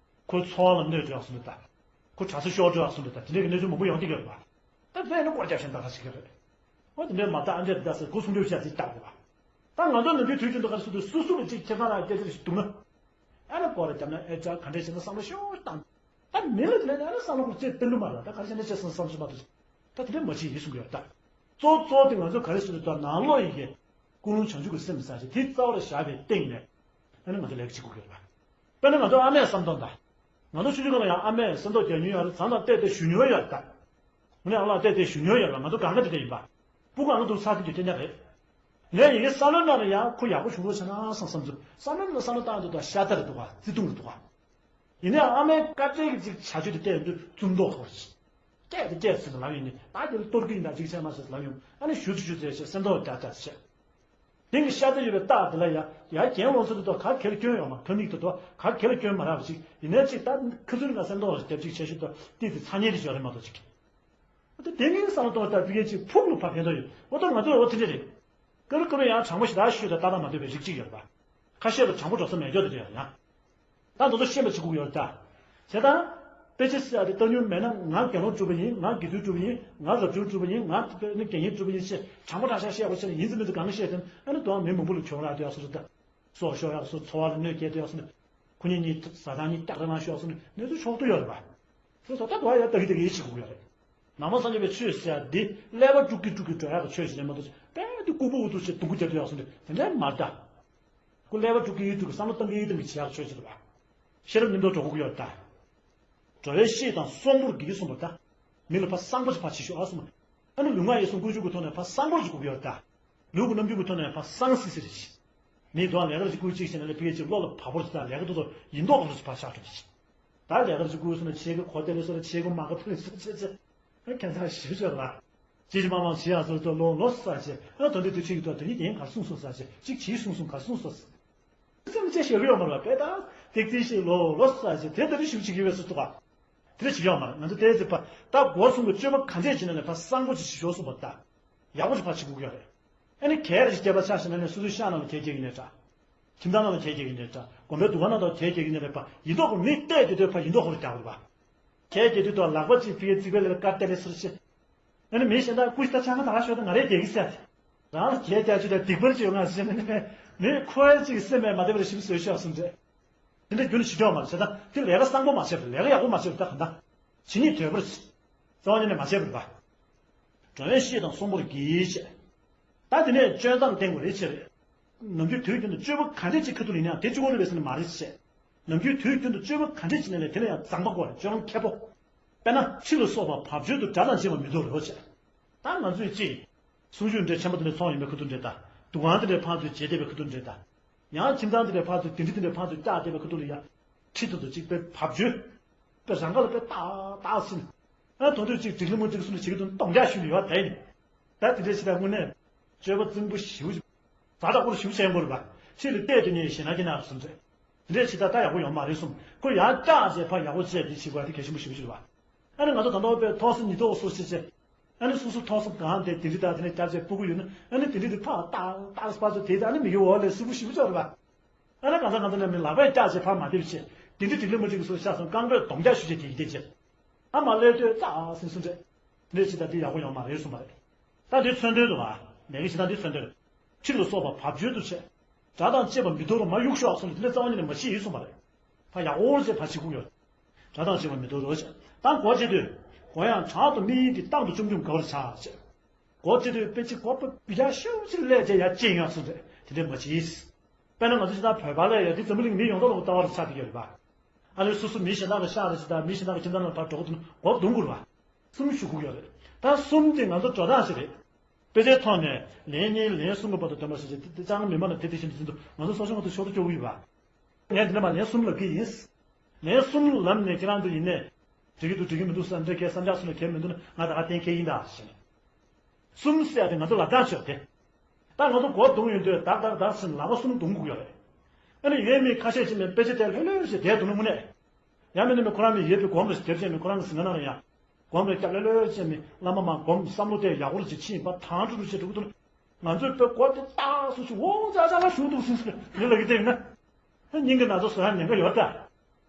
ཁོའི་འཚོ་བ་ལ་གནོད་འགྲོ་ཡག་སོང་འདུག་ད། ཁོ་གྲྭ་ས་ཤོར་འགྲོ་ཡག་སོང་འདུག་ད་དེ་འདྲའི་གི་གནས་ཚུལ་མང་པོ་ཡོང་གི་ཡོད་རེད་པ། ད་དེ་ནི་སྐོར་རྒྱག་བཞིན་ད་ག་ཞིག་གི་རེད། འོ་དེ་འདྲའི་མ་ད་ཨ་འདྲས་ད་ཟེར་ཁོ་གསུང་རྒྱུ་བཤད་ཚིག་བཏགས་རེད་པ། ད་ང་ཚོ་ནམ་རྒྱུན་དུས་རྒྱུན་དུ་ག་རེ་ཟེར་དུས་སོ་སོ་ལ་གཅིག་ཁྱེད་རང་ལ་སྐད་ཆ་ཞིག་འདུག་ན། ཨ་ནི་སྐོར་རྒྱབ་ན་ཨེ་ཅག་ག་འདྲས་བྱས་ན་བསམ་བློ་ཤོར་བཏང་། ད་མི་ལ་དེ་ལས་ཨ་ནི་བསམ་བློ་ཁོ་ཚོས་བཏོན་རྒྱུ་མ་རེད་ད་ག་རེ་བྱས་ན་བྱས་སོང་བསམ་བྱུང་མ་གཏོགས། ད་དེ་འདྲ་མ་བྱེད་ཡིན་གསུང་གི་ཡོད་ད། གཙོ་གཙོ་དེ་ང་ཚོ་ག་རེ་ཟེར་དུས་ད་ནང་ལོགས་ཡི་གེ་ཀུན་སློང་བྱང་ཆུབ་ཀྱི་སེམས་ཟེར་ཞིག་དེ་རྩ་བ་ལ་བཞག་པའི་སྟེང་ནས་ཨ་ནི་ང་ཚོ་ལས་ཀ་བྱེད་དགོས་ཀྱི་རེད་པ། དཔེར་ན་ང་ཚོ་ཨ་མས་བསམ་དོན་ད། ང་ཚོ་ཆུང་ཆུང་སྒང་ལ་ཡང་ཨ་མས་སེམས་ཐོག་རྒྱག་མྱོང་ཡོད་རེད། ཚང་དང་བལྟས་བལྟས་ཞུ་མྱོང་ཡོད་རེད་ད། དངོས་གནས་ཨ་ལགས་བལྟས་བལྟས་ཞུ་མྱོང་ཡོད་རེད། ང་ཚོ་སྒང་ག་དེ་འདྲ་ཡིན་པ། སྤུ་གུ་ཨ་ལགས་འདུག་ས་དེ་འདྲ་སྐྱོན་ཆ་རེད། ངས་ཡི་གེ་བསམ་བློའི་ནང་ལ་ཡང་ཁོ་ཡག་པོ་བྱུང་རོགས་བྱས་ན་བསམ་བསམ་ཚུལ་བསམ་བློའི་ནང་བསམ་བློ་བཏང་འདུག་ད་ཤ་སྟག་རེད་འདུག་ག་བརྩེ་དུང་རེད་འདུག་ག་ཡིན་ནའང་ཨ་མའི་བཀའ་དྲིན་གྱི་ཅིག་བྱ་སྤྱོད་དེ་བལྟས་དུས་བཙུན་མདོག་ཁ་པོ་ཅིག་སྐད་དེ་སྐད་ཟེར་ནས་ལབ་ཡོང་ནི་ད་དེ་ལ་གཏོར་གྱི་ཡིན་ད་ཅིག་བྱས་མ་ཟེར་ལབ་ཡོང་ཨ་ནི་ཞུ་ཚུལ་ཞུ་ཚུལ་བྱས་སེམས་ཐོག་རྒྱག་རྒྱག་བྱས། དེང་གི་ཤ་སྟག་ཡོད་པའི་རྟགས་དེ་ལ་ཡ་ཡ་རྒན་ལོ་ཚོ་དེ་ཚོ་ག་གེ་ལ་སྐྱོན་ཡོད་མ་ཕ་མིག་ཏུ་དོ་ག་གེ་ལ་སྐྱོན་མ་རག་པ་ཅིག་ཡིན་ནའི་ཅིག་ད་ཁ་ཚུར་ང་སེམས་ཐོག་ལ་རྒྱབ་ཅིག་བྱས་ཞུ་དོ་ཏི་དེ་ཚ་ཉེ་རེ་ཞོ་རེ་མ་གཏོགས་ཅིག་ད་དེ་ངའི་བསམ་བློ་གཏོང་བ་ལྟར་ཕ་གི་ཅིག་ཕུགས་ལ་ཕར་ཕན་ཐོགས་ཡོད། འོ་ད་ང་ཚོས་འོ་དེ་འདྲ་རེད། ཀ་རུ་ཀ་རུ་ཡང་དྲང་པོ་ཞེ་དྲག་ཤོད་དང་ཏག་ཏག་མ་འདོད་པའི་རིགས་གཅིག་ཡོད་རེད་པ། ཁ་བཤད་ལ་དྲང་པོ་འགྲོ་ས་མེད་ཀྱོག་དེ་འདྲ་ཡོད་ཡང་། ད་དེ་ཚོ་ཤེས་པ་བྱེད་དགོས་ཀྱི་ཡོད་རེད་ད། བྱས་ཙང་། དཔེ་ཆ་ཟེར་ཡ་དེ་བཏང་མྱོང་མེད་ན་ང་དགེ་སློང་སྒྲུབ་པ་ཡིན། ང་དགེ་ཚུལ་སྒྲུབ་པ་ཡིན། ང་རབ་བྱུང་སྒྲུབ་པ་ཡིན། ང་དགེ་བསྙེན་སྒྲུབ་པ་ཡིན་ཞེས་དྲང་པོ་དྲང་བཞག་བཤད་པ་བྱས་ན་ཡིན་ཙམ་མིན་ཙམ་གང་བཤད་དེ་ཨ་ནི་དོན་མི་མང་པོ་ལ་གྱོང་རག་དེ་ཡག་སོ་རེད་ད། སྲོག་ཤོར་ཡག་སོ། འཚོ་བ་ལ་གནོད་སྐྱེལ་དེ་ཡག་སོ་ནི། ཁོ་གཉིས་གཉིས་ཟ་ཐང་གཉིས་སྐྱག་རེ་ལངས་ཤོར་ཡག་སོ་ནི་གནས་ཚུལ་ཕྱོགས་བསྡུ་ཡོད་རེད་པ། དེ་ཚོ་ད་དུང་ཡང་ལྟ་གི་ལྟ་གི་ཡིད་ཆེས་དགོས་ཀྱི་ཡོད་རེད། ནང་པ་སངས་རྒྱས་པའི་ཆོས་ཟེར་ཡ་འདི་ཀླད་པ་དཀྲུག་གི་དཀྲུག་གི་འགྲོ་ཡག་གི་ཆོས་ཤིག་རེད་མ་གཏོགས་དཔེ་འདི་ལྐུགས་པ་འུ་ཐུག་བྱས་སྡུག་པོ་རྒྱབ་དེ་ཡག་སོ་ནི་དེ་འདྲ་མ་རེད་ད། ཁོ་ཀླད་པ་དཀྲུག་གི་ཡིད་དཀྲུག་གི་བསམ་བློ་བཏང་གི་ཡིད་བཏང་གི་བྱེད་ཡག་ཆོས་ཅིག་རེད་པ། ཤེས་རབ་སྙིང་པོ་འགྲོ་དགོས་ཀྱི་ཡོད་རེད་ད། སྒྲ་བའི་གཤིས་དང་གསོང་པོར་གྱིས་གསུངས་པ་ད། མི་ལ་ཕར་གསང་པོ་ཅིག་ཕར་བྱེད་ཤོག་ཨ་གསུངས་པ། ཨ་ནི་ལུས་ངག་ཡིད་གསུམ་ཀུན་སྤྱོད་ཀྱི་ཐོག་ནས་ཕར་གསང་པོ་ཅིག་དགོས་ཀྱི་ཡོད་རེད་ད། ལུས་ཀྱི་རྣམ་འགྱུར་གྱི་ཐོག་ནས་ཕར་གསང་སི་སི་རེད་ཤི། མིའི་དོན་ལས་ཀར་ཅིག་བསྐུལ་ཅིག་བྱས་ན་ལས་ཕ་གི་ཅིག་བློ་ལ་བབ་པོ་ཅིག་དང་ལས་ཀ་དེ་ཚོ་ཡིན་མདོག་ཁ་པོ་ཅིག་ཕར་ཆགས་འགྲོ་ཤི། ད་ལས་ཀར་ཅིག་བསྐུལ་སོང་ན་ཕྱེད་ཀ་གོ་དེ་ལས་སོ་ལ་ཕྱེད་ཀ་མ་ག་ཐུག་ལས་སོ་ཅེ་ཅེ། ཨ་ཁྱད་མཚར་ཞིག་ཤོད་ལ། ཅི་ཅི་མ་མ་བྱེད་ཡག་སོ་ཚོ་ལོ་ལོ་ས་ཆེ། ཨ་དོན་དེ་དུས་ཁྲིད་ཀྱི་ཐོག་དེ་ཉིད་དེ་གར་སོང་སོ་ས་ཆེ། ཅིག་གྱིས་སོང་སོང་གར་སོང་སོ། སེམས་ཅན་ཤེས་ཀྱི་ཡོད་མ་རེད་པས་ད། ཏིག་ཏིག་ཞིག་ལོ་ལོ་ས་ཆེ་དེ་ལྟ་བུ་ཞིག་བྱེད་ཀྱི་ཡོད་སུ་ཐུག་ག་དེ་འདྲ་བྱེད་ཀྱི་ཡོད་མ་རེད། ང་ཚོ་ཏོག་ཙམ་ཕར་ད་སྒོ་གསུམ་གྱི་བཅོས་མ་ག་འདྲས་བྱེད་ན་ནས་ཕར་གསང་པོ་ཅིག་བྱེད་ཤོག་གསུངས་པ་ད། ཡག་པོ་ཞིག་ཕར་བྱེད་དགོས་ཀྱི་ཡོད་རེད། ཨ་ནི་གལ་ཏེ་སྐྱེས་པ་ཆགས་ཤིང་ན་ནི་སོ་སོའི་ཤ་ནང་ལ་གལ་སྐྱེ་གི་ནས་འདྲ། ཁྱིམ་ཚང་ནང་ལ་གལ་སྐྱེ་གི་ནས་འདྲ། དགོན་པའི་འདུ་ཁང་ནང་ལ་གལ་སྐྱེ་གི་ནས་རེད་པ། ཡིན་མདོག་གི་མི་བལྟས་དེ་དོད་པ་ཡིན་མདོག་ཧོར་རྒྱག་དགོས་པ། གལ་སྐྱེ་དུས་དོ་ལག་པ་གཅིག་ཕི་གའི་རྩིག་པའི་ལ་དཀར་ཏེ་ལེ་སོར་ཤེ། ཨ་ནི་མི་གཞན་དག་ཀུ་ཤི་ད་ཆང་ཁ་ད་ཤོར་ད་ང་རེ་རྒྱག་གི་ཟེར། རང་ལ་གྱད་རྒྱག་རྒྱུ་དང་སྡིག་པར་ཅིག་ཡོད་ང་ཟེར་ནས་མི་ཁོའི་ཅིག་སེམས་མེད་མ་བདེ་བར་ཞིབ་བཟོས་ཤོག་གསུངས་ཏེ། དེ་འདྲ་རྒྱུ་ནི་ཞི་འགྲོ་མ་རེད་ཟེར་ད་དེ་ལས་ཀ་བཟང་པོ་མ་བྱས་པར་ལས་ཀ་ཡག་པོ་མ་བྱས་པར་ད་གང་ལྟར་ཇི་སྙེད་འདོད་པར་རྩ་བ་ཉིད་ནས་མ་བྱས་པར་པ། འགྲོ་བའི་ཤེས་དང་གསོང་པོར་གྱིས་བྱས། ད་དེ་ནས་སྤྱོད་སྟངས་བསྟན་དགོས་རེད་ཅེས་རེད། ནམ་རྒྱུན་དུས་རྒྱུན་དུ་སྤྱོད་པ་ག་འདྲས་ཅིག་ཁ་ཐུག་ལ་ཡིན་ན་དེ་གཅིག་པོ་རེད་པས་ཟེར་ན་མ་རེད་ཅེས། ནམ་རྒྱུན་དུས་རྒྱུན་དུ་སྤྱོད་པ་ག་འདྲས་ཅིག་ནས་ལས་དེ་ལ་ཡང་བཟང་པོ་དགོས་རེད་སྤྱོད་ལམ་མཁས་པོ། དཔེར་ན་ཁྲི་ལ་སོགས་པ་བབ་ཅོལ་དུ་དགྲ་དང་བཅས་པ་མི་འདོར་རོ་ཅེས། ད་ང་ཚོས་ཅིག་གསུང་ཆོས་འདྲ་ཆེན་པོ་དེ་འདྲ་ཚོགས་ཡིན་པའི་ཁ་ཐུག་འདྲ་ད། འདུ་ཁང་དེ་འདྲའི་ཕར་ཚུར་བྱས་བསྡད་པའི་ཁ་ཐུག་འདྲ་ད། ཡང་ཁྱིམ་ཚང་དེ་འདྲའི་ཕར་ཚུར་དེ་འདྲ་དེ་འདྲའི་ཕར་ཚུར་བཅག་བསྡད་པའི་ཁ་ཐུག་ལ་ཡ། ཁྲི་ཐོག་ཏུ་གཅིག་པའི་བབ་ཅོལ། པའི་རང་ཁ་ལ་པའི་ཏག་ཏག་ཟིན། ཨ་དོན་དུ་གཅིག་སྒྲིག་ལམ་མ་འགྲིག་སོང་ནས་བྱེད་ཀྱི་དོན་གཏོང་རྒྱག་ཞུ་ནས་ཡོད་དེ་ནི། ད་དེ་འདྲའི་ཕྱི་ལ་དངོས་གནས། སྤྱོད་པ་རྩིང་པོ་ཞིའུ་ཞིག་ཛ་དྲག་པོར་ཞིའུ་བྱས་འགོར་བ། ཁྲི་ལ་བལྟས་དུས་ནས་ཞེ་ན་སྐྱེ་ན་སོང་ཚེ། དེ་འདྲའི་ཕྱི་ད་ལྟ་ཡག་པོ་ཡོང་མ་རེད་གསུངས་ཁོ་ཡང་བཀྲག་བྱས་ཕ་ཡག་པོ་བྱས་དེ་བྱེད་དགོས་དེ་གལ་ཆེན་པོ་ཞིའུ་ཞིག་རེད་བ། ཨ་ནི་ང་ཚོ་ད་ལྟ་བའི་ཐོག་སོ་ཉིས་ཐོག་སོ་ཞིག་བྱས། ཨ་ནི་སོ་སོ་ཐོག་སོ་གང་དེ་དེ་རི་དང་དེ་ནས་བསྐྱར་བྱས་སྤུ་གུ་ཡོད་ན་ཨ་ནི་དེ་རི་དེ་ཕ་ཏག་ཏག་སྤ་ཚོ་དེ་ད་ནི་མི་གི་འོག་ལས་སུ་བུ་ཞིའུ་ཅོག་རེད་བ། ཨ་ན་གང་ཟག་གང་ཟག་རྣམས་ནི་ལག་པས་བཀྱགས་བྱས་ཕར་མ་འདེབས་བྱས། དེ་འདྲའི་སྒྲིག་ལམ་མ་འགྲིག་པའི་སོར་ཤ་སོང་རྐང་པས་གདོང་བཀྱག་ཞུ་བྱས་དེ་ཡི་དེ་བྱས། ཨ་མ་ཀླད་སྟོད་རྩ་ཟིན་སུ་འདྲས། དེ་འདྲའི་ཕྱི་ད་དེ་ཡག་པོ་ཡོང་མ་རེད་གསུངས་པ་རེད། ད་དེ་མཚོན་དོན་དུ་བ། ལས་ཀའི་ཕྱི་ད་དེ་མཚོན་དོན། ཁྲི་ལ་སོགས་པ་བབ་ཅོལ་དུ་བྱས། དགྲ་དང་བཅས་པ་མི་འདོར་རོ་མ་གཡུག་ཤོག་སོང་དེ་འདྲ་རྩ་བ་ཉིད་ནས་མ་བྱེད་ཡིན་གསུངས་པ་རེད། ད་ཡག་པོ་བྱས་ཕར་བྱེད་ཁུག་ཡོད། དགྲ་དང་བཅས་པ་མི་འདོར་རོ་བྱས། ད་གོ་བྱེད་དུས། གོ་ཡང་དྲག་ཏུ་དམིགས་ཡིན་ཏེ་རྟག་ཏུ་བཅོམ་བཅོམ་དགའ་བར་བྱ་བྱས། གོ་བྱེད་དུས་དཔེ་ཅིག་གོ་པ་བི་ཡ་ཤུ་ཅིག་ལས་བྱས་ཡ་ཅེས་ཡང་གསུངས་ཏེ་དེ་འདྲས་མ་བྱེད། དཔེར་ན་ང་ཚོ་ཅི་ད་བོད་པ་ལ་ཡ་དེ་འཛམ་བུ་གླིང་མི་ཡོངས་རྫོགས་ལ་ལྟ་བར་ཆགས་ཀྱི་ཡོད་རེད་པ། ཨ་ནི་སོ་སོ་མི་གཞན་དག་ལ་ཤག་རེ་ཅི་ད་མི་གཞན་དག་གི་ཁྱིམ་ཚང་ལ་ཕར་འགྲོ་གི་འདུག་ན་མགོ་བརྡུང་དགོས་རེད་པ། གསུམ་ཞུ་དགོས་ཀྱི་ཡོད་རེད། ད་གསུམ་དེ་ང་ཚོ་འགྲོ་སྟངས་ཤིག་རེད། དཔེ་ཆའི་ཐོག་ནས་ལན་གཉིས་ལན་གསུམ་གྱི་བར་དུ་འདོན་པ་ཞིག་བྱས་དེ་ཅང་མི་མང་ལ་དེ་དེ་བཞིན་དུ་ཟིན་དུ་ང་ཚོ་སོ་སོ་ང་ཚོ་ཤོར་དུ་སྐྱོ་གི་ཡོད་པ། ངས་འདི་ནས་མ་ལན་གསུམ་ལབ་ཀྱི་ཡིན། ལན་གསུམ་ལབ་ནས་ཁྱེད་རང་ཚོ་ཡིན་ནས། འགྲིག་གི་འདུག་འགྲིག་གི་མི་འདུག་བསམ་འདྲ་ཁའི་བསམ་འཆར་གསུམ་ལ་གལ་མི་འདུག་ན་ང་ད་ག་གཏན་འཁེལ་ཡིན་ད་ཞེས་ནས། གསུམ་ཟེར་ཏེ་ང་ཚོ་ལབ་སྟངས་ཆོག་སྟེ། ད་ང་ཚོ་མགོ་བརྡུང་ཡོང་དུས་ཏག་ཏག་ཏག་ཟེར་ནས་ལག་པ་གསུམ་བརྡུང་དགོས་ཀྱི་ཡོད་རེད། ཨ་ནི་ཡོད་མེད་ཁ་ཤས་ཅིག་ནས་དཔེ་ཆ་དེ་ལྷོད་ལྷོད་ཞེས་བསྡད་འདུག་ན་དངོས་གནས། ཡང་མིན་ན་མི་ཁོ་རང་ནི་ཡོད་པའི་སྒོམ་རེ་ཞིག་དེབ་ཅན་མི་ཁོ་རང་གི་ཟིན་ག་ན་རེ་ཡང་། སྒོམ་རེ་སྐྱབས་ལྷོད་ལྷོད་ཅན་མི་བླ་མ་མ་སྒོམ་བསམ་བློ་དེ་ཡག་པོ་རེ་ཅིག་ཕྱིན་པ་དང་དུ་རུ་ཞེས་འགྲོ་གི་འདུག་ན། ང་ཚོས་དཔེ་མགོ་དེ་ཏག་སུ་ཞིག་འོང་ཅག་ཅག་ལ་ཞུགས་འདུག་ཟིན་ཟིན་རེ་ལ་གི་དེ་ཡིན་ན། ཨ་སྙིང་གི་ན་ཚ་བཟོ་ཡ་ཉེན་ཁ་ཡོད་ད།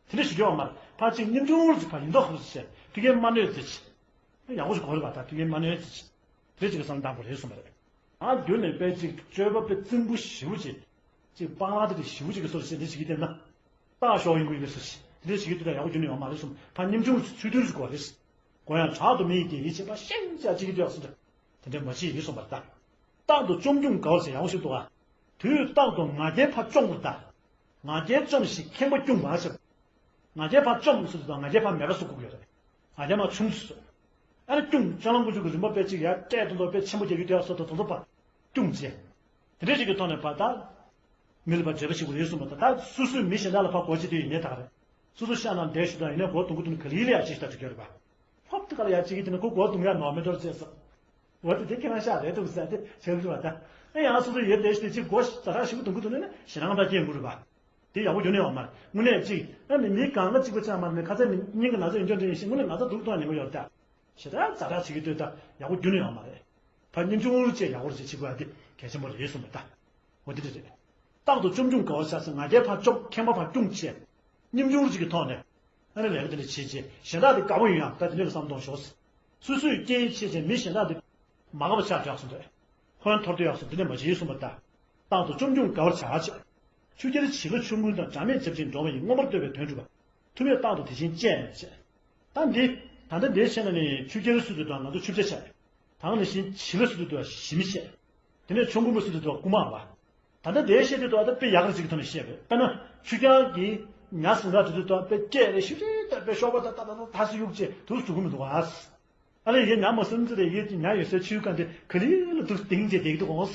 དེ་འདྲ་ཞུ་རྒྱུ་ཡོད་མ་རེད། ཕར་ཅིག་སྙིང་ཆུང་རུ་ཅིག་ཕར་ཡིན་མདོག་ཁ་པོ་ཅིག་བྱས་ཐུགས་འགན་མ་གནོད་ཅིག་ཡག་པོ་ཞིག་གོ་རེད་པ་ད་ཐུགས་འགན་མ་གནོད་ཅིག་དེ་ཅིག་གི་བསམ་བློ་བཏང་དགོས་རེད་གསུངས་པ་རེད། ཨ་མདུན་ནས་དཔེ་ཅིག་སྤྱོད་པ་དཔེ་རྩིང་པོ་ཞེ་པོ་ཅིག་ཅིག་སྤང་བླང་དེ་དེ་ཞེ་པོ་ཅིག་གི་སོར་ཞིག་འདི་ཞིག་གི་བལྟས་ན། སྟག་ཤོག་ཡིན་དགོས་ཡིན་པའི་སོར་ཞིག་དེ་འདྲ་ཞིག་གི་དུས་ད་ཡག་པོ་རྒྱུ་ནི་ཡོད་མ་རེད་གསུངས་ཕར་སྙིང་ཆུང་ཚུལ་མཐུན་ཞིག་དགོས་རེད། གོ་ཡང་དྲག་ཏུ་མི་ཡི་དེ་ཡིད་ཆེས་པ་ཤེས་བྱ་ཅིག་གི་དུས་ཡག་སོ་འདྲ། དེ་འདྲ་མ་བྱེད་ཡིན་གསུངས་པ་རེད་ད། རྟག་ཏུ་བཅོམ་བཅོམ་དགའ་བར་བྱེད་ཡག་པོ་ཞིག་འདུག་ཨ། དུས་རྟག་ཏུ་ང་རྒྱལ་ཕར་བཅོམ་དགོས་ད། ང་རྒྱལ་བཅོམ་ཞིང་ཁེངས་པ་སྐྱུང་བ་ཞེས། ང་རྒྱལ་ཕར་བཅོམ་ཟེར་དུས་ང་རྒྱལ་ཕར་མེད་པ་བཟོ་དགོས་ཀྱི་ཡོད་རེད། ང་རྒྱལ་མར་ཆུང་ཟེར། ཨ་ནི་སྐྱུང་སྤྱོད་ལམ་ཀུན་སྤྱོད་ཀྱི་རིམ་པ་དཔེ་གཅིག་ཡར་སྤྲད་དུ་འདུག་དཔེ་ཆེན་པོ་རྒྱག་རྒྱུ་དེ་ཡག་སོ་དང་དོ་དོ་ཕར་སྐྱུང་བྱས། དེ་འདྲའི་ཞིག་གི་ཐོག་ནས་ཕར་ད། མི་ལ་ཕར་འབྲེལ་བ་བྱེད་དགོས་རེད་གསུངས་པ་དང་ད་སོ་སོས་མི་གཞན་དག་ལ་ཕར་གོ་བྱེད་དུས་ཡིན་ནའི་ད་ག་རེད། སོ་སོ་ཤག་ནང་བསྡད་ཞུ་དང་ཡིན་ནའི་མགོ་གཏོང་གི་འདུག་ན་ག་ལེ་ལེ་ཡག་ཅིག་ལྟ་འགྲོ་རྒྱུ་རེད་པ། ཧོབ་ཏེ་ག་ལ་ཡག་ཅིག་གི་དེ་ནི་ཁོ་མགོ་གཏོང་ཡག་ནོར་མེད་འགྲོ་བྱས་སོ། འོ་དེ་དེ་ཁྱེད་རང་ཤག་རེད་འདུག་ཟེར་ཏེ་བྱེད་དགོས་པ་ད། ཨེ་ཡང་སོ་སོ་ཡོད་བསྡད་ཞུ་དེ་ཅིག་མགོ་ཛ་དྲག་ཞིག་གཏོང་གི་འདུག་ན་ནི་ཞེ་སྡང་དག་སྐྱེ་དགོས་རེད་པ། དེ་ཡག་པོ་རྒྱུ་ནི་ཡོད་མ་རེད། དངོས་གནས་གཅིག་ཨ་ནི་མི་གང་ག་གཅིག་པ་ཅང་མ་རེད་ནི་ཁ་ཚ་མི་སྙིང་གི་ན་ཚ་ཡིན་ཆོག་འདྲ་ཡིན་ཞིང་དངོས་གནས་ན་ཚ་སྡུག་གཏོང་ཉེན་ཁ་ཡོད་རེད་ད། ཞེ་དྲག་ཛ་དྲག་བྱེད་ཀྱི་འདུག་ད་ཡག་པོ་རྒྱུ་ནི་ཡོད་མ་རེད། ཕར་སྙིང་ཆུང་རུ་བྱས་ཡག་པོ་རུ་བྱེད་བྱེད་དགོས་ཡ་དེ་གལ་ཆེན་པོ་རེད་གསུངས་པ་ད། འོ་དེ་འདྲ་རེད། རྟག་ཏུ་བཅོམ་བཅོམ་དགའ་བར་བྱ་ཟེར་ང་རྒྱལ་ཕར་བཅོམ་ཁེངས་པ་ཕར་སྐྱུང་བྱས། སྙིང་ཆུང་རུ་ཅིག་གི་ཐོག་ནས། ཨ་ནི་ལས་ཀ་དེ་འདྲ་བྱེད་བྱེད་གཞན་དག་དེ་དགའ་པོ་ཡོང་ཡང་ད་དེ་འདྲ་གི་བསམ་གཏོང་ཤོག་སོ་སོའི་སྐྱེ་ཡི་ཆེད་ཅེས་མི་གཞན་དག་དེ། མ་དགའ་བ་ཆགས་ཀྱང་སོང་རེད། ཧོན་ཐོར་དུ་ཡག་སོང་འདི་ནས་མ་བྱེད་གསུངས་པ་ལྟ། རྟག་ཏུ་བཅོམ་བཅོམ་དགའ་བར་བྱ་ཞེས། ཆུ་རྐྱལ་བྱི་ལ་ཆོམ་རྐུན་དང་སྒྲ་མེད་བྱབ་ཅིང་འགྲོ་བ་ཡི་མངོན་པར་བསྟོད་པའི་དོན་སྒྲུབ་པ། ཐུབ་པས་རྟག་ཏུ་དེ་བཞིན་སྤྱད་ནས་བྱས། ད་འདི། ད་ལྟ་འདིའི་ཆེད་ན་ནི་ཆུ་རྐྱལ་སུ་དུ་དང་ང་ཚོ་ཆུ་བྱ་བྱ། དང་ནི་བཞིན་བྱི་ལ་སུ་དུ་དུ་ཞི་མི་བྱས། དེ་ནས་ཆོམ་རྐུན་པ་སུ་དུ་དུ་རྐུ་མ་བ། ད་ལྟ་འདིའི་བཤད་དུས་དུ་ད་དཔེ་ཡག་རེ་ཅིག་གི་ཐོག་ནས་བཤད་པས་དཔེར་ན་ཆུ་རྐྱལ་གྱི་ཉ་ཟིན་ག་དུ་དུ་དུ་དཔེ་སྐད་རེ་ཞིག་རེ་ད་དཔེ་ཤོག་པ་ད་ད་ད་ད་ད་སུ་གཡུག་ཅེས་དུ་སུ་གུ་མི་འདུག་ཨ། ཨ་ལས་ཡེ་ཉ་མ་སུན་ཙི་རེ་ཡེ་ཉ་ཡོད་སའི་ཆུའི་ཀ་འདི་ག་ལི་ལ་དུ་སྟེང་ཅེས་བསྡད་ཀྱི་འདུག་ཨོ།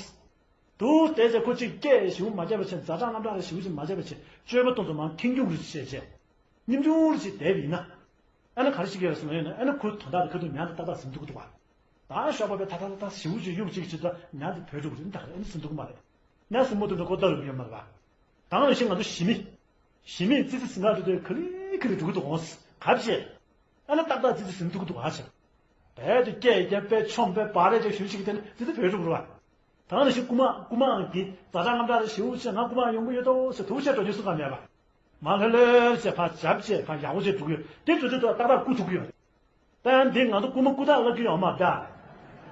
དུ་བལྟས་ཚེ་ཁོ་གཅིག་སྐད་ཞིབ་མ་བྱས་པ་བྱས་ཛ་དྲག་རྔམ་དྲག་རེ་ཞིབ་ཅིག་མ་བྱས་པ་བྱས་སྤྱོད་པ་སྟོང་ཚོ་མང་ཁེངས་སྐྱུག་རེ་བྱས་བྱས། སྙིང་ཆུང་རེ་ཞིག་བསྡད་པ་ཡིན་ན། ཨ་ནི་ག་རེ་ཞིག་ཡོད་རེད་ཟེར་ན་ཡོད་ན་ཨ་ནི་ཁོའི་དོན་དག་དེ་ཁ་ཐུག་ཉ་དེ་ཏག་ཏག་ཟིན་འདུག་གི་འདུག་བ། ད་ཤོག་པ་པའི་ཐ་ཐ་ཐ་ཐ་ཞིབ་ཅིག་གཡུག་ཅིག་བྱེད་ད་ཉ་དེ་བོད་འགྲོ་གི་རེད་ད་ག་རེ་ཨ་ནི་ཟིན་འདུག་གི་མ་རེད། ཉ་སྲིན་མོ་དེ་འདྲ་ཁོ་ལྟ་རུ་ཡོད་མ་རེད་བ། ད་ག་ནང་བཞིན་ང་ཚོ་ཞི་མི། ཞི་མིས་ཙི་ཙི་ཟིན་ག་འགྲོ་དུས་ག་ལེ་ག་ལེ་འགྲོ་གི་འདུག་འོང་གབ་བྱས། ཨ་ནི་ཏག་ཏག་ཙི་ཙི་ཟིན་འདུག་གི་འདུག་ཨ་ཆེ། བལ་དུ་སྐད་རྒྱབ་པའི་ཆོམ་པའི་བ་རེ་ཅིག་ཞུ་ཞིག་དེ་ནི་ཙི་ཙི་བོད་འགྲོ་གི་རེད་བ། ད་ག་ནང་བཞིན་རྐུ་མ་རྐུ་མའང་གིས་ཛ་དྲག་རྔམ་དྲག་རེ་ཞེ་པོ་བྱས་ང་རྐུ་མ་ཡོང་གི་ཡོད་དོ་ཟེར་དུ་བྱས་འགྲོ་རྒྱུ་སུ་གང་མེད་པ། མ་ལྷོད་ལྷོད་བྱས་ཕར་འཇབ་བྱས་ཕར་ཡག་པོ་བྱས་འགྲོ་གི་ཡོད་དེ་ཚོ་ཚོ་ཏག་ཏག་རྐུ་ཐུབ་ཀྱི་ཡོད་རེད། ད་ཡང་འདི་ང་ཚོ་རྐུ་མ་རྐུ་ཐག་ལབ་ཀྱི་ཡོད་མ་རེད་ད།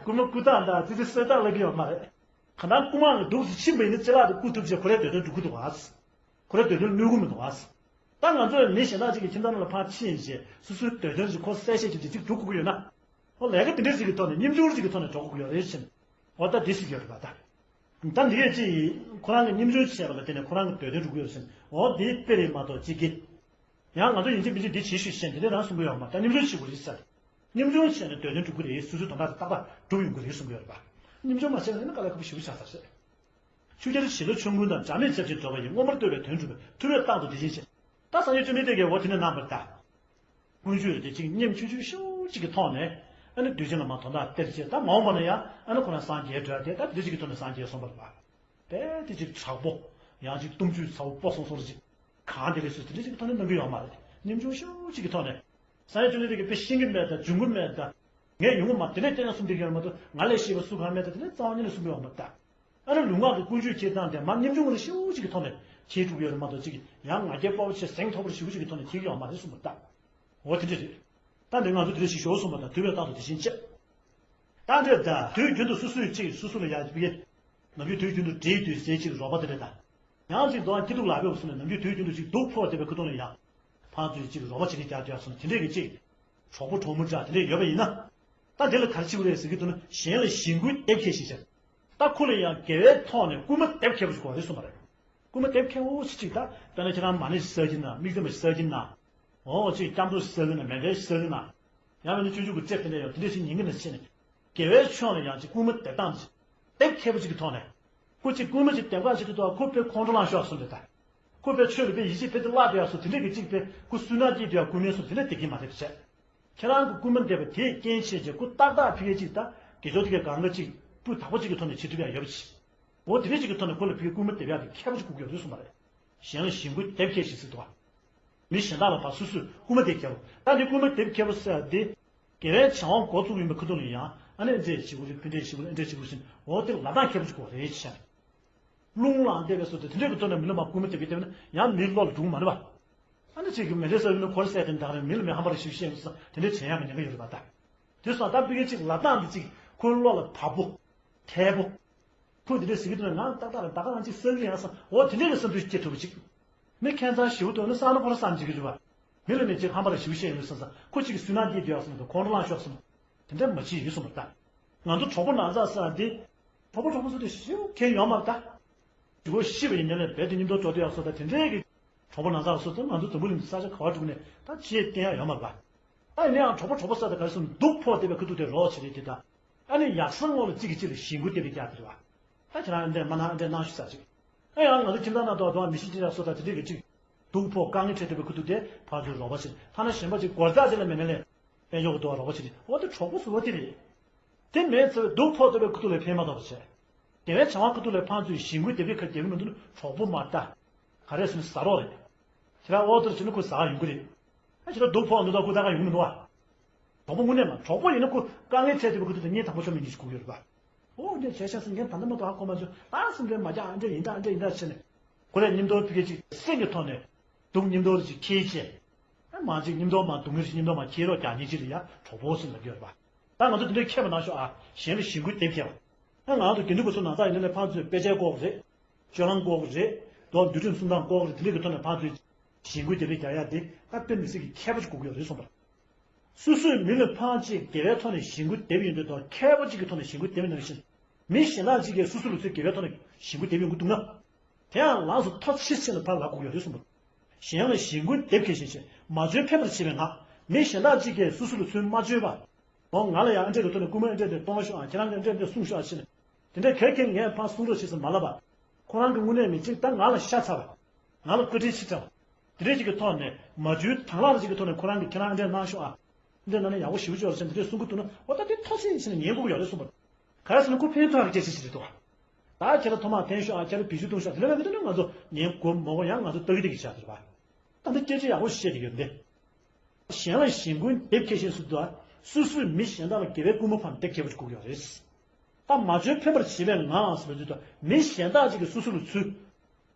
རྐུ་མ་རྐུ་ཐག་འདྲ་ཙི་ཙི་གསོད་ཐག་ལབ་ཀྱི་ཡོད་མ་རེད། གང་ལྟར་རྐུ་མ་ལ་འདུག་སེ་ཕྱིན་པ་ཡིན་ན་ཅ་ལག་དེ་རྐུ་ཐུབ་བྱས་ཁོ་རའི་འདོད་དོན་སྒྲུབ་ཀྱི་འདུག་ག་ཁོ་རའི་འདོད་དོན་གནོད་ཀྱི་མི་འདུག་ག་ད་ང་ཚོས་མི་གཞན་དག་ཅིག་གི་ཁྱིམ་ཚང་ནང་ལ་ཕར་ཕྱིན་བྱས་སོ་སོའི་འདོད་དོན་ཅིག་ཁོ་གསལ་བཤད་བྱས་ཏེ་ཅིག་སྒྲུབ་དགོས་ཀྱི་ཡོད་ན། ཨོ་ལས་ཀ་དེ་འདྲ་ཞིག་གི་ཐོག་ནས་ཉམ་ཆུང་ཞིག་གི་ཐོག་ནས་འགྲོ་དགོས་ཀྱི་ཡོད་རེད་ཟེར་ནས། ཨོ་ད་འདི་ཞིག་ཡོད་རེད་པ་ད། ད་འདི་གས་ཅིག་ཁོ་རང་གི་ཉམ་ཆུང་བྱས་པ་ལ་བརྟེན་ནས་ཁོ་རང་གི་འདོད་དོན་འགྲུབ་ཀྱི་ཡོད་ཟེར་ནས་ཨོ་འདི་དཔེ་རེད་མ་གཏོགས་ཅིག་གི་ཡང་ང་ཚོ་ཡིན་གཅིག་མིན་གཅིག་འདི་བྱེད་ཤོག་ཅེས་འདི་འདྲ་རང་གསུང་གི་ཡོད་མ་རེད། ཉམ་ཆུང་བྱེད་དགོས་རེད་ཟེར། ཉམ་ཆུང་བྱས་ནས་འདོད་དོན་འགྲུབ་ཀྱི་རེད། སོ་སོའི་དོན་དག་དེ་ཏག་ཏག་འགྲུབ་ཡོང་གི་རེད་གསུང་གི་ཡོད་རེད་པ། ཉམ་ཆུང་མ་བྱས་ན་ནི་དཀའ་ལས་ཁག་པོ་ཞེ་པོ་ཆགས་ས་རེད། ཆུ་རྒྱལ་ཞི་ལུ་ཆོམ་རྐུན་དང་། སྒྲ་མེད་ཆབ་ཆེན་འགྲོ་བ་ཡི། མངོན་པར་བསྟོད་པའི་དོན་འགྲུབ་པའི། ཐུབ་པས་རྟག་ཏུ་དེ་བཞིན་གཤེགས། ད་སངས་རྒྱས་བཅོམ་ལྡན་འདས་ཀྱིས་འོ་དེ་འདྲ་གནང་བ་རེད་ད། ཀུན་སྤྱོད་དེ་གཅིག་ཉམ་ཆུང་ཆུང་ཤོས་གཅིག་གི་ཐོག་ནས་ཨ་ནི་དུས་ཆེན་ལ་མ་དོན་དག་སྟེར་བྱས་ད་མ་འོངས་པ་ན་ཡང་ཨ་ནི་ཁོ་རང་སངས་རྒྱས་འགྲོ་ཡ་དེ་ད་དེ་འདྲ་ཞིག་གི་ཐོག་ནས་སངས་རྒྱས་སོང་བ་རེད་པ། དཔེ་དེ་ཅིག་དྲག་པོ། ཡང་ཅིག་གཏུམ་ཆུ་ཚ་པོ་སྤོ་སོང་སོང་རེ་ཅིག་གང་དེ་རེད་ཟེར་དེ་འདྲ་ཅིག་གི་ཐོག་ནས་གནང་གི་ཡོད་མ་རེད། ཉམ་ཆུང་ཤོས་ཅིག་གི་ཐོག་ནས། སངས་རྒྱས་བཅོམ་ལྡན་འདས་ཀྱིས་དཔེ་ཤེས་ཀྱི་མེད་ད་འཇོན་གྱི་མེད་ད། ངས་ཡོང་གི་མ་དེ་ནས་བསྟན་ན་གསུམ་དེ་གི་ཡོད་མ་གཏོགས་ང་ལས་ཤེས་པ་སུ་གང་མེད་ད་དེ་ནས་རྩ་བ་ཉིད་ནས་གསུང་གི་ཡོད་མ་ད། ཨ་ནི་ལུས་ངག་གི་ཀུན་སྤྱོད་འཁྱེར་སྟངས་དེ་མ་ཉམ་ཆུང་རེ་ཤོས་ཅིག་གི་ཐོག་ནས་འཁྱེར་འགྲོ་གི་ཡོད་རེད་མ་གཏོགས་ཅིག་ཡང་ང་རྒྱལ་དཔའ་བོ་ཆེ་གཟེངས་མཐོ་པོ་རེ་ཞེ་པོ་ཅིག་གི་ཐོག་ནས་འཁྱེར་གྱི་ཡོད་མ་རེད་གསུངས་པ་ད། འོ་དེ་འདྲ་རེད། ད་འདི་ང་ཚོ་དེ་རེ་ཞིག་ཞོར་གསུངས་པ་ད་དུས་བས་རྟག་ཏུ་དེ་བཞིན་གཤེགས། ད་འདྲ་ད་དུས་རྒྱུན་དུ་སོ་སོས་ཅིག་སོ་སོ་ལ་ཡ་ཅིག་ནམ་རྒྱུན་དུས་རྒྱུན་དུ་འདྲེ་དུས་ཟས་ཅིག་རོགས་པ་དེ་འདྲ་ད། ཡང་ཅིག་འདུག་ཨ་སྐྱིད་སྡུག་ལག་པས་སོང་ནས་ནམ་རྒྱུན་དུས་རྒྱུན་དུ་ཅིག་སྡུག་ཕོག་བསྡད་པའི་ཁུ་ཐུང་ལ་ཡང་། ཕར་ཚུར་ཅིག་རོགས་པ་བྱེད་ཀྱི་རྒྱག་རྒྱག་སོང་དེ་འདྲས་ཀྱི་ཅིག་གྲོགས་པོ་གྲོགས་མོ་འདྲ་དེ་འདྲས་ཡོད་པ་ཡིན་ན། ད་དེ་ལ་ག་རེ་བྱེད་དགོས་རེད་ཟེར་གྱི་འདུག་ན་གཞན་ལ་ཞེན་སྐུལ་དེབ་ཁྱེར་ཞིག་བྱས། ད་ཁོ་ལ་ཡང་དགེ་བའི་ཐོག་ནས་སྐུལ་མ་དེབ་ཁྱེར་པོ་ཞིག་དགོས་རེད་གསུངས་པ་རེད། སྐུལ་མ་དེབ་ཁྱེར་པོ་ཞིག་ཅིག་ད་དཔེར་ན་ཁྱེད་རང་མ་ཎི་ཞིག་བསགས་ཀྱིན་ན་དམིགས་བརྩེ་མ་ཞིག་བསགས་ཀྱིན་ན། འོ་ཅིག་སྐྱབས་འགྲོ་ཞིག་བསགས་ཀྱིན་ན་མཎྜལ་ཞིག་བསགས་ཀྱིན་ན། ཡང་མིན་ན་སྤྱོད་འཇུག་གི་དེབ་དེ་འདྲ་ཡང་དེ་འདྲས་ཞིག་ཉན་གྱིན་ན་ཕྱིན་ནས། དགེ་བའི་ཕྱོགས་ལ་ཡང་ཅིག་སྐུལ་མ་དེབ་སྟངས་ཅིག་དེབ་ཁྱེར་པོ་ཅིག་གི་ཐོག་ནས། ཁོ་ཅིག་སྐུལ་མ་ཅིག་དེབ་ཁ་ཅིག་ཏུ་ཁོ་དཔེ་ཁོང་ཁྲོ་ལངས་ཤོག་གསུངས་རེད་ད། ཁོ་དཔེ་ཆོས་ལ་དཔེ་ཡིད་ཆེས་དཔེ་དེ་བརླག་དེ་ཡག་སོ་དེ་འདྲས་ཀྱི་ཅིག་དཔེ་ཁོ་སུན་སྣང་སྐྱེས་དེ་ཡག་སྐུལ་མའི་སོ་དེ་འདྲས་དེ་གིན་མ་རེད་བྱས། ཁྱེད་རང་གི་སྐུལ་མ་འདེབས་པ་དེས་རྐྱེན་བྱས་རྗེས་ཁོ་ཏག་ཏག་ཕི་གེ་ཅིག་ད་དགེ་སྦྱོར་དེ་གའི་སྒང་ག་ཅིག་སྤུས་དག་པོ་ཅིག་གི་ཐོག་ནས་བྱེད་ཐུབ་ཡག་ཡོད་པ་ཅིག་འོ་དེ་འདྲས་ཅིག་གི་ཐོག་ནས་ཁོ་ལ་ཕི་གེ་སྐུལ་མ་འདེབས་ཡག་དེ་ཁྱད་པར་ཅིག་དགོས་ཀྱི་ཡོད་རེད་གསུངས་པ་རེད། གཞན་ལ་ཞེན་སྐུལ་དེབ་ཁྱེར་ཞིག་ཟེར་འདུག་བ། མི་གཞན་དག་ལ་ཕར་སོ་སོས་སྐུལ་མ་དེབ་ཁྱེར་བོ། ད་འདི་སྐུལ་མ་དེབ་ཁྱེར་བོ་ཟེར་ཡག་འདི། དགེ་བའི་བྱ་བ་འགོ་བཙུགས་ཡིན་པའི་ཁ་ཐུག་ལ་ཡང་ཨ་ནི་འདི་བྱེད་དགོས་རེད། ཕན་འབྲས་བྱེད་དགོས་རེད། འདི་འདྲས་བྱེད་དགོས་རེད་ཟེར་འོ་དེ་ལ་ལབ་སྟངས་ཁྱད་པར་ཅིག་དགོས་རེད་ཟེར། རླུང་ལངས་བསྡད་པའི་བཟོ་དེ་དེ་འདྲས་ཀྱི་ཐོག་ནས་མི་ལ་མ་སྐུལ་མ་དེ་གི་བསྡད་པ་ན་ཡང་མིའི་བློ་ལ་འགྲོ་གི་མ་རེད་པ། ཨ་ནི་ཅིག་གི་མི་འདྲས་ས་ཡིན་ན་ཁོར་བསད་དེ་འདག་རེད། མི་ལ་མི་ཧམ་པ་རེ་ཞིག་བཤད་ཡོང་ས་དེ་འདྲས་བྱེད་ཡག་གི་ཉེན་ཁ་ཡོད་རེད་པ་ད། དེ་སོང་ད་ཕ་གི་ཅིག་ལབ་སྟངས་འདི་ཅིག་ཁོའི་བློ་ལ་བབ་པོ། འཐད་པོ། ཁོས་འདི་འདྲས་ཟེར་གི་འདུག་ན་ང་ཏག་ཏག་ལ་ད་ག་རང་ཅིག་བསགས་གི་ཡང་བསམ་འོ་དེ་འདྲས་ཀྱི་བསམ་ཚུལ་སྐྱེ་ཐུབ་པ་ཅིག་མི་ཁྱད་མཚར་ཞེ་པོ་འདུག་ན་བསགས་ན་ཁོ་རང་བསམ་བྱེད་ཀྱི་རེད་པ། མི་ལ་ནི་ཅིག་ཧམ་པ་རེ་ཞེ་པོ་བཤད་ཡོང་ས་ས་ཁོ་ཅིག་གི་སུན་སྣང་སྐྱེས་འདུག་ཡག་བསམ་འདུག་ཁོང་ཁྲོ་ལངས་ཤོག་བསམ། དེ་འདྲ་མ་བྱེད་ཡོད་གསུངས་པ་ད། ང་ཚོ་གྲོགས་པོ་ནང་ཚགས་ས་འདི། གྲོགས་པོ་གྲོགས་པོ་ཚོ་དེ་ཞེ་པོ་མཁྱེན་ཡོད་མ་རེད་ད། ཇུ་གོ་ཤི་བ་ཡིན་ནའི་རྦད་དེ་མཉམ་དུ་འགྲོ་དུས་ཡག་སོ་ད་དེ་འདྲའི་གི། གྲོགས་པོ་ནང་ཚགས་སོ་ད་ང་ཚོ་འཛམ་བུ་གླིང་འདི་ས་ཆ་ག་བར་འགྲོ་ནས་ད་ཆེས་བསྟན་ཡག་ཡོད་མ་རེད་པ། ད་ཡིན་ན་ཡང་གྲོགས་པོ་གྲོགས་པོ་ས་ད་ག་རེ་སོང་སྡུག་ཕོག་བསྡད་པའི་ཁ་ཐུག་དེ་རོགས་བྱེད་རེད་དེ་ད། ཨ་ནི་ཡག་སང་ངོ་ལ་གཅིག་གིས་གཅིག་ལ་ཞེན་སྐུལ་དེ་འདྲ་རྒྱག་དེ་རེད་པ། ད་ཁྱེད་རང་འདྲས་མ་གནང་འདྲས་གནང་ཤོག་ཟེར་ཅིག་ཨ་ཡང་ང་ཚོ་ཁྱིམ་ཚང་ནང་དུ་དུ་མི་ཤི་ཅི་འདྲ་སོ་ད་དེ་འདྲས་གི་གཅིག་སྡུག་ཕོག་དཀའ་ངལ་འཕྲད་བསྡད་པའི་ཁུ་ཐུག་དེ་ཕར་ཚུར་རོགས་པ་བྱེད། ཐ་ན་གཞན་པ་ཅིག་སྒོར་རྩ་དེ་ལ་མེད་ན་ལས་དཔལ་འབྱོར་གྱི་ཐོག་རོགས་པ་བྱེད། འོ་དེ་གྲོགས་པོ་ཟེར་བ་དེ་རེད། དེ་མེད་ཚེ་སྡུག་ཕོག་བསྡད་པའི་ཁུ་ཐུག་ལ་ཕན་མ་ཐོགས་པ་བྱས། དེ་བས་བྱ་བ་ཁུ་ཐུག་ལ་ཕར་ཚུར་ཞེན་སྐུལ་དེ་འདྲས་ཁ་རྒྱག་གི་མི་འདུག་ན་གྲོགས་པོ་མ་ལྟ། ག་རེ་ཟེར་ན་ཟ་རོགས་རེད། ཁྱེད་རང་ཨོ་ཏོར་བྱས་ན་ཁོ་ཟ་ག་ཡོང་གི་རེད། ཨ་ཁྱེད་རང་སྡུག་ཕོག་འདུག་ད་ཁོ་ད་ག་ཡོང་གི་མི་འདུག་བ། གྲོགས་པོ་དངོས་གནས་མ་གྲོགས་པོ་ཡིན་ན་ཁོ་དཀའ་ངལ་འཕྲད་དེ་བས་ཁོ་ཐུག་ད་ངས་དང་པོ་ཆོག་མེད་ཉིད་ཞིག་སྒུག་ཡོད་རེད་པ། ཨོ་འདྲས་བྱས་ཤག་ཟེར་ངས་ད་ལྟ་མ་གཏོགས་ཧ་གོ་མ་བྱུང་། ད་སེམས་ཁྲལ་མ་རྒྱག་ཨ་འདྲས་ཡིན་ད་ཨ་འདྲས་ཡིན་ད་བྱས་ནས། ཁོ་རས་མཉམ་དུ་ཕ་གི་ཅིག་སེམས་ཀྱི་ཐོག་ནས་སྡུག་མཉམ་དུ་ཅིག་ཁྱེར་བྱས། ཨ་མ་ཅིག་མཉམ་དུ་མ་སྡུག་བསྔལ་ཅིག་མཉམ་དུ་མ་ཁྱེར་རོགས་རྒྱག་ཉིད་ཅིག་ལ་ཡ་གྲོགས་པོ་ཟེར་ལབ་ཀྱི་ཡོད་རེད་པ། ད་ང་ཚོ་དེ་འདྲས་མཁས་པ་ནང་ཤོག་ཨ། གཞན་ལ་ཞེན་སྐུལ་དེབ་ཁྱེར་བ། ཨ་ང་ཚོ་དགེ་འདུན་པ་ཚོ་ནང་ཚགས་ཡིན་ན་ལས་ཕར་ཚུར་དཔེ་ཆ་ལྐོག་རེད། སྤྱོད་ལམ་ལྐོག་རེད། དོ་འདུལ་ཁྲིམས་སྲུང་སྟངས་ལྐོག་རེད། དེ་འདྲས་ཀྱི་ཐོག་ནས་ཕར་ཚུར་ཞེན་སྐུལ་དེབ་རྒྱག་ཡ་དེ་ད་དཔེ་མི་སྲིད་ཀྱི་མཁས་པ་ཅིག་དགོས་ཀྱི་ཡོད་རེད་གསུངས་པ། སོ་སོས་མི་ལ་ཕར་ཅིག་དགེ་བའི་ཐོག་ནས་ཞེན་སྐུལ་དེབ་ཡོང་དུས་དང་མཁས་པ་ཅིག་གི་ཐོག་ནས་ཞེན་སྐུལ་དེབ་ནང་བཞིན། མི་གཞན་དག་ཅིག་གིས་སོ་སོ་ལ་ཚུར་དགེ་བའི་ཐོག་ནས་ཞེན་སྐུལ་དེབ་ཡོང་གི་འདུག་ན། དེ་ཡང་ལགས་སོ་མཐོ་ཆེ་ཆེ་ལ་ཕར་ལབ་དགོས་ཀྱི་ཡོད་རེད་གསུངས་པ། གཞན་ལ་ཞེན་སྐུལ་དེབ་ཁྱེར་བཞིན་བྱས་མ་འཇོན་ཕན་པར་བྱེད་པའི་ངག་མི་གཞན་དག་ཅིག་གིས་སོ་སོ་ལ་ཚུར་མ་བརྗོད་པ། འོ་ང་ལ་ཡང་ཨ་འདྲས་ཀྱི་ཐོག་ནས་སྐུལ་མ་ཨ་འདྲས་འདྲས་གཏོང་ཤོག་ཨ། ཁྱེད་རང་གིས་ཨ་འདྲས་འདྲས་གསུངས་ཤོག་ཨ་ཟེར་ནས། དེ་འདྲས་གལ་ཁེལ་ངས་ཕར་གསུང་རོགས་བྱེད་ཟེར་མ་ལབ་པ། ཁོ་རང་གི་དངོས་གནས་མི་གཅིག་ད་ང་ལ་ཤ་ཚ་བ། ང་ལ་བཀའ་དྲིན་ཆེ་དྲགས་པ། དེ་འདྲས་ཅིག་གི་ཐོག་ནས་མ་འཇོན་དང་བླངས་ཅིག་གི་ཐོག་ནས་ཁོ་རང་གིས་ཁྱེད་རང་ཨ་འདྲས་གནང་ཤོག་ཨ། འདི་ན་ནི་ཡག་པོ་ཞེ་པོ་ཅིག་ཡོད་རེད་ཟེར་འདི་འདྲས་གསུང་གི་འདུག་ན་འོ་ད་འདི་ཐོག་ཆེན་ཟེར་ནས་ཉན་དགོས་ཀྱི་ཡོད་རེད་གསུངས་པ། ག་རེ་ཟེར་ན་ཁོ་ཕན་ཐོགས་ཀྱི་སྐད་ཆ་ཞིག་རེད་འདུག་ད་ཁྱེད་རང་ཐོག་མར་འཐེན་ཤོག་ཨ། ཁྱེད་རང་བེད་སྤྱོད་གཏོང་ཤོག་དེ་འདྲ་མེད་དུས་ན་ང་ཚོ་ཉན་དགོས་མ་དགོས་ཡང་ང་ཚོ་ལྟ་གི་བསྡད་ཀྱི་བྱ་དེ་རེད་པ། ད་འདི་སྐད་ཆ་ཡག་པོ་ཞིག་བཤད་ཀྱི་ཡོད་འདི། གཞན་ལ་ཞེན་སྐུལ་དེབ་ཁྱེར་བཞིན་སུ་འདུག་ཨ། སོ་སོས་མི་གཞན་དག་ལ་དགེ་བའི་སྐུལ་མ་ཕར་དེབ་ཁྱེར་བ་ཞིག་དགོས་ཀྱི་ཡོད་རེད། ད་མ་འཇོན་ཕན་པར་བྱེད་པའི་ངག་ཟེར་བ་དུས་ད་མི་གཞན་དག་ཅིག་གིས་སོ་སོ་ལ་ཚུར།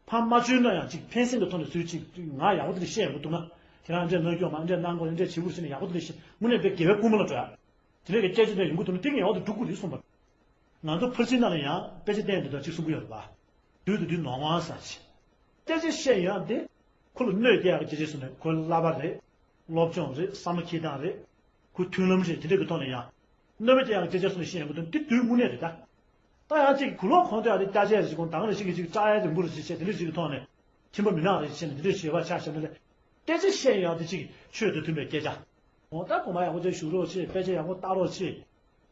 ཕར་མ་བརྗོད་ན་ཡང་ཅིག་ཕན་སེམས་ཀྱི་ཐོག་ནས་ཚུར་ཅིག་ང་ཡག་པོ་དེ་འདྲ་བཤད་ཡོང་གི་འདུག་ན། ཁྱེད་རང་འདྲས་གནང་སྐྱོ་མ་འདྲས་གནང་དགོས་འདྲས་བྱེད་དགོས་ཟེར་ནས་ཡག་པོ་དེ་འདྲ་བཤད་དངོས་གནས་དཔེ་དགེ་བའི་སྐུལ་མ་ལ་འགྲོ་ཡ། དེ་འདྲས་ཀྱི་སྐད་ཆ་འདྲ་ཡོང་གི་འདུག་ན་དེ་ངས་འོག་ཏུ་འགྲོ་དགོས་རེད་གསུངས་པ། ང་ཚོ་ཕར་ཕྱིན་ནང་ལ་ཡང་དཔེ་ཆ་བསྟན་འདི་དང་གཅིག་གསུང་གི་ཡོད་རེད་པ། བདུད་དང་བདུད་ནོར་དབང་ཟེར་ཅིག་སྐད་ཆ་བཤད་ཡོང་དེ། ཁོ་ལ་གནོད་སྐྱེལ་ཡག་གི་སྐད་ཆ་གསུང་ནས་ཁོའི་བསླབ་པ་རེད། སློབ་སྦྱོང་རེད། བསམ་བློ་འཁྱེར་སྟངས་རེད། ཁོའི་མཐུན་ལམ་རེད། དེ་འདྲ་གི་ཐོག་ནས་ཡང་གནོད་པ་སྐྱེལ་ཡག་གི་སྐད་ཆ་གསུང་ནས་བཤད་ཡོང་གི་འདུག་འདི་བདུད་དངོས་གནས་རེད་ད། ད་ཡང་གཅིག་གུ་ལོག་ཁོང་ཚོས་ཨ་རི་སྐྱ་ཆས་རེ་ཞིག་གོན། དང་རེ་ཞིག་གི་ཅིག་ལྕགས་ཡལ་རིང་པོ་རེ་ཞིག་བྱས། དེ་འདྲ་ཞིག་གི་ཐོག་ནས་ཁྱིམ་པ་མི་ནག་རེ་ཞིག་བྱས་ནས་དེ་འདྲ་ཞིག་ཡོད་པ་ཆ་བཞག་ན་ལས། སྐད་ཆ་བཤད་ཡག་དེ་གཅིག་ཆོས་དང་མཐུན་པའི་སྐད་ཆ། འོ་ད་གོང་མ་ཡག་པོ་ཅིག་བཞུགས་རོགས་བྱེད། དཔེ་ཆ་ཡག་པོ་ལྟ་རོགས་བྱེད།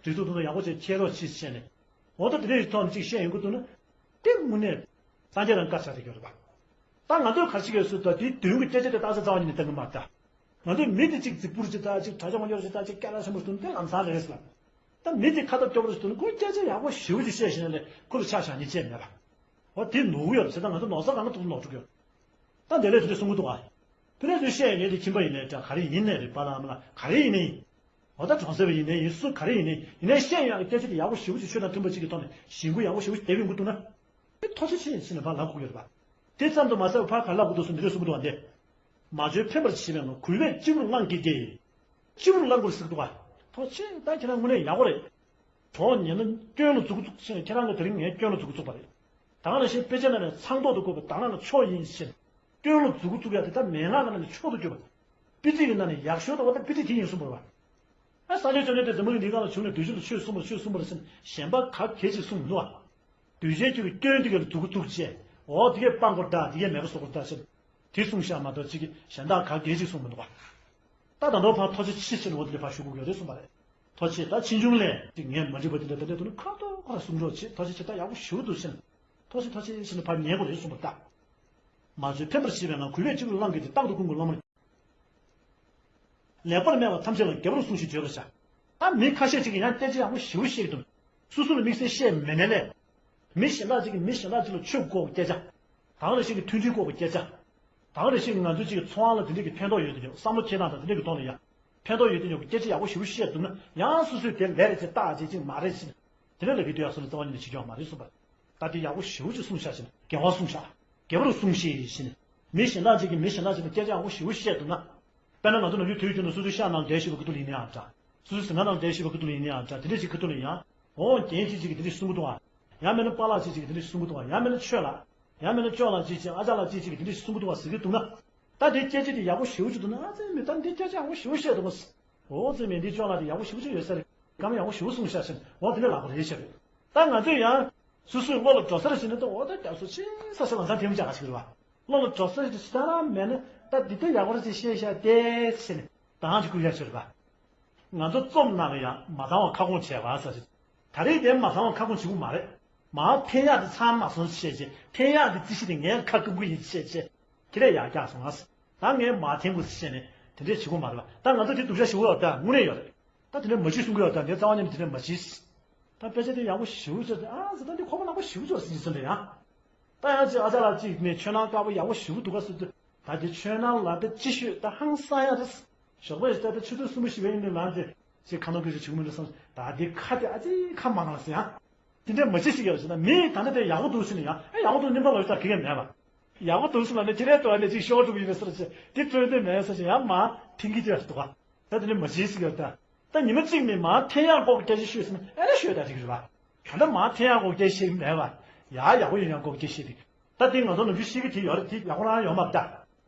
སྒྲིག་འཛུགས་དེ་ཚོ་ཡག་པོ་ཅིག་འཁྱེར་རོགས་བྱེད་བྱས་ནས། འོ་ད་དེ་འདྲ་ཞིག་ཐོག་ནས་ཅིག་བཤད་ཡོང་གི་འདུག་ན། དེ་དངོས་གནས་སངས་རྒྱས་རང་དཀར་ཆག་དེ་གྱུར་པ། ད་ང་ཚོས་ག་རེ་བྱེད་ཀྱི་ཡོད་ཟེར་ད། དེའི་མདུན་གྱི་སྐད་ཆ་དེ་རྟགས་གསལ་རྩ་བ་ཉིད་ནས་བཏང་གི་མ་རེད་ད། ང་ཚོས་མི་དེ་གཅིག་རྫིག་པོ་རེ་བྱེད་ད། གཅིག་གྲྭ་ཆུང་མ་ཡོད་རེ་བྱེད་ད། གཅིག་སྐད་གྲགས་ཆེན་པོ་རེ་བཏོན་དེ་ལམ་སང་རེད་ཟེར་ལ། ད་མི་དེ་ཁ་ཏ་སྐྱོ་པོ་རེ་བཏོན། ཁོས་སྐད་ཆ་ཡག་པོ་ཞེ་པོ་ཅིག་བཤད་ཤེས་ན་ལས་ཁོ་ལ་ཆ་བཞག་ཉེན་ཆེ་མེད་པ། འོ་དེ་ནོར་གི་ཡོད་རེད་ཟེར་ད། ང་ཚོ་ནོར་ས་གང་ག་ཐུག་ནོར་འགྲོ་གི་ཡོད། ད་འདི་ལས་དེ་འདྲ་གསུང་གི་འདུག་ཨ། དེ་ནས་དེ་བཤད་ཡོང་དེ་ཁྱིམ་པ་ཡིན་ནའི་འདྲ། ག་རེ་ཡིན་ནའི་རེད། པཱ་ལགས་ཨ་མ་ལགས་ག་རེ་ཡིན་ནའི་ཡིན། འོ་ད་གྲོང་གསེབ་པ་ཡིན་ནའི་ཡིན། སུ་ག་རེ་ཡིན་ནའི་ཡིན། ཡིན་ནའི་བཤད་ཡོང་ཡག་གི་སྐད་ཆ་དེ་ཡག་པོ་ཞེ་པོ་ཅིག་ཆོས་དང་མཐུན་པ་ཅིག་གི་ཐོག་ནས་ཞེན་ཁུལ་ཡག་པོ་ཞེ་པོ་ཅིག་བསྡད་ཡོང་གི་འདུག་ན། དེ་ཐུགས་རྗེ་ཆེ་ཟེར་ནས་ཕར་ལབ་དགོས་ཀྱི་ཡོད་རེད་པ། དེ་ཙམ་དུ་མ་ཟད་པར་ཕར་ག་རེ་ལབ་དགོས་འདུག་ཟེར་འདི་འདྲ་གསུང་གི་འདུག་པ། འདི། མ་བཅོས་ཕན་པར་བྱེད་པའི་ངང་། གུས་པས་སྤྱི་བོར་བླངས་ཀྱིས་ཏེ། སྤྱི་བོར་བླངས་དགོས་ཟེར་གི་འདུག་པ། ཐུགས་རྗེ་ཆེ། ད་ཁྱེད་རང་དངོས་གནས་ཡག་པོ་རེད། གྲོགས་ཉན་ན་སྐྱོན་ལ་འཛུགས་འཛུགས་ཟེར། ཁྱེད་རང་གི་དེ་རིང་ངའི་སྐྱོན་ལ་འཛུགས་འཛུགས་པ་རེད། ད་ག་ནང་བཞིན་དཔེ་ཆ་ནང་ནས་མཚང་ཐོག་ཏུ་བཀོད་པའི་ད་ག་ནང་ཆོས་ཡིན་ཟེར། སྐྱོན་ལ་འཛུགས་འཛུགས་ཡག་དེ་ད་མན་ངག་གི་ནང་ནས་མཆོག་ཏུ་གྱུར་པ། པི་ཏི་གི་ནང་ནས་ཡག་ཤོས་དང་འོ་ད་པི་ཏི་དེ་ཡིན་གསུངས་པ་རེད་པ། ཨ་སངས་རྒྱས་བཅོམ་ལྡན་འདས་འཛམ་བུ་གླིང་འདིའི་སྒང་ལ་བྱུང་ནས་བདུད་ཅུ་ལ་ཆོས་གསུངས་པ་རེད། ཆོས་གསུངས་པ་རེད་ཟེར་ནས་གཞན་པ་ག་གེ་ཅིག་གསུངས་མི་འདུག་པ། གདུལ་བྱའི་རྒྱུད་ཀྱི་སྐྱོན་དེ་ག་ལ་འཛུགས་འཛུགས་བྱས། འོ་དེ་གས་སྤང་དགོས་རེད་ད། དེ་གས་མེད་པ་བཟོ་དགོས་རེད་ད་ཟེར། དེ་གསུངས་ཤག་མ་གཏོགས་ཅིག་གཞན་དག་ག་གེ་ཅིག་གསུངས་མི་འདུག་པ། ད་ད་དུང་ཕར་ཐུགས་རྗེ་ཆེ་ཟེར་ནས་འོ་དེ་ལས་ཕར་ཞུ་དགོས་ཀྱི་ཡོད་རེད་གསུངས་པ་རེད། ཐུགས་རྗེ་ཆེ། ད་ཕྱིས་འབྱུང་ལ་ཅིག་ངས་མ་འགྲིག་པ་དེ་འདྲ་དེ་འདྲ་འདུག་ན་ཁ་ཐོག་ཁ་ལ་གསུང་རོགས་བྱེད། ཐུགས་རྗེ་ཆེ། ད་ཡག་པོ་ཞེ་པོ་འདུག་ཟེར་ནས། ཐུགས་རྗེ་ཆེ། ཐུགས་རྗེ་ཆེ་ཟེར་ནས་ཕར་ཉན་དགོས་རེད་གསུངས་པ་རེད་ད། མ་བཅོས་ཕན་པར་བྱེད་པའི་ངང་། གུས་པས་སྤྱི་བོར་བླངས་ཀྱིས་ཏེ། རྟག་ཏུ་བསྐུལ་དགོས་བླ་མར། ལེགས་པར་སྨྲས་པ་ཐམས་ཅད་ལ། རྒྱལ་པོར་གསུངས་ཤིག་བརྗོད་པར་བྱ། ད་མི་ཁ་ཤས་ཅིག་གིས་ཡང་སྐད་ཆ་ཡག་པོ་ཞེ་པོ་བཤད་ཀྱི་འདུག་སོ་སོ་ལ་དམིགས་བསལ་བཤད་མེད་ནའི་ལས། མི་གཞན་དག་ཅིག་གིས་མི་གཞན་དག་ཅིག་ལ་ཆོས་སྐོར་གྱི་སྐད་ཆ། ད་ག་ནང་བཞིན་གྱི་མཐུན་སྒྲིལ་སྐོར་གྱི་སྐད་ཆ། ད་ག་ནང་བཞིན་གྱི་ང་ཚོའི་ཅིག་གི་འཚོ་བ་ལ་དེ་འདྲ་གི་ཕན་ཐོགས་ཡོད་དེ་ཡོད། བསམ་བློ་འཁྱེར་སྟངས་དང་དེ་འདྲ་གི་ཐོག་ནས་ཡང་ཕན་ཐོགས་ཡོད་དེ་ཡོད་ཀྱི་སྐད་ཆ་ཡག་པོ་ཞེ་པོ་བཤད་འདུག་ན། ཡང་སོ་སོས་དེ་ལས་རེད་ཅེས་བརྟག་བྱས་ཅིག་མ་རེད་ཅེས་དེ་འདྲ་ལབ་ཀྱི་འདུག་ཡ། སོ་ལ་རྩ་བ་ཉིད་ནས་བྱེད་ཀྱི་ཡོད་མ་རེད་གསུངས་པ། ད་དེ་ཡག་པོ་ཞེ་པོ་ཅིག་གསུངས་ཤག་ཟེར་ནས། རྒྱལ་བར་གསུངས་ཤག་རྒྱལ་པོར་གསུངས་ཤིག་ཟེར་ནས། མི་གཞན་དག་ཅིག་གིས་མི་གཞན་དག་ཅིག་ལ་སྐད་ཆ་ཡག་པོ་ཞེ་པོ་བཤད་འདུག་ན། དཔེར་ན་ང་ཚོ་ནམ་རྒྱུན་དུས་རྒྱུན་དུ་སོ་སོའི་ཤག་ནང་བསྡད་བཞིན་པའི་ཁ་ཐུག་ལ་ཡིན་ན་ཡང་འདྲ། སོ་སོའི་ཟིན་ཁང་ནང་བསྡད་བཞིན་པའི་ཁ་ཐུག་ལ་ཡིན་ན་ཡང་འདྲ། དེ་འདྲ་ཞིག་ཁ་ཐུག་ལ་ཡང་། འོ་རྒན་ཅིག་ཅིག་གིས་དེ་འདྲ་ཞིག་གསུང་གི་འདུག་ག་ཡང་མིན་ན་པཱ་ལགས་ཅིག་ཅིག་གིས་དེ་འདྲ་ཞིག་གསུང་གི་འདུག་ག་ཡང་མིན་ན་ཆོས་ལགས། ཡང་མིན་ན་ཅོག་ལགས་ཅིག་ཅིག་ཨ་ཅག་ལགས་ཅིག་ཅིག་གིས་དེ་འདྲ་ཞིག་གསུང་གི་འདུག་ག་ཟེར་གྱི་འདུག་ན། ད་དེ་སྐད་ཆ་དེ་ཡག་པོ་ཞེ་པོ་ཅིག་འདུག་ན། ཨ་ཙི་མི་ད་འདི་སྐད་ཆ་ཡག་པོ་ཞེ་པོ་བཤད་འདུག་ག་འོ་ཙི་མི་འདི་ཅོག་ལགས་དེ་ཡག་པོ་ཞེ་པོ་ཅིག་ཡོད་ས་རེད། སྐར་མ་ཡག་པོ་ཞེ་པོ་གསུངས་ཤག་ཟེར་ནས་འོ་དེ་འདྲ་ལབ་དགོས་རེད་ཤག་རེད། ད་ང་ཚོས་ཡང་སོ་སོའི་བློ་ལ་འགྲོ་ས་རེད་ཟེར་ན། ད་འོ་ད་རྒྱ་མཚོ་ཆེ་ས་ཟེར་ལམ་སང་ཐེམ་ཅག་ག་ཞིག་རེད་བ། བློ་ལ་འགྲོ་ས་རེད་ཟེར་ད་རང་མེད་ན། ད་འདི་ལྟ་ཡག་པོ་རེད་ཅེས་བཤད་ཤག་དེ་ཟེར་ནས་ད་ཧང་ཅིག་བསྐུལ་ཡག་ཤོད་རེད་བ། ང་ཚོ་རྩོམ་ནང་ལ་ཡང་མ་འདང་བ་ཁ་སྐོང་བྱས་པ་ཟེར་ཞིག་ད་རེས་དེ་མ་འདང་བ་ཁ་སྐོང་བྱེད་དགོས་མ་རེད། མར་འཐེན་ཡག་དེ་ཚང་མ་སོང་བཤད་བྱས། འཐེན་ཡག་དེ་རྩིས་གཞི་དེ་ངའི་ཁ་སྐོང་གི་ཡིན་བཤད་བྱས། ཁྱེད་རས་ཡར་རྒྱག་སོང་ང་། ད་ངས་མར་འཐེན་དགོས་ཟེར་བཤད་ནས་དེ་འདྲས་བྱེད་དགོས་མ་རེད་བ། ད་ང་ཚོ་དེ་སྡུག་ཅག་ཞེ་པོ་ཡོད་ད། དངོས་གནས་ཡོད་རེད། ད་དེ་འདྲས་མ་བྱེད་གསུང་གི་ཡོད་ད། ངས་རྩ་བ་ཉིད་ནས་དེ་འདྲས་མ་བྱེད། ད་དཔེ་ཆ་དེ་ཡག་པོ་ཞེ་པོ་ཅིག་ཨ་ཟེར། ད་འདི་ཁོག་པ་ནག་པོ་ཞེ་པོ་ཅིག་ཟིན་ཚུལ་འདྲ་ཡང་། ད་ཡང་ཅིག་ཨ་ཅག་ལགས་ཅིག་ནས་ཆོས་ནང་དཀར་པོ་ཡག་པོ་ཞེ་པོ་འདུག་ག་ཟེར་དུས། ད་དེ་ཆོས་ནང་ལ་དེ་ཅི་ཤོད་ད་ཧང་སང་ཡག་རེད། ཞོགས་པ་ཡི་ད་ལྟ་ཆུ་ཚོད་གསུམ་པ་བཞི་པ་ཡིན་ནའི་ལངས་ཏེ་ཅིག་ཁ་ནང་གི་ཞིག་བྱུང་མི་འདུག་བསམ། ད་དེ་ཁ་དེ་ཨ་ཙི་ཁ་མ་གང་ཟེར་ཡང་། དེ་འདྲས་མ་བྱེད་ཟེར་གྱི་ཡོད་ཟེར་ན། མི་ད་ལྟ་དེ་ཡག་པོ་འདུག་ཟེར་ནས་ཡང་ཨེ་ཡག་པོ་འདུག་སྙམ་པ་ལ་ཡོད་ད་གི་གེ་མེད་པ། ཡག་པོ་འདུག་ཟེར་ལ་ནི་དེ་རེད་དོ། ཨ་ནི་ཅིག་ཤོག་སྒྲུབ་ཡིན་ན་ཟེར་ཅིག་དེ་སྤྲོད་འདོད་མེད་ཟེར་ཅིག་ཡང་མ་འཐེན་གྱི་དེ་འདུག་ག་ད་དེ་འདྲས་མ་བྱེད་ཟེར་གྱི་ཡོད་ད། ད་ཉི་མ་གཅིག་མིན་མར་འཐེན་ཡག་སྐོར་གྱི་སྐད་ཆ་ཤོད་ཟེར་ན་ཨེ་ན་ཤོད་ད་འགྲིག་གི་རེད་པ། ད་ལྟ་མར་འཐེན་ཡག་སྐོར་གྱི་སྐད་ཆ་བཤད་ཀྱི་མེད་པ། ཡག་ཡག་པོ་ཡིན་ཡག་སྐོར་གྱི་སྐད་ཆ་བཤད་དེ། ད་དེ་ང་ཚོ་ནམ་རྒྱུན་བཤད་ཀྱི་དེ་ཡོད་རེད། དེ་ཡག་པོ་རང་ཡོད་མ་རེད་ད།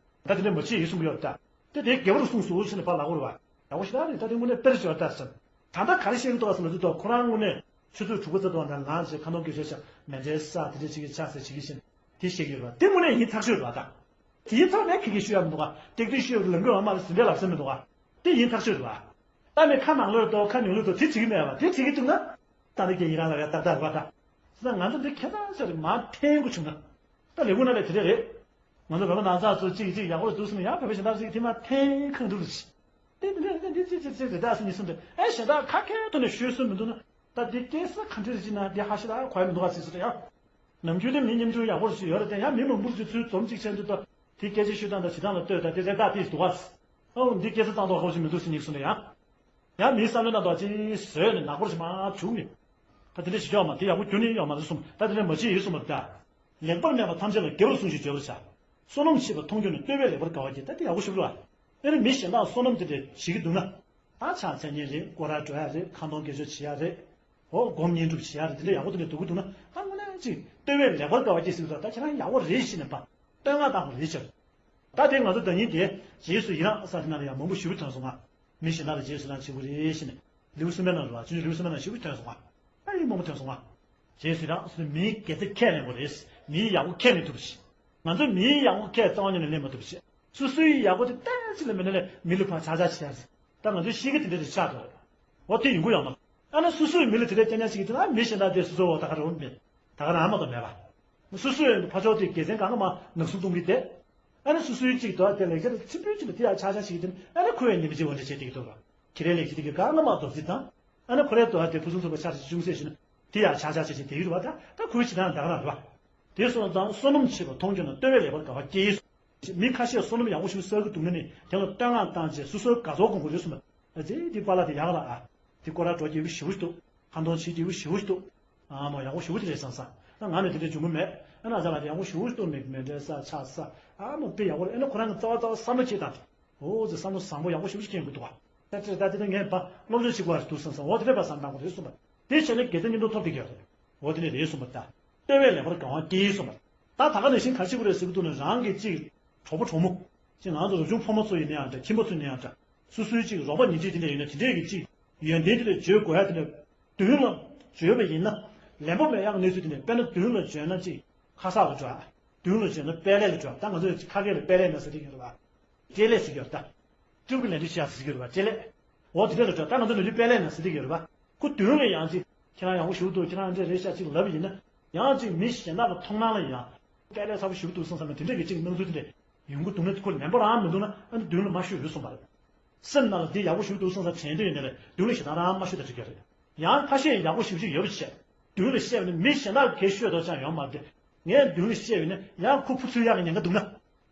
ད་དེ་འདྲ་མ་བྱེད་ཡིན་གསུང་གི་ཡོད་རེད་ད། དེ་དེ་རྒྱལ་པོར་གསུངས་སོ་ཟེར་ནས་ཕར་ལབ་དགོས་རེད་པ། ཡག་པོ་ཞེ་དྲག་རེད། ད་དེ་དངོས་གནས་དཔེར་བརྗོད་ད་ཟེར། ད་ལྟ་ག་རེ་བཤད་ཀྱི་འདུག་ག་ཟེར་ན། དེ་ད་ཁོ་རང་དངོས་གནས་ཆུ་ཚོད་དྲུག་པ་ཙམ་དུ་ལ་ནས་ལངས་བྱས་ཁ་འདོན་དགེ་ཆོས་བྱས། མེ་མདའི་ས་དེ་འདྲ་བྱེད་ཀྱི་ཆགས་ཟེར་བྱེད་ཀྱི་བཞིན་དེ་བཤད་ཀྱི་ཡོད་རེད་པ། དེ་དངོས་གནས་ཡིན་ཐག་ཆོད་རེད་པ་ད། དེ་ཡིན་ཐག་ནས་ཁྱེད་ཀྱིས་ཤོད་ཡག་མི་འདུག་ག་ཏིག་ཏིག་ཤོད་ལམ་གྱི་འོག་མ་ལ་ཟིན་བྲིས་ལབ་ས་མི་འདུག་ག་དེ་ཡིན་ཐག་ཆོད་རེད་པ། ད་མི་ཁ་མང་ལོས་དོ་ཁ་ཉུང་ལོས་དོ་དེ་བྱེད་ཀྱི་མེད་པ། དེ་བྱེད་ཀྱི་འདུག་ན། ད་ནི་རྒན་ཡིན་རང་ལ་ཡ་ཏག་ཏག་རེད་པ་ད། ཟེར་ན་ང་ཚོ་འདི་ཁྱད་མཚར་ཞིག་རེད། མར་འཐེན་དགོས་བྱུང་ན། ད་ལས་ཁུངས་ནང་ལས་དེ་འདྲ་རེད། ང་ཚོ་བོད་པ་ནང་ཚགས་ཚོ་གཅིག་གིས་གཅིག་ཡག་པོ་འདུག་ཟེར་ན་ཡང་བོད་པ་གཞན་དག་ཅིག་གིས་དེ་མར་འཐེན་ཁག་འདུག་ལ་ཅི། དེ་འདི་འདྲ་འདི་ཅི་ཅི་ཅི་རེད་ད་ཟེར་ནས་གསུངས་ཏེ། ཨེ་གཞན་དག་ཁ་མཁས་ཐོག་ནས་ཤོད་སྲོལ་མི་འདུག་ན། ད་འདི་སྐྱེས་ས་ག་འདྲ་རེད་ཅེ་ན་འདི་ཧ་ཤི་ད་གོ་ཡ་མི་འདུག་ག་ཟེར་ཟེར་ཡང་། ནམ་རྒྱུན་དེ་མི་སྙེམས་ཆུང་ཡག་པོ་ཞིག་ཡོད་རེད་དེ། ཡང་མི་མང་པོ་ཞིག་ཚུར་འཛོམས་གཅིག་བྱས་འདུག་ད། དེ་སྐད་ཆ་ཤོད་སྟངས་དང་བྱེད་སྟངས་ལ་ལྟོས་ད། དེ་རེད་ད། དེ་འདུག་ག་ཟེར། ཨོ་འདི་སྐད་ཆ་གཙང་ཐོག་ཧ་ཤི་མི་འདུག་ཟེར་ནས་གསུངས་ཏེ་ཡང་། ཡང་མིའི་བསམ་བློའི་ནང་དུ་ཅིག་བཟོས་ནས་ནག་པོ་ཞིག་མར་བྱུགས་ནས། ད་དེ་འདྲ་ཞིག་ཡོད་མ་དེ་ཡག་པོ་ཁྱོན་ནས་ཡོད་མ་རེད་གསུངས། ད་དེ་འདྲ་མ་བྱེད་ཡིན་གསུངས་པ་རེད་ད། ལེགས་པར་སྨྲས་པ་ཐམས་ཅད་ལ་རྒྱལ་པོར་གསུངས་ཤིག་བརྗོད་པར་བྱ། བསོད་ནམས་ཆེ་བ་མཐོང་གྱུར་ནས། བསྟོད་པས་ལེགས་པར་དགའ་བར་བགྱི། ད་དེ་ཡག་པོ་ཞིག་རེད་པ། ཨེ་རེད། མི་གཞན་དག་བསོད་ནམས་དེ་འདྲ་བྱེད་ཀྱི་འདུག་ན། ད་ཕྱག་འཚལ་མཁན་རེད། སྐོར་ར་འགྲོ་ཡ་རེད། ཁ་འདོན་དགེ་སྦྱོར་བྱེད་ཡ་རེད། འོ་སྒོམ་བསྙེན་སྒྲུབ་བྱེད་ཡ་རེད། དེ་འདྲ་ཡག་པོ་དེ་འདྲ་འདུག་གི་འདུག་ན། ད་དངོས་གནས་ཅིག་བསྟོད་པས་ལེགས་པར་དགའ་བ་སྐྱེ་ཟེར་གི་འདུག་ད་ཁྱེད་རང་ཡག་པོ་རེད་ཤེས་ནས་པ། བསྟོད་བསྔགས་བཏང་བ་རེད་ཤག་ད་དེ་ང་ཚོ་ཟླ་ཉིན་དེ་རྗེས་སུ་ཡི་རངས་ས་དེ་ནང་ལ་ཡང་མང་པོ་ཞེ་པོ་ཐོན་སོང་ང་། མི་གཞན་དག་ལ་རྗེས་སུ་ཡི་རངས་བྱེད་དགོས་རེད་ཤེས་ནས། ལེའུ་གསུམ་པའི་ནང་ལ་བ་ཆུང་ཆུང་ལེའུ་གསུམ་པའི་ནང་ཞེ་པོ་ཐོན་སོང་ང་། ཨ་ཡེ་མང་པོ་ཐོན་སོང་ང་། རྗེས་སུ་ཡི་རངས་ཟེར་ནས་མིའི་དགེ་རྩ་ཁས་ལེན་དགོས་རེད། མིའི་ཡག་པོ་ཁས་ལེན་ཐུབ་པ་ཞིག་ང་ཚོ་མིའི་ཡག་པོ་ཁས་རྩ་བ་ཉིད་ནས་ལེན་མ་ཐུབ་པ་ཞིག་སོ་སོའི་ཡག་པོ་དེ་ཏན་ཅི་ལ་མི་ལ་ལས་མི་ལ་ཕར་ཆག་ཆག་བྱེད་ཡ་ཟེར། ད་ང་ཚོའི་གཤིས་ཀ་དེ་འདྲ་རེད་ཆགས་འགྲོ་རེད། འོ་དེ་ཡོང་གི་ཡོད་མ་རེད། ཨ་ན་སོ་སོའི་མི་ལ་དེ་འདྲ་སྐྱོན་ཉར་བྱེད་ཀྱི་དེ་ན་མི་གཞན་དག་དེ་སོ་སོའི་འོག་ད་ག་རང་མེད། ད་ག་རང་མ་གཏོགས་མེད་པ། སོ་སོའི་ཕར་ཕྱོགས་དེ་དགེ་མཚན་གང་ག་མ་ནག་སུ་གཏོང་གི་དེ། ཨ་ནི་སོ་སོའི་གཅིག་དོ་དེ་ལེགས་ཆ་དེ་ཚིམ་པོའི་གཅིག་ལ་དེ་ཡང་ཆག་ཆག་ཞིག་དེ་ཨ་ནི་ཁོ་ཡང་ཉིན་མི་གཅིག་འོ་འདྲ་བྱེད་དེ་གི་འདུག་ར། ཁྱེད་རའི་ལེགས་ཆ་དེ་གི་གང་ལ་མ་རྡོག་རྫིས་དང་། ཨ་ནི་ཁོ་རའི་དོ་དེ་ཕུན་སུམ་ཚོགས་པ་ཆག་ཆག་ཅུང་ཟད་ཞིག་ན་དེ་ཡང་ཆག་ཆག་བྱེད་བྱེད་དེ་གི་རུ་བ་ད་ད་ཁོའི་བྱེད་སྟངས་ད་ག་རང་རུ་བ། དེ་སོང་ཙང་བསོད་ནམས་ཆེ་བ་མཐོང་རྒྱུ་ན་བསྟོད་པས་ལེགས་པར་དགའ་བ་སྐྱེ་ཡི། མི་ཁ་ཤས་བསོད་ནམས་ཡག་པོ་ཞིག་བསགས་ཀྱི་འདུག་ན་ནི་དེ་ལ་བསྟོད་བསྔགས་བཏང་རྗེས་སོ་སོའི་དགའ་ཚོར་གོང་གོ་རེད་གསུངས་པ། ཨ་ཙི་དེ་པཱ་ལགས་དེ་ཡག་ལ་ཨ། དེ་སྐོར་ར་འགྲོ་སྐྱེ་བོ་ཞེ་པོ་ཞིག་འདུག་ཁ་འདོན་བྱེད་སྐྱེ་བོ་ཞེ་པོ་ཞིག་འདུག་ཨ་མོ་ཡག་པོ་ཞེ་པོ་དེ་རེད་བསམ་ས། ད་ང་ནི་དེ་འདྲའི་འབྱུང་གི་མེད། ཨ་ན་ཟ་ལ་དེ་ཡག་པོ་ཞེ་པོ་ཞིག་འདུག་མེད་མེད་འདྲ་ས་ཆགས་ས། ཨ་མོ་དཔེ་ཡག་པོ་རེད། ཨ་ན་ཁོ་རང་གི་རྩ་བ་རྩ་བ་བསམ་བློ་བྱེད་དང་། འོ་ཙི་བསམ་བློ་བཟང་པོ་ཡག་པོ་ཞེ་པོ་ཞིག་སྐྱེ་གི་འདུག་བ། ད་ཅི་ད་དེ་ད་ངས་ཕ་སློབ་སྦྱོང་བྱེད་དགོས་ཨ་འདུག་བསམ་ས། འོ་དེ་འདྲ་པ་བསམ་བཏང་དགོས་རེད་གསུངས་པ། དེ་བྱས་ནས་དགེ་རྩ་མཉམ་དུ་ཐོབ་བསྡད་ཀྱི་ཡོད་རེད། འོ་དེ་ནས་རེད་གསུངས་པ་ད། བསྟོད་པས་ལེགས་པར་དགའ་བ་སྐྱེ་ཡི་གསུངས་པ། ད་ད་ག་ནང་བཞིན་ག་རེ་བྱེད་དགོས་རེད་ཟེར་གི་འདུག་ན་རང་གི་ཅིག་གྲོགས་པོ་གྲོགས་མོ། ཅིག་ང་ཚོ་རབ་བྱུང་ཕོ་མོ་ཚོ་ཡིན་ན་ཡང་འདྲ་ཁྱིམ་པ་ཚོ་ཡིན་ན་ཡང་འདྲ། སོ་སོའི་ཅིག་རོགས་པ་ཉེ་འཁྲིས་དེ་འདྲ་ཡོད་ན་དེ་འདྲས་ཀྱི་ཅིག་ཡོན་ཏན་དེ་འདྲ་བརྗོད་དགོས་ཡ་དེ་འདྲ། མདུན་ལ་བརྗོད་པ་ཡིན་ན་ལན་པོ་མེད་ཡག་གནས་ཚུལ་དེ་འདྲ། དཔེར་ན་མདུན་ལ་བརྗོད་ན་ཅིག་ཁ་གསག་ལ་འགྲོ་ཡ། མདུན་ལ་བརྗོད་ན་དཔལ་ལས་ལ་འགྲོ་ཡ། ད་ང་ཚོ་ཁ་སྐད་ལ་དཔལ་ལས་ན་ཟེར་གྱི་ཡོད་རེད་བ། སྤྲེལ་ལད་ཟེར་གྱི་ཡོད་རེད་ད། སྤྲེའུ་གི་ལད་ཟློས་བྱེད་ཡ་ཟེར་གྱི་ཡོད་རེད་བ་སྤྲེལ་ལད། འོ་དེ་འདྲ་ལ་འགྲོ་ད་ང་ཚོ་ནུ་ལུའི་དཔལ་ལས་ན་ཟེར་གྱི་ཡོད་རེད་བ། ཁོ་མདུན་ལ་ཡང་ཅིག་ཁྱེད་རང་ཡག་པོ་ཞེ་པོ་འདུག་ཁྱེད་རང་འདྲ་རེད་ཤག་ཅིག་ལབ་ཡིན་ན། ཡང་ཅིག་མི་གཞན་དག་གི་མཐོང་སྣང་ལ་ཡང་དཔལ་ལས་ཚ་པོ་ཞེ་པོ་འདུག་བསམ་བསམ་ན་དེ་འདྲ་གི་ཅིག་སྣང་ཚུལ་དེ་འདྲ་ཡོང་གི་འདུག་ན་ཁོ་ལན་པ་རང་མི་འདུག་ན་ཨ་ནི་མདུན་ལ་མ་ཤོད་ཡོད་གསུངས་པ་རེད། སེམས་ནང་ལ་འདི་ཡག་པོ་ཞེ་པོ་འདུག་བསམ་བསམ་དྲན་འདོད་ཡོད་ན་རེད་མདུན་ལ་ཞེ་དྲག་རང་མ་ཤོད་ད་ཅིག་ཡོད་རེད། ཡང་ཁ་ཤས་ཡག་པོ་ཞེ་པོ་ཅིག་ཡོད་པ་བྱས། མདུན་ལ་བཤད་པ་ནི་མི་གཞན་དག་གིས་ཤོད་དོ་ཅང་ཡོང་མ་རེད། ངས་མདུན་ལ་བཤད་པ་ནི་ཡང་ཁོ་ཕུ་ཚུར་ཡག་གི་ཉེན་ཁ་འདུག་ན།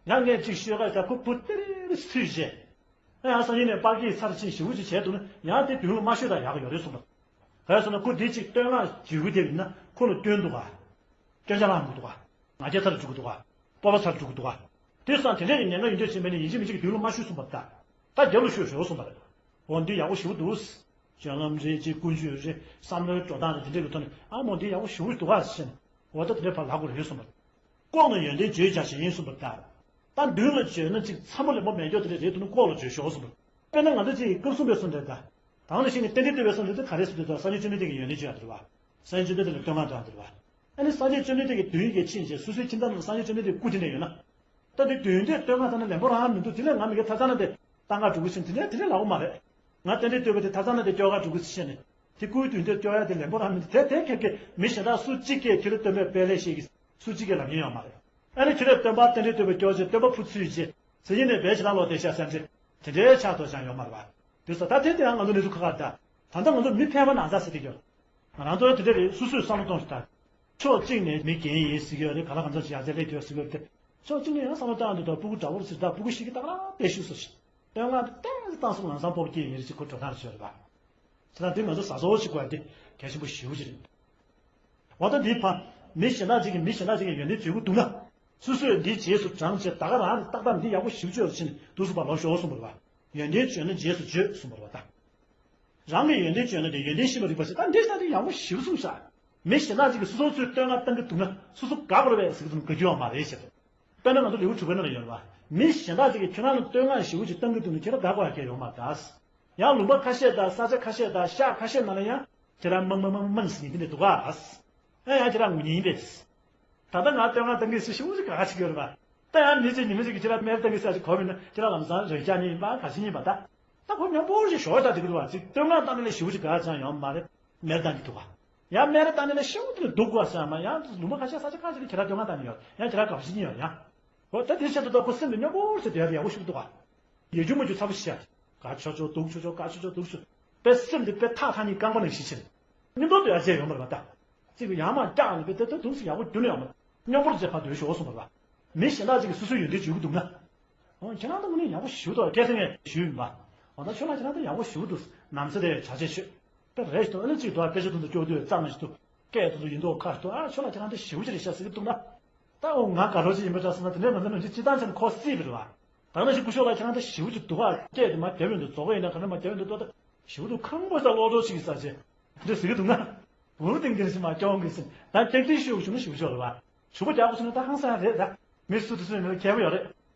ཡང་ངས་ཅིག་ཤོད་ག་ད་ཁོ་ཕུ་ཏི་རི་རི་ཚུར་བྱས། ཨ་ཡང་སང་ཉིན་ནས་པར་སྐྱེས་ཚར་ཕྱིན་ཞེ་པོ་ཅིག་བྱས་འདུག་ན་ཡང་དེ་མདུན་ལ་མ་ཤོད་ད་ཡག་གི་ཡོད་རེད་གསུངས་པ། ག་རེ་ཟེར་ན་ཁོ་འདི་ཅིག་བསྟོད་བསྔགས་བརྗོད་ཀྱི་དེ་ཡིན་ན་ཁོ་ལ་སྐྱོན་འདུག་ག་སྐྱོན་ཆ་ལངས་འདུག་ག་ང་རྒྱལ་ཚར་འགྲོ་གི་འདུག་ག་སྤོབས་པ་ཚར་འགྲོ་གི་འདུག་ག་དེ་སང་དེ་འདྲ་ཡི་ཉེན་ཁ་ཡོད་འདོད་བྱེད་མེད་ནས་ཡིན་གཅིག་མིན་གཅིག་གི་མདུན་ལ་མ་ཤོད་གསུངས་པ་ད། ད་རྒྱབ་ལ་ཤོད་ཤོག་གསུངས་པ་རེད། འོ་འདི་ཡག་པོ་ཞེ་པོ་འདུག་སྤྱོད་ལམ་རེད་ཅིག་ཀུན་སྤྱོད་རེད་བསམ་བློའི་འགྲོ་སྟངས་རེད་དེ་འདྲ་གི་ཐོག་ནས་ཨ་མོ་འདི་ཡག་པོ་ཞེ་པོ་འདུག་ག་ཟེར་ནས། འོ་ད་དེ་འདྲའི་བར་ལབ་དགོས་རེད་གསུངས་པ་རེད། ལྐོག་ནས་ཡོན་ཏན་བརྗོད་བྱ་ཞིག་ཡིན་གསུངས་པ་རེད་ད། ད་མདུན་ལ་བརྗོད་ན་ཅིག་འཚམ་པོ་ལེན་པོ་མེད་རྒྱུ་དེ་འདྲ་རེད་འདུག་ན་ལྐོག་ལ་བརྗོད་ཤོག་གསུངས་པ་རེད། དཔེར་ན་ང་ཚོ་ཅིག་སྐབས་གསུམ་པའི་གསུང་འདྲ་ད། དང་ནི་ཞིག་ནས་རྟེན་འབྲེལ་བསྟོད་པའི་གསུང་འདྲ་དེ་ག་རེ་ཟེར་འདུག་ད་སངས་རྒྱས་བཅོམ་ལྡན་འདས་ཀྱི་ཡོན་ཏན་བརྗོད་ཡ་དེ་རེད་བ། སངས་རྒྱས་བཅོམ་ལྡན་འདས་ལ་བསྟོད་བསྔགས་བཏང་དེ་རེད་བ། ཨ་ནི་སངས་རྒྱས་བཅོམ་ལྡན་འདས་ཀྱི་མདུན་གྱི་ཕྱིན་རྗེས་སོ་སོའི་ཁྱིམ་ཚང་ནང་སངས་རྒྱས་བཅོམ་ལྡན་འདས་སྐུ་དེ་འདྲ་ཡོད་ན། ད་འདི་མདུན་དེ་བསྟོད་བསྔགས་བཏང་ན་ལན་པོ་རང་མི་འདུག་དེ་ལས་ང་མི་དགེ་ཐ་ཚང་ན་དེ་ཏང་ག་འགྲོ་གི་ཕྱིན་དེ་འདྲ་དེ་འདྲ་ལབ་པ་མ་རེད། ང་རྟེན་འབྲེལ་བསྟོད་པ་དེ་ཐ་ཚང་ན་དེ་སྐྱོ་ག་འགྲོ་གི་ཕྱིན་ནས། དེ་སྐུའི་མདུན་དེ་སྐྱོ་ཡ་དེ་ལན་པོ་རང་མི་འདུག་དེ་དེ་ཁེ་ཁེ་མི་གཞན་དག་སུ་གཅིག་གིས་ཁྱེད་རང་སྟོན་པའི་དཔལ་ལས་ཤེས་ཀྱི་སུ་གཅིག་གིས་ལབ་མཁན་ཡོད་མ་རེད། ཨ་ནི་ཁྱེད་རང་སྟོན་པ་རྟེན་འབྲེལ་བསྟོད་པ་སྐྱོ་ཆེ་སྟོན་པ་ཕུ་ཚུལ་ཆེ། ཟེར་ཡིན་ནས་བས་ཇི་ལྟར་ལོག་བསྡད་ཤག་བསམ་ཚེ། དེ་འདྲའི་ཆགས་ཐུབ་ཅང་ཡོད་མ་རེད་བ། དེ་ས་ད་དེ་དེ་ཡང་ང་ཚོ་གནས་ཚུལ་ཁག་ཁག་རེད་ད། ད་ལྟ་ང་ཚོ་མི་ཕལ་པ་ན་ཚ་ཟེར་གྱི་ཡོད། ང་རང་ཚོ་དེ་འདྲ་རེད་སོ་སོས་བསམ་བློ་གཏོང་ཞིག་ད། ཕྱོགས་གཅིག་ནས་མི་རྒན་ཡིན་ཟེར་གྱི་ཡོད་རེད། ག་ལ་གང་འཚམ་ཞིག་ཡར་རྩེ་སླེབས་ཐུབ་ཟེར་གྱི་ཡོད་རེད་དེ། ཕྱོགས་གཅིག་ནས་ཡང་བསམ་བློ་བཏང་འདུག་ད་སྤུ་གུ་འདྲ་བོར་ཟེར་ད་སྤུ་གུ་ཞིག་གིས་ད་ག་རང་བསྡད་ཤུགས་སོ་ཞིག་བསྟོད་བསྔགས་ཏན་ཏན་བཏང་སོང་ལམ་སང་སྤོབས་སྐྱེས་ཡིན་རེད་ཅིག་ཁོ་འགྲོ་སྟངས་རེད་ཤོད་རེད་བ། ཁྱེད་རང་དེ་ང་ཚོ་ཟ་ཟོ་ཞིག་དགོས་ཡ་དེ་གལ་ཆེན་པོ་ཞེ་པོ་ཅིག་རེད། འོ་ད་འདིའི་ཕ། མི་གཞན་དག་ཅིག་གིས་མི་གཞན་དག་ཅིག་གི་ཡོན་ཏན་བརྗོད་ཀྱི་འདུག་ན། སོ་སོས་འདིའི་རྗེས་སུ་འབྲངས་བྱས་ད་ག་རང་ཏག་ཏག་འདི་ཡག་པོ་ཞེ་པོ་ཅིག་ཡོད་ཕྱིན་འདུག་སུ་བ་ལོག་ཤོག་གསུངས་པ་རེད་བ། ཡོན་ཏན་བརྗོད་ན་རྗེས་སུ་བརྗོད་གསུངས་པ་རེད་བ་ད། རང་གི་ཡོན་ཏན་བརྗོད་ན་དེ་ཡོན་ཏན་ཤེས་པ་རིག་པ་ཞིག་ད་འདི་ལྟ་འདི་ཡག་པོ་ཞེ་པོ་གསུངས་ཤག་མི་གཞན་དག་ཅིག་གིས་སོ་སོ་ཚོས་བསྟོད་བསྔགས་བཏང་གི་འདུག་ན་སོ་སོ་དགའ་དགོས་རེད་པས་ཟེར་གྱི་འདུག་ན་དགའ་རྒྱུ་ཡང་མ་རེད་ཟེར། དཔེར་ན་ང་ཚོ་ལེའུ་དྲུག་པའི་ནང་ལ་ཡོད་རེད་བ། མི་གཞན་དག་ཅིག་གིས་ཁྱོད་རང་ལ་བསྟོད་བསྔགས་ཞེ་པོ་ཅིག་བཏང་གི་འདུག་ན་ཁྱེད་རང་དགའ་དགོས་ཡ་གང་ཡང་ཡོད་མ་རེད་ད། ཡང་ལུང་པ་ཁ་ཤས་དང་ས་ཆ་ཁ་ཤས་དང་ཤག་ཁ་ཤས་ནང་ལ་ཡང་ཁྱེད་རང་མང་མང་མང་མང་ཟེར་མཁན་དེ་འདྲ་འདུག་ག་ཨ་ཡང་ཁྱེད་རང་ངུ་མཁན་ཡིན་པས། ད་ལྟ་ང་བསྟོད་བསྔགས་བཏང་གི་སུ་ཞེ་པོ་ཅིག་དགའ་ཅིག་ཡོད་རེད་པ། ད་ཡང་མི་གཅིག་ཉི་མ་གཅིག་གིས་ཁྱེད་རང་སྨན་བཏང་གི་ས་ཅིག་གོ་མིན་ན་ཁྱེད་རང་ལམ་སང་རོལ་རྒྱག་མཁན་ཡིན་པ་ག་ཅི་ཡིན་པ་ད། ད་ཁོ་སྙོམས་པོ་ཞིག་ཞོགས་ད་འགྲིག་གི་རེད་པ་ཅིག་བསྟོད་བསྔགས་བཏང་ནས་ཞེ་པོ་ཅིག་དགའ་ཅང་ཡོད་མ་རེད། སྨན་བཏང་གི་འདུག་ག་ཡང་སྨན་ར་བཏང་ནས་ཞེ་པོ་དེ་ལ་སྡུག་དགོས་ས་མ་ཡང་ལུང་པ་ཁ་ཤས་ས་ཆ་ཁ་ཤས་ལ་ཁྱེད་རང་བསྟོད་བསྔགས་བཏང་ནས་ཡོད་ཡང་ཁྱེད་རང་དགའ་པོ་བྱེད་ཀྱི་ཡོད་ཡང་། འོ་ད་དེ་བྱེད་དུ་ད་ཁོ་སེམས་དེ་སྙོམས་པོ་ཞིག་བསྡད་ཡག་ཡག་པོ་ཞིག་འདུག་ག་ཡ་རྒྱུ་མ་རྒྱུ་ཚ་པོ་ཞིག་བྱས། དགའ་ཆོག་ཆོག་སྡུག་ཆོག་ཆོག་དགའ་ཆོག་ཆོག་སྡུག་ཆོག་དཔེ་སེམས་དེ་དཔེ་ཐག་ཐག་ཉིད་རྐང་པ་ནང་བཞིན་ཕྱིར། མཉམ་དུ་སྡོད་ཡ་བྱས་ཡོང་བ་རེད་པ་ད། གཅིག་གིས་ཡར་མར་བཀྱག་ནས་དཔེ་དེ་ལྟར་འདུག་སེ་ཡག་པོ་རྒྱུ་ནས་ཡོང་བ། སྙོམས་པོར་བྱས་ཕར་སྡོད་ཤོག་གསུངས་པ་རེད་པ། མི་གཞན་དག་ཅིག་གིས་སོ་སོའི་ཡོན་ཏན་བརྗོད་ཀྱི་འདུག་ན། འོ་ཁྱེད་རང་ད་དངོས་གནས་ཡག་པོ་ཞེ་པོ་འདུག་སྐད་ཆ་ངས་ཞུས་ཡིན་པ། འོ་ད་ཁྱོད་ལ་ཁྱེད་རང་ད་ཡག་པོ་ཞེ་པོ་འདུག་ནམ་ཚེ་དེ་བྱ་བྱེད་ཤོད། དཔེ་རེ་ཞིག་འདུག་ཨ་ནི་གཅིག་འདུག་ཨ་དཔེ་ཆ་དུང་དུ་སྐྱོ་དུས་གཙང་མ་ཞིག་འདུག་སྐད་དུ་དུ་ཡིན་མདོག་ཁ་ཞིག་འདུག་ཨ་ཁྱོད་ལ་ཁྱེད་རང་ད་ཞེ་པོ་ཅིག་རེད་ཤག་ཟེར་གྱི་འདུག་ན། ད་འོ་ང་དགའ་རོགས་ཅིག་ཡིན་པ་འདྲ་སོང་ན་དེ་འདྲའི་ང་ཚོ་ནམ་རྒྱུན་སྤྱིར་བཏང་ཆ་ནས་ཁོ་སྲིད་པ་རེད་པ། ད་ནང་བཞིན་སྐུ་ཞབས་ལགས་ཁྱེད་རང་ད་ཞེ་པོ་ཅིག་འདུག་ཨ་སྐད་དེ་མ་བདེ་བའི་འདུག་རྫོགས་ཀྱི་ཡིན་ན་ག་འདྲ་མ་བདེ་བའི་འདུག་ཏོ་ད་ཞེ་པོ་འདུག་ཁང་པ་ས་ལོག་འགྲོ་ཞིག་ཡིན་ས་ཆེ་འདི་ཟེར་གྱི་འདུག་ན། མུར་ཏིང་ཏིང་ཞིག་མ་སྐྱོང་གི་ཟིན། ད་ཏིག་ཏིག་ཤོད་ཞུ་ནི་ཞུ་ཆོག་རེད་བ། ཞུ་བ་རྒྱག་པ་སོང་ན་ད་ཧང་སང་རེད་ད། མི་སུ་དུ་སུ་ནི་མཁས་པོ་ཡོད་རེད།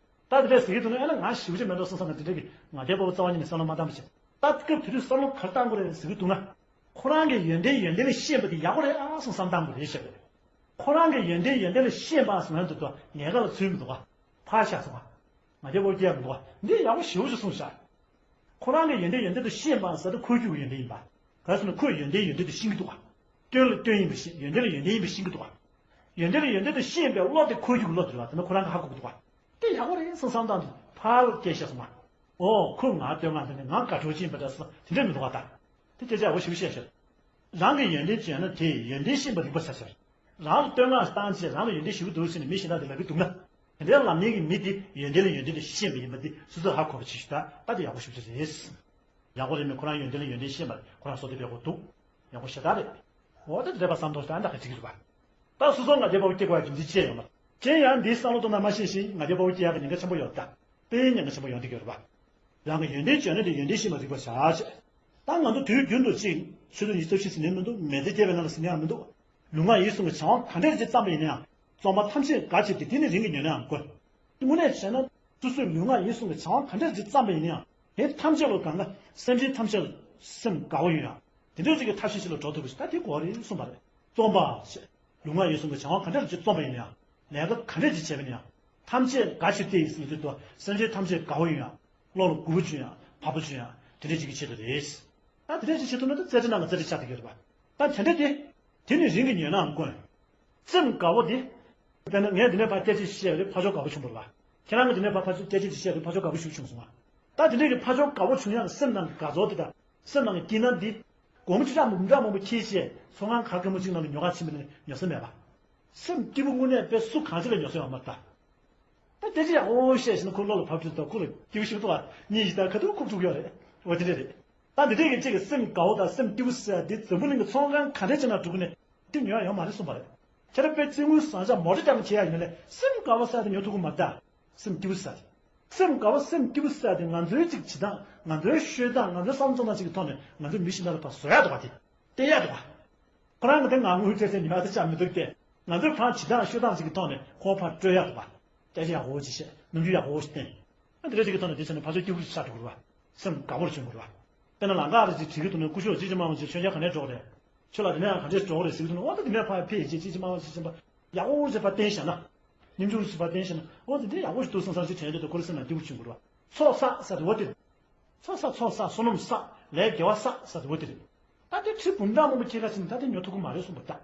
ད་དེ་འདྲས་ཟེར་གྱི་འདུག་ན་ཨ་ན་ང་ཞུ་རྒྱུ་མེད་འགྲོ་བསམ་བསམ་ན་དེ་འདྲས་ཀྱི་ང་རྒྱལ་པོ་རྩ་བ་ཉིད་ནས་བསམ་བློ་མ་བཏང་བ་བྱེད། ད་སྐབས་དེ་དུས་བསམ་བློ་ག་རེ་བཏང་དགོས་རེད་ཟེར་གྱི་འདུག་ན། ཁོ་རང་གི་ཡོན་ཏན་ཡོན་ཏན་ལ་ཤེས་པ་དེ་ཡག་པོ་རེད་ཨ་སོང་བསམ་བཏང་དགོས་རེད་ཤག་ཁོ་རང་གི་ཡོན་ཏན་ཡོན་ཏན་ལ་ཤེས་པ་སོང་ན་དུ་དུ་ངས་ག་ལ་ཚུལ་མི་འདུག་ག་ཕར་བཞག་སོང་ང་། ང་རྒྱལ་པོ་སྐྱེ་ཡག་མི་འདུག་ག་འདི་ཡག་པོ་ཞེ་པོ་ཅིག་གསུངས་ཤག་ཁོ་རང་གི་ཡོན་ཏན་ཡོན་ཏན་དུ་ཤེས་པ་ཟེར་དུས་ཁོའི་རྒྱུད་ཀྱི་ཡོན་ཏན་ཡིན་པ། ག་རེ་ཟེར་ན་ཁོས་ཡོན་ཏན་ཡོན་ཏན་དུ་ཤེས་ཀྱི་འདུག་ག་སྐྱོན་ལ་སྐྱོན་ཡིན་པ་ཤེས། ཡོན་ཏན་ལ་ཡོན་ཏན་ཡིན་པ་ཤེས་ཀྱི་འདུག་ག་ཡོན་ཏན་ལ་ཡོན་ཏན་དུ་ཤེས་པའི་བློ་དེ་ཁོའི་རྒྱུད་ཀྱི་བློ་དེ་རེད་བ། དེ་ནི་ཁོ་རང་གིས་ཧ་གོ་གི་འདུག་ག་དེ་ཡག་པོ་རེད་བསམ་བསམ་བཏང་དུས་ཕར་སྐད་བཤད་སོང་ང་། ཨོ་ཁོས་ང་བསྟོད་བསྔགས་དེ་ནི་ང་དགའ་སྤྲོ་ཅན་པ་འདྲ་སོང་དེ་འདྲ་མི་འདུག་ག་ད། དེ་སྐད་ཆ་ཡག་པོ་ཞེ་པོ་བཤད་ཤག་རང་གི་ཡོན་ཏན་བརྗོད་ན་དེས་ཡོན་ཏན་ཤེས་པ་རིག་པ་བྱ་ཟེར། རང་ལ་བསྟོད་བསྔགས་བཏང་བྱས་རང་ལ་ཡོན་ཏན་ཞེ་པོ་འདུག་ཟེར་ནས་མི་གཞན་དག་དེ་ལབ་ཀྱི་འདུག་ན། དེ་འདྲའི་ལབ་མཁན་གྱི་མི་དེ་ཡོན་ཏན་ལ་ཡོན་ཏན་དུ་ཤེས་པ་ཡིན་པ་དེ་སོ་སོས་ཧ་གོ་བ་བྱེད་ཤོག་ད་ལྟ་དེ་ཡག་པོ་ཞེ་པོ་ཅིག་རེད། ཡག་པོ་རེད་མོད། ཁོ་རང་ཡོན་ཏན་ལ་ཡོན་ཏན་ཤེས་པ་རེད། ཁོ་རང་བཟོ་དེ་བས་གོ་འདུག་ཡག་པོ་ཞེ་དྲག་རེད། འོ་ད་དེ་རེད་པ་བསམ་ཐོག་ད་འདྲ་ག་བྱེད་ཀྱི་རེད་པ། ད་སོ་སོ་ང་རྒྱལ་དཔའ་བོ་སྐྱེ་དགོས་ཡ་རྒྱུ་མཚན་ཅི་ཡང་མ། གཞན་ཡང་འདིའི་བསམ་བློ་གཏོང་ན་མ་ཤེས་ཤིང་ང་རྒྱལ་དཔའ་བོ་སྐྱེ་ཡག་གི་ཉེན་ཁ་ཆེན་པོ་ཡོད་ད། དཔེ་ཉེན་ཁ་ཆེན་པོ་ཡོང་གི་ཡོད་རེད་པ། རང་གི་ཡོན་ཏན་བརྗོད་ན་དེ་ཡོན་ཏན་ཤེས་པ་རིག་པ་བྱ་བྱེད། ད་ང་ཚོ་དུས་རྒྱུན་དུ་གཅིག་ཆུ་ཚོད་ཉི་ཤུ་རྩ་བཞི་ཟིན་ནས་མི་འདུག་མེ་ཚེ་བསྐྱལ་བའི་ནང་ལ་ཟིན་ཡག་མི་འདུག་ལུས་ངག་ཡིད་གསུམ་གྱི་བྱ་བ་ག་འདྲས་ཅིག་བརྩམས་པ་ཡིན་ན་ཡང་བཙོན་པ་ཐམས་ཅད་དགའ་བྱེད་དེ་དེ་ནི་རིང་གི་ཉོན་ཡང་དགོས། དངོས་གནས་བྱས་ན་སོ་སོའི་ལུས་ངག་ཡིད་གསུམ་གྱི་བྱ་བ་ག་འདྲས་ཅིག་བརྩམས་པ་ཡིན་ན་ཡང་དེ་ཐམས་ཅད་ལ་གང་ག་སེམས་ཅན་ཐམས་ཅད་ལ་སེམས་དགའ་བོ་ཡོང་ཡག་དེ་འདྲས་ཅིག་གི་ཐབས་ཤེས་ཤིག་ལ་འགྲོ་ཐུབ་པ་ཞིག་ད་དེ་དགོས་རེད་གསུངས་པ་རེད། བཙོན་པ་ཞེས། ལུས་ངག་ཡིད་གསུམ་གྱི་བྱ་བ་ག་འདྲ་ཅིག་བརྩམས་པ་ཡིན་ན་ཡང་། ལས་ཀ་ག་འདྲ་ཅིག་བྱས་པ་ཡིན་ན་ཡང་། ཐམས་ཅད་དགའ་བྱེད་དེ་ཡིས་ཟེར་དུས་སེམས་ཅན་ཐམས་ཅད་དགའ་བོ་ཡོང་ཡག་བློ་ལ་མགུ་བོ་འབྱོན་ཡག་བག་ཕེབས་འབྱོན་ཡག་དེ་འདྲ་ཅིག་གི་ཆེད་དུ་རེད། ད་དེ་འདྲ་ཅིག་བྱེད་ཐུབ་ན་ད་རྩེ་གྲས་ནང་གི་རྩེ་གྲས་ཆགས་བསྡད་ཀྱི་རེད་པ། ད་དེ་འདྲ་དེ། དེ་ནི་རིང་གི་ཉོན་ནའང་དཀོན། སེམས་དགའ་བོ་དེ། དཔེར་ན་ངས་འདི་ནས་ཕར་སྐད་ཆ་ཞིག་བཤད་པ་རེད་ཕར་ཕྱོགས་དགའ་བོ་བྱུང་བ་རེད་པ། ཁྱེད་རང་གིས་འདི་ནས་ཕར་ཕར་ཕྱོགས་སྐད་ཆ་ཞིག་བཤད་པ་རེད་ཕར་ཕྱོགས་དགའ་བོ་ཞིག་བྱུང་སོང་ང་། ད་དེ་འདྲ་གི་ཕར་ཕྱོགས་དགའ་བོ་བྱུང་ཡག་གི་སེམས་ནང་གི་དགའ་ཚོར་དེ་དང་། སེམས་ནང་གི་སྐྱིད་སྣང་འདི། སྒོར་མོ་ཆུ་ཚོད་མང་པོ་འཁྱེར་བྱས་ཚོང་ཁང་ག་གེ་མོ་གཅིག་ནང་ལ་ཉོ་ག་ཕྱིན་པ་ནས་ཉོ་ས་མེད་པ། སེམས་སྐྱིད་པོ་དངོས་གནས་དཔེ་སུ་གང་ཅི་ལ་ཉོ་ས་ཡོད་མ་རེད་ད། ད་དེ་ཅི་ཡག་པོ་བཤད་ཟིན་ན་ཁོ་བློ་ལ་བབས་དུས་ད་ཁོ་ལ་སྐྱིད་པོ་ཞིག་འདུག་བ། གཉིད་ཞིག་ད་ཁ་ཐུག་ཁུག་ཐུག་ཡོད་རེད། འོ་དེ་འདྲ་རེད། ད་འདི་འདྲས་ཀྱི་གཅིག་གི་སེམས་དགའ་བོ་དང་སེམས་སྐྱིད་པོ་ཟེར་ཡ་འདི་འཛམ་བུ་གླིང་གི་ཚོང་ཁང་ག་འདྲས་ཅིག་ནང་འགྲོ་གི་ནས་འདི་ཉོ་ཡག་ཡོད་མ་རེད་གསུངས་པ་རེད། ཁྱེད་རང་དཔེ་རྩེད་མོ་བཟང་ཅག་མོ་ཊ་རྒྱག་ནས་བྱེད་ཡག་ཡིན་ན་ལས་སེམས་དགའ་བོ་ཟེར་ཡ་དེ་ཉོ་ཐུབ་ཀྱི་མ་རེད་ད། སེམས་སྐྱིད་པོ་ཟེར་ཡ་དེ། སེམས་དགའ་བོ་སེམས་སྐྱིད་པོ་ཟེར་ཡ་དེ་ང་ཚོའི་གཅིག་བྱེད་སྟངས་ང་ཚོའི་ཤོད་སྟངས་ང་ཚོའི་བསམ་བློ་གཏོང་སྟངས་ཅིག་གི་ཐོག་ནས་ང་ཚོས་མི་གཞན་དག་ལ་ཕར་བཟོ་ཡག་འདུག་བ་དེ་བསྟན་ཡག་འདུག་བ། ཁོ་རང་གི་དེ་ང་དངུལ་སྤྲད་སའི་ཉི་མ་དེ་ཆགས་མི་འདུག་སྟེ། ང་ཚོས་གང་བྱེད་སྟངས་ཤོད་སྟངས་ཅིག་གི་ཐོག་ནས་ཁོ་ཕར་སྤྲོད་ཡག་འདུག་བ། སྐད་ཆ་ཡག་པོ་ཅིག་བཤད་རྣམ་འགྱུར་ཡག་པོ་ཞིག་བསྟན། ཨ་འདི་འདྲ་ཅིག་གི་ཐོག་ནས་དེ་བྱས་ནས་ཕར་ཚུར་སྐྱིད་པོ་ཞིག་ཆགས་འགྲོ་དགོས་རེད་བ། སེམས་དགའ་པོར་བྱུང་དགོས་རེད་བ། དཔེར་ན་ལམ་ཁ་རེ་ཅིག་བྲིས་ཀྱི་འདུག་ན་སྐུ་ཞབས་ཅི་ཅི་མ་མ་ཅིག་མཆོད་མཇལ་ག་ནས་འགྲོ་གི་རེད། ཁྱོད་ལ་དེ་ནས་ཡང་ག་འདྲས་འགྲོ་གི་རེད་ཟེར་གྱི་འདུག་ན་འོ་ད་དེ་ནས་ཕར་ཕེབས་ཅིག་ཅི་ཅི་མ་མ་ཅིག་བྱས་པ་ཡག་པོ་ཅིག་ཕར་བསྟན་བཞག་ན། སྙིང་རྗེ་ཅིག་ཕར་བསྟན་བཞག་ན་འོ་དེ་འདྲས་ཡག་པོ་ཞིག་འདུག་བསམ་བསམ་ཅིག་དྲན་རྒྱུ་དང་ཁོ་རང་སེམས་ལ་སྐྱིད་པོ་བྱུང་དགོས་རེད་བ། ཚོགས་བསགས་ཟེར་དེ་འོ་དེ་རེད། ཚོགས་བསགས་ཚོགས་བསགས་བསོད་ནམས་བསགས་ལས་དགེ་བ་བསགས་ཟེར་དེ་འོ་དེ་རེད། ད་དེ་ཁྲི་འབུམ་ཕྲག་མང་པོ་ཁྱེར་ཁ་ཕྱིན་ད་དེ་ཉོ་ཐུབ་ཀྱི་མ་རེད་གསུངས་པ་ད།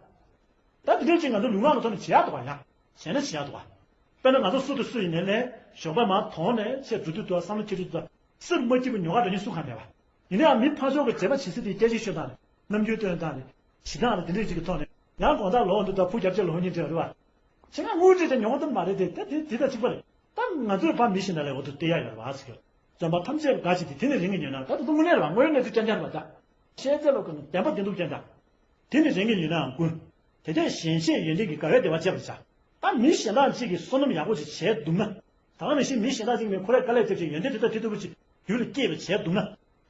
ད་དེ་འདྲ་ཅིག་ང་ཚོ་ལུས་ངག་གི་ཐོག་ནས་བྱེད་ཡག་འདུག་བ་ཡ། བྱས་ན་བྱེད་ཡག་འདུག་བ། དཔེར་ན་ང་ཚོ་སུ་དང་སུ་ཡིན་ནའི་ལས་ཞོགས་པ་མར་དོང་ནས་ཆེ་འགྲོ་དུས་འདུག་བསམ་བློ་ཁྱེར་དུས་འདུག་སེམས་མ་སྐྱིད་པ་ཉོ་ག་འགྲོ་མཁན་སུ་གང་མེད་བ། ཡིན་ནའང་མི་ཕར་ཕྱོགས་ཀྱི་བྱེད་པ་བྱེད་ས་དེ་སྐད་ཆ་ཤོད་སྟངས་རེད། རྣམ་འགྱུར་སྟོན་སྟངས་རེད། བྱེད་སྟངས་རེད་དེ་འདྲ་ཅིག་གི་ཐོག་ནས་ཡང་དགོང་དག་ལོག་འདུག་ད་ཕུ་རྒྱབ་ཆེ་ལོག་ཉིན་དེ་རེད་བ། ཆེ་ང་དངུལ་སྤྲད་དེ་ཉོ་གི་མ་རེད་དེ་ད་དེ་དེ་དང་གཅིག་པ་རེད། ད་ང་ཚོས་ཕ་མི་ཤི་ན་ལས་འོ་དུ་སྟེར་ཡག་ཡོད་རེད་བ་ཟེར་གྱི། བཙོན་པ་ཐམས་ཅད་དགའ་བྱེད་དེ་དེ་ནི་རིང་གི་ཉོན་ན་ད་དུང་དངོས་གནས་རང་ངོས་གནས་ཚུལ་རྐྱང་རྐྱང་རེད་བ་ད། ཤེས་ཚད་ལོ་གང་བདེན་པ་བདེན་སྡུག་རྐྱང་ད། དེ་ནི་རིང་གི་ཉོན་ནའང་ཀུན། དེ་དེས་གཞན་གཅེས་ཡོན་ཏན་གྱི་དགའ་བའི་བདེ་བ་སྤྱད་པར་བྱ། ད་མི་གཞན་དག་ཅིག་གིས་བསོད་ནམས་ཡག་པོ་ཅིག་བྱས་འདུག་ན། ད་ག་ནང་བཞིན་མི་གཞན་དག་ཅིག་ནས་ཁོ་རས་དཀའ་ལས་བརྒྱབ་ཅིང་ཡོན་ཏན་དེ་དག་དེ་ལྟ་བུ་ཅིག་རྒྱུད་ལ་སྐྱེས་པ་བྱས་འདུག་ན།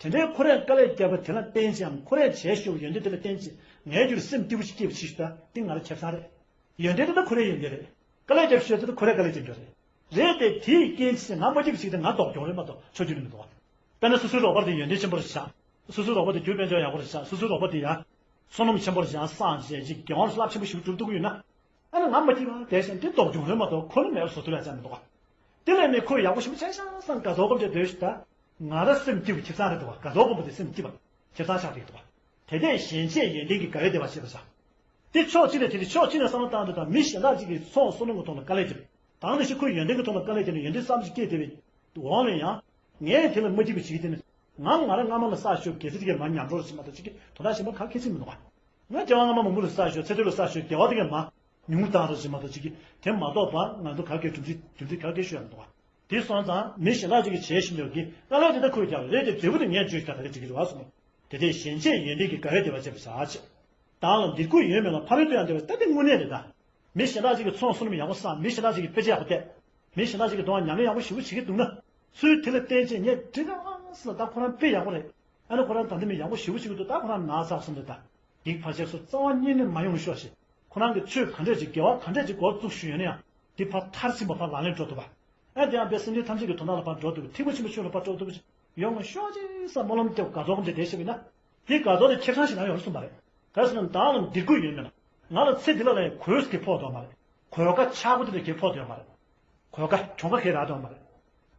དེ་འདྲའི་ཁོ་རས་དཀའ་ལས་བརྒྱབ་པ་དེ་ལ་བརྟེན་ཅིང་ཁོ་རས་བྱས་ཤོག་ཡོན་ཏན་དེ་ལ་བརྟེན་ཅིང་ངའི་རྒྱུད་ལ་སེམས་སྐྱིད་པོ་ཅིག་སྐྱེས་པ་ཅིག་ད་དེ་ང་ལ་ཁེ་བཟང་རེད། ཡོན་ཏན་དེ་ད་ཁོ་རའི་ཡོན་ཏན་རེད། དཀའ་ལས་རྒྱབ་ཤོས་དེ་ད་ཁོ་རའི་དཀའ་ལས་རྒྱབ་རྒྱུ་རེད། རེད་དེ་དེའི་རྐྱེན་གྱིས་ང་མ་སྐྱིད་པ་ཞིག་དེ་ང་ལྡོག་རྒྱུ་རེད་མ་གཏོགས་ཆོག་རྒྱུ་ནི་མི་འདུག་དཔེར་ན་སོ་སོའི་རོགས་པ་དེ་ཡོན་ཏན་ཆེན་པོ་རེད་བཞག་སོ་སོའི་རོགས་པ་དེ་རྒྱུ་དཔལ་འབྱོར་ཡག་པོ་རེད་བཞག་སོ་སོའི་རོགས་པ་དེ་ཡང་བསོད་ནམས་ཆེན་པོ་རེད་བཞག་བསགས་བྱས་ཅིག་དགེ་བ་རླབས་ཆེན་པོ་ཞིག་སྒྲུབ་ཐུབ་ཀྱི་ཡོད་ན། ཨ་ནི་ང་མ་སྐྱིད་པ་དེ་བཞིན་དེ་ལྡོག་རྒྱུ་རེད་མ་གཏོགས་ཁོ་ནི་མེད་པ་བཟོ་ཐུབ་ཡ་ཅང་མི་འདུག་དེ་ལས་ནི་ཁོས་ཡག་པོ་ཞིག་མ་བྱས་ཤག་བསམ་དགའ་ཚོར་སྒོམ་བྱས་སྡོད་ཤིག་ད། ང་ར་སེམས་སྐྱིད་པ་ཁེ་བཟང་རེད་འདུག་བ་དགའ་ཚོར་སྒོམ་པ་དེ་སེམས་སྐྱིད་པ་ཁེ་བཟང་ཆགས་བསྡད་འདུག་བ། དེ་ལྟས་གཞན་གཅེས་ཡོན་ཏན་གྱི་དགའ་བའི་བདེ་བ་སྤྱད་པར་བྱ། དེ་ཕྱོགས་གཅིག་ནས་དེ་དེ་ཕྱོགས་གཅིག་ནས་བསམ་བློ་བཏང་དུས་དང་མི་གཞན་དག་ཅིག་གིས་ཚོང་བསོད་ནམས་ཀྱི་ཐོག་ལ་དཀའ་ལས་བརྒྱབ། དང་དེ་བཞིན་ཁོས་ཡོན་ཏན་གྱི་ཐོག་ལ་དཀའ་ལས་བརྒྱབ་ནས་ཡོན་ཏན་བསམ་གྱིས་བསྐྱེད་བསྡད་པའི་འོག་ནས་ཡང་། ངས་དེ་ལ་མ་སྐྱིད་པ་བྱེད་ཀྱི་དེ་ནི། ང་ང་རང་སྔ་མ་ལ་བསགས་ཤོག་དགེ་རྩ་དེ་གས་མ་ཉམས་འགྲོ་རེད་ཟེར་མ་གཏོགས་ཅིག་གིས་དོ་སྣང་ཞེ་པོ་ག་གེ་བྱེད་མི་འདུག་ག་ང་སྐྱེ་བ་སྔ་མ་མ་མོ་ལ་བསགས་ཤོག་ཚེ་སྟོད་ལ་བསགས་ཤོག་དགེ་བ་དེ་གས་མ་ཉུང་བཏང་རོགས་ཞེས་མ་གཏོགས་ཅིག་གིས་དེ་མ་གཏོགས་པ་ང་ཚོ་ག་གེ་གྲུབ་འབྲས་གྲུབ་འབྲས་ག་གེ་ཤོད་ཡ་མི་འདུག་བ། དེ་སོང་ཙང་མི་གཞན་དག་ཅིག་གིས་བྱས་ཤིང་འདོད་ཀྱི་དཀའ་ལས་དེ་ལྟ་ཁུར་རྒྱག་རེད་དེ་འབྲས་བུ་དེ་ངས་བརྗོད་ཀྱི་ད་ག་ལས་འགྲིག་གི་རེད་བ་གསུངས། དེ་དེས་གཞན་གཅེས་ཡོན་ཏན་གྱི་དགའ་བའི་བདེ་བ་སྤྱད་པར་བྱ་ཞེས། བདག་ལ་འདིར་ཁུར་ཡོད་མེད་ལ་ཕ་རོལ་ཏུ་ཡང་འདེབས་པ་ད་དེ་དངོས་གནས་རེད་ད། མི་གཞན་དག་ཅིག་གིས་ཚོང་བསོད་ནམས་ཡག་པོ་བསགས་མི་གཞན་དག་ཅིག་གིས་དཔེ་ཆ་ཡག་པོ་བལྟས། མི་གཞན་དག་ཅིག་གིས་དོ་སྣང་ཉམས་ལེན་ཡག་པོ་ཞེ་པོ་བྱེད་ཀྱི་འདུག་ན། ཚུལ་དེ་ལ་བརྟེན་བྱས་ངས་འགྲིག་ག་ཟེར་ལ་ད་ཁོ་རང་དཔེ་ཡག་པོ་རེད། ཨ་ནི་ཁོ་རང་ད་ལྟ་མི་ཡག་པོ་ཞེ་པོ་བྱེད་ཀྱི་འདུག་ད་ཁོ་རང་ན་ཚ་གསུངས་འདུག་ད། སྡིག་ཕར་ཆད་སོགས་རྩ་བ་ཉིད་ནས་མ་ཡོང་བར་ཤོག་ཅིག་ཁོ་རང་གི་ཆོས་ག་འདྲས་ཅིག་དགེ་བ་ག་འདྲས་ཅིག་འགོ་བཙུགས་བཞིན་ཡོད་ན་ཡང་དེ་ཕར་མཐར་ཕྱིན་པ་ཕར་ལག་ལེན་འགྲོ་ཐུབ་པ། ཨ་དེ་ཡང་དཔེ་སེམས་ཅན་ཐམས་ཅད་ཀྱི་དོན་དག་ལ་ཕར་འགྲོ་ཐུབ་པ། ཐེག་པ་ཆེན་པོའི་ཆོས་ལ་ཕར་འགྲོ་ཐུབ་པ་ཅིག་ཡོང་བར་ཤོག་ཅིག་བསམ་སྨོན་ལམ་བཏབ་དགའ་ཚོར་སྒོམ་བྱས་བསྡད་ཤེས་པ་ཡིན་ན། དེ་དགའ་ཚོར་དེ་ཁེ་བཟང་ཞིག་ནང་ཡོང་གསུངས་པ་རེད། ག་རེ་ཟེར་ན་བདག་ལ་སྡིག་པ་ཡོད་མེད་ན། ང་ལ་ཚེ་འདི་ལ་ལ་ཡང་གོས་ཀྱི་ཕོག་འདུག་མ་རེད། གོས་ཁ་ཆག་པོ་དེ་འདྲ་གས་ཕོག་འདུག་མ་རེད། གོས་ཁ་གྱོང་ཁ་གས་རག་འདུག་མ་རེད།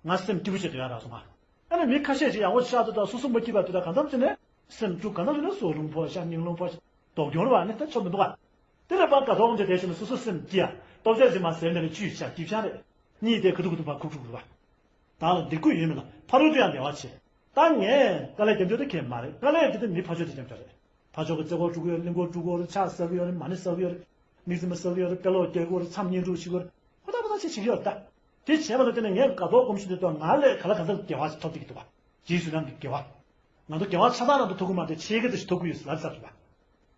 ང་སེམས་སྐྱིད་པོ་བྱས་འདུག་ཡ་རག་སོང་ང་། ཨ་ནི་མི་ཁ་ཤས་ཤིག་ཡག་པོ་ཤག་ཏུ་དང་སོ་སོ་མ་སྐྱིད་པ་དེ་དག་གང་འཚམ་བྱས་ནས་སེམས་སྐྱོ་གང་འཚམ་བྱས་ནས་སོག་རླུང་ཕོག་ཤག་སྙིང་རླུང་ཕོག་ཤག་སྡུག་གྱོང་རེད་བ། ཨ་ནི་ད་ཆོ་མི་འདུག་བ། དེ་ལས་ཕར་དགའ་ཚོར་སྒོམ་བྱས་བསྡད་ཤེས་ན་སོ་སོ་སེམས་སྐྱིད་ཡ། ལྟོ་ཆས་ཅིག་མར་ཟས་ནས་ལ་བཅུད་ཤག་སྐྱིད་ཤག་རེད། གཉིད་དེ་ག་དུས་ག་དུས་ཕར་ཁུག་ཁུག་རེད་བ། བདག་ལ་སྡིག་པ་ཡོད་མེད་ན། ཕ་རོལ་ཏུ་ཡང་བདེ་བ་ཆེ། ད་ངས་དཀའ་ལས་རྒྱབ་རྒྱུ་དེ་གས་མ་རེད། དཀའ་ལས་དེ་དེ་མི་ཕར་ཕྱོགས་དེ་རྒྱབ་རྒྱུ་རེད། ཕར་ཕྱོགས་ཀྱི་རྩེ་སྐོར་འགྲོ་གི་ཡོད་རེད། གླིང་སྐོར་འགྲོ་གི་ཡོད་རེད། ཕྱག་བཟའ་གི་ཡོད་རེད། མ་ཎི་བཟའ་གི་ཡོད་རེད། དམིགས་བརྩེ་མ་བཟའ་གི་ཡོད་རེད། དཔེ་ཀློག་རྒྱག་གི་ཡོད་རེད། མཚམས་བསྙེན་སྒྲུབ་བྱེད་ཀྱི་ཡོད་རེད། ཁོ་ཐག་པ་ཐག་ཆད་བྱེད་ཀྱི་ཡོད་རེད་ད། དེ་བྱས་པ་ལ་བརྟེན་ནས་ངས་དགའ་ཚོར་སྒོམ་བཞིན་དུ་ང་ལས་ག་ལ་གང་འཚམ་དགེ་བ་ཞིག་ཐོབ་བསྡད་ཀྱི་འདུག་བ། རྗེས་སུ་ཡི་རང་གི་དགེ་བ། ང་ཚོ་དགེ་བ་ཆ་ཚང་རང་དུ་ཐོབ་ཀྱི་མ་རེད། ཆེ་གེ་དེ་ཞིག་ཐོབ་ཀྱི་ཡོད་ཟེར་ལབ་ཚར་འདུག་བ།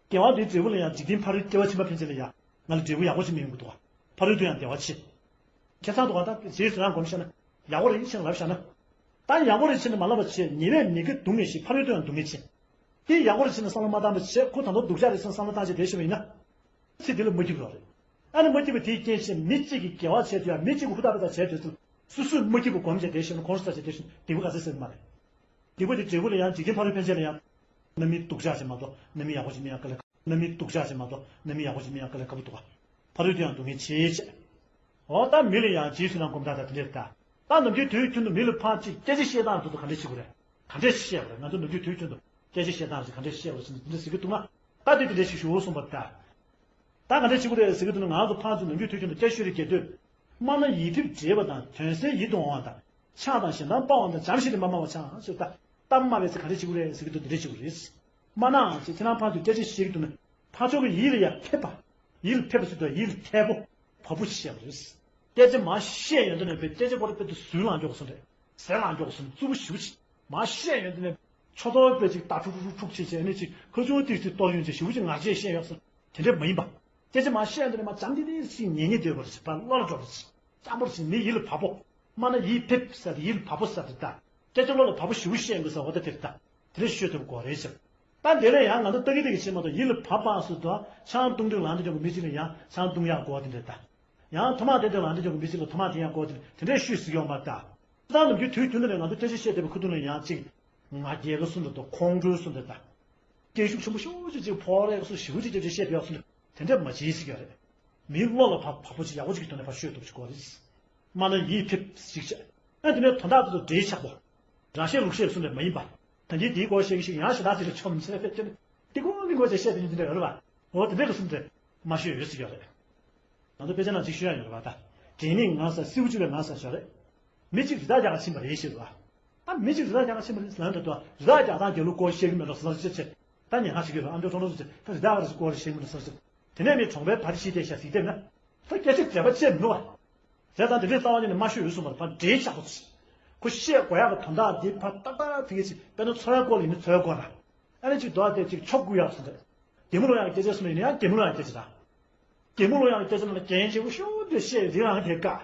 དགེ་བ་འདིའི་འབྲས་བུ་ལ་ཡང་འཇིག་རྟེན་ཕ་རོལ་སྐྱེ་བ་ཕྱི་མ་ཕན་ཆད་ལ་ཡང་ང་ལ་འབྲས་བུ་ཡག་པོ་ཞིག་མི་ཡོང་གི་འདུག་བ། ཕ་རོལ་ཏུ་ཡང་བདེ་བ་ཆེ། ཁྱད་མཚར་འདུག་ག་ད་རྗེས་སུ་ཡི་རང་སྒོམ་བཞག་ན་ཡག་པོ་རེད་ཅེས་ལབ་བཞག་ན། ད་ཡག་པོ་རེད་ཅེས་ནི་མ་ལབ་པ་བྱས། ཉེས་པས་མི་དགེ་སྡུག་བསྔལ་ཞིང་། ཕ་རོལ་ཏུ་ཡང་སྡུག་བསྔལ་ཆེ། དེ་ཡག་པོ་རེད་ཅེས་ནི་བསམ་བློ་མ་བཏང་བ་བྱས། ཁོ་ད་དུང་སྡུག་ཅག་རེད་ཅེས་བསམ་བློ་བཏང་བྱས་བསྡད་ཤེས་པ་ཡིན་ན། ཚེ་འདི་ལ་མ་སྐྱིད་པ་རེད། ཨ་ནི་མ་སྐྱིད་པ་དེའི་རྐྱེན་བྱས་མི་གཅིག་གིས་དགེ་བ་བྱས་དུས་ཡང་མི་གཅིག་གིས་ཧུར་ཐག་པ་དང་བྱས་དུས་ཙམ་སོ་སོས་མ་སྐྱིད་པ་སྒོམ་བྱས་བསྡད་ཤེས་ན་ཁོང་ཁྲོ་ཟ་བྱས་བསྡད་ཤེས་ན་སྡིག་པ་ག་ཚད་ཟེར་གི་མ་རེད། སྡིག་པ་དེ་འབྲས་བུ་ལ་ཡང་འཇིག་རྟེན་ཕ་རོལ་ཕན་ཆད་ལ་ཡང་། རྣམ་སྨིན་སྡུག་ཅག་ཅིག་མ་གཏོགས་རྣམ་སྨིན་ཡག་པོ་ཅིག་སྨིན་ཡག་དཀའ་ལས། རྣམ་སྨིན་སྡུག་ཅག་ཅིག་མ་གཏོགས་རྣམ་སྨིན་ཡག་པོ་ཅིག་སྨིན་ཡག་དཀའ་ལས་ཁག་པོ་འདུག་ག་ཕ་རོལ་ཏུ་ཡང་སྡུག་བསྔལ་ཆེ་ཆེ། འོ་ད་མི་ལ་ཡང་རྗེས་སུ་ཡི་རང་སྒོམ་སྟངས་དང་དེ་འདྲས་ད། ད་ནམ་རྒྱུན་དུས་རྒྱུན་དུ་མི་ལ་ཕར་ཅིག་སྐད་ཆ་བཤད་སྟངས་དེ་ཚོ་ག་འདྲས་བྱེད་དགོས་རེད། ག་འདྲས་བཤད་དགོས་རེད། ང་ཚོ་ནམ་རྒྱུན་དུས་རྒྱུན་དུ་སྐད་ཆ་བཤད་སྟངས་ཅིག་ག་འདྲས་བཤད་དགོས་རེད་ཟེར་ནས་དེ་འདྲས་ཟེར་གི་འདུག་ན། ད་དེ་དེ་འདྲས་ཞིག་ཞུ་གསུངས་པ་ད། ད་ག་འདྲས་བྱེད་དགོས་རེད་ཟེར་གི་འདུག་ན། ང་ཚོ་ཕར་ཚུར་ནམ་རྒྱུན་དུས་རྒྱུན་དུ་སྐད་ཆ་ཤོད་རེས་བྱེད་དུས། སྨྲ་ན་ཡིད་འཕེལ་འདྲེས་པ་དང་། དོན་གསལ་ཡིད་དུ་འོང་བ་དང་། ཆགས་དང་ཞེ་སྡང་སྤང་བ་དང་། བྱམས་ཤིང་རིམ་པར་སྨྲ་བ་འཆང་ཞེས། ད་སྟབས་མ་རེད་ཟེར་ག་འདྲ་བྱེད་དགོས་རེད་ཟེར་གྱི་འདུག་དེ་འདྲ་བྱེད་དགོས་རེད། སྨྲ་ནའང་ཅིག་ཁྱེད་རང་ཕར་ཚུར་སྐད་ཆ་བཤད་ཀྱི་འདུག་ན། ཕར་ཕྱོགས་ཀྱི་ཡིད་ལ་ཡང་ཕེབས་པ། ཡིད་ལ་ཕེབས་པ་ཟེར་དུས་ཡིད་ལ་འཐད་པོ། བབ་པོ་ཞིག་བཤད་དགོས་རེད། སྐད་ཆ་མར་བཤད་ཡོང་དུས་ནས་དཔེ་སྐད་ཆ་པོ་ར་དཔེ་དུ་ཟུར་ལངས་འཇོག་སོང་རེད། ཟེར་ལངས་འཇོག་སོང་རྩུབ་པོ་ཞེ་པོ་ཅིག་མར་བཤད་ཡོང་དུས་ནས་ཆོ་ཐོར་དཔེ་ཅིག་ད་འཁྲུག་འཁྲུག་འཁྲུག་བྱེད་བྱས་ནས་ཅིག་ཁ་ཆུང་ཏིག་ཏིག་གཏོར་ཡོང་བྱས་ཞེ་པོ་ཅིག་ངར་ཆད་བཤད་ཡོང་སོང་། དེ་འདྲ་མ་ཡིན་པ། སྐད་ཆ་མར་བཤད་ཡོང་དུས་ནས་མར་འཇམ་ཏིག་ཏིག་ཅིག་ཉན་ཉན་སྡོད་པ་ཅིག་ཕར་བློ་ལ་འགྲོ་བ་ཅིག་སྤྱང་པོ་ཞིག་མི་ཡིད་ལ་བབ་པོ། སྨྲ་ན་ཡིད་ཕེབས་ཟེར་ཏེ་ཡིད་ལ་བབ་པོ་ཟེར་ཏེ་ད། སྐད་ཆ་བློ་ལ་བབ་པོ་ཞེ་པོ་བཤད་དགོས་ཟེར་བ་ད་དེ་རེད་ད། དེ་འདྲ་ཤོད་ཐུབ་དགོས་རེད་ཟེར། ད་དེ་ལས་ཡང་ང་ཚོ་ལྟ་གི་ལྟ་གི་བྱེད་མ་གཏོགས་ཡིད་ལ་བབ་པ་སུ་དང་ཆང་བཏུང་དུས་ལངས་དུས་ཀྱང་མི་གཅིག་ལ་ཡང་ཆང་བཏུང་ཡག་གོ་བ་དེ་འདྲ་ད། ཡང་ཐུར་མ་བསྟན་དུས་ལངས་དུས་ཀྱང་མི་གཅིག་ལ་ཐུར་མ་འཐེན་ཡག་གོ་བ་དེ་འདྲ་དེ་འདྲ་ཤོད་ཟེར་གྱི་ཡོད་མ་རེད་ད། ད་ནམ་རྒྱུན་དུས་རྒྱུན་དུ་ནས་ང་ཚོ་སྐད་ཆ་བཤད་བསྡད་པའི་ཁ་ཐུག་ལ་ཡང་གཅིག་ང་རྒྱལ་གྱི་སུ་འདྲ་དང་ཁོང་ཁྲོའི་སུ་འདྲ་ད། སྐད་ཤུགས་ཆེན་པོ་ཤོག་ཅིག་ཅིག་ཕོག་རེག་སུ་ཞེ་པོ་ཅིག་རྒྱབ་ཅིག་བཤད་བསྡད་ཡག་སུ་འདྲ་དེ་འདྲ་མ་བྱེད་ཟེར་གྱི་ཡོད་རེད། མིའི་བློ་ལ་བབ་བབ་པོ་ཅིག་ཡག་པོ་ཅིག་གི་ཐོག་ནས་ཕར་ཤོད་ཐུབ་ཅིག་དགོས་རེད། སྨྲ་ན་ཡིད་ཕེབས་ཤིག་བྱས། ཨ་དེ་ནས་དོན་དག་དེ་ཚོ་འགྲེལ་ཆགས་པོ། རང་བཤད་ལུགས་བཤད་གསུངས་པས་མ་ཡིན་པ། ད་གིན་དེའི་སྐོར་བཤད་ཀྱི་ཞིག་ཡང་ཞེ་དྲག་ཅིག་ལ་ཆོམ་ཆེ་ཕེབས་ཀྱི་ནི། དེ་སྐོར་གྱི་སྐོར་བྱས་བཤད་དེ་ནི་དེ་འདྲ་ཡོད་རེད་པ། འོ་དེ་འདྲ་གི་གསུངས་ཏེ་མ་ཤོད་ཡོད་ཟེར་གྱི་ཡོད་རེད། ང་ཚོ་དཔེ་ཆ་ནང་ཅིག་ཤོད་ཡ་ཡོད་རེད་པ་ད། དྲན་ནས་ངང་ས་སེའུ་གཅིག་པའི་ངང་ས་ཞོག་རེད། མི་གཅིག་རི་དྭགས་རྒྱག་ག་ཕྱིན་པ་རེད་ཟེར་བ། ད་མི་གཅིག་རི་དྭགས་རྒྱག་ག་ཕྱིན་པ་རེད་ཟེར་ལབ་འདུག་རི་དྭགས་རྒྱག་སྟངས་རྒྱག་ལུགས་སྐོར་བཤད་ཀྱི་མེད་ལ་ཟེར་ཟེར་བྱས། ད་ཉེན་ཁ་ཞིག་ཡོད་རེད། ཨ་མདོ་ཁྲོམ་ལོ་ཟེར་ད་རི་དྭགས་རི་སྐོར་བཤད་ཀྱི་མེད་ལ་ཟེར་ཟེར། དེ་ནས་མི་གྲོང་པའི་བར་ཞིག་བསྡད་ཤག་གཟིགས་བལྟས་ན། ད་སྐད་ཆ་འདྲེས་པ་བྱས་མི་འདུག་བ། བྱས་ཙང་དེ་འདྲའི་རྩ་བ་ཉིད་ནས་མ་ཤོད་འོས་སོང་བར་ཕར་འདྲེས་ཆགས་པོ་ཅིག་ཁོ་བཤད་དགོས་ཡག་གི་དོན་དག་འདི་ཕར་ཏག་ཏག་དེ་གས་ཅིག་དཔེར་ན་འཚོ་བའི་སྐོར་ལ་ཡིན་ན་འཚོ་བའི་སྐོར་ལ། ཨ་ནི་ཅིག་རྡོ་དེ་ཅིག་ཆོ་བསྐུར་ཡག་སོང་རེད། གད་མོ་ལོག་ཡག་གི་སྐད་ཆ་སོང་ན་ཡིན་ན་ཡང་གད་མོ་ལོག་ཡག་གི་སྐད་ཆ་ར། གད་མོ་ལོག་ཡག་གི་སྐད་ཆ་ནང་ལ་རྒྱན་ཆེ་པོ་ཤོག་དེ་བཤད་ཡོད་དེ་རང་དེ་དཀའ།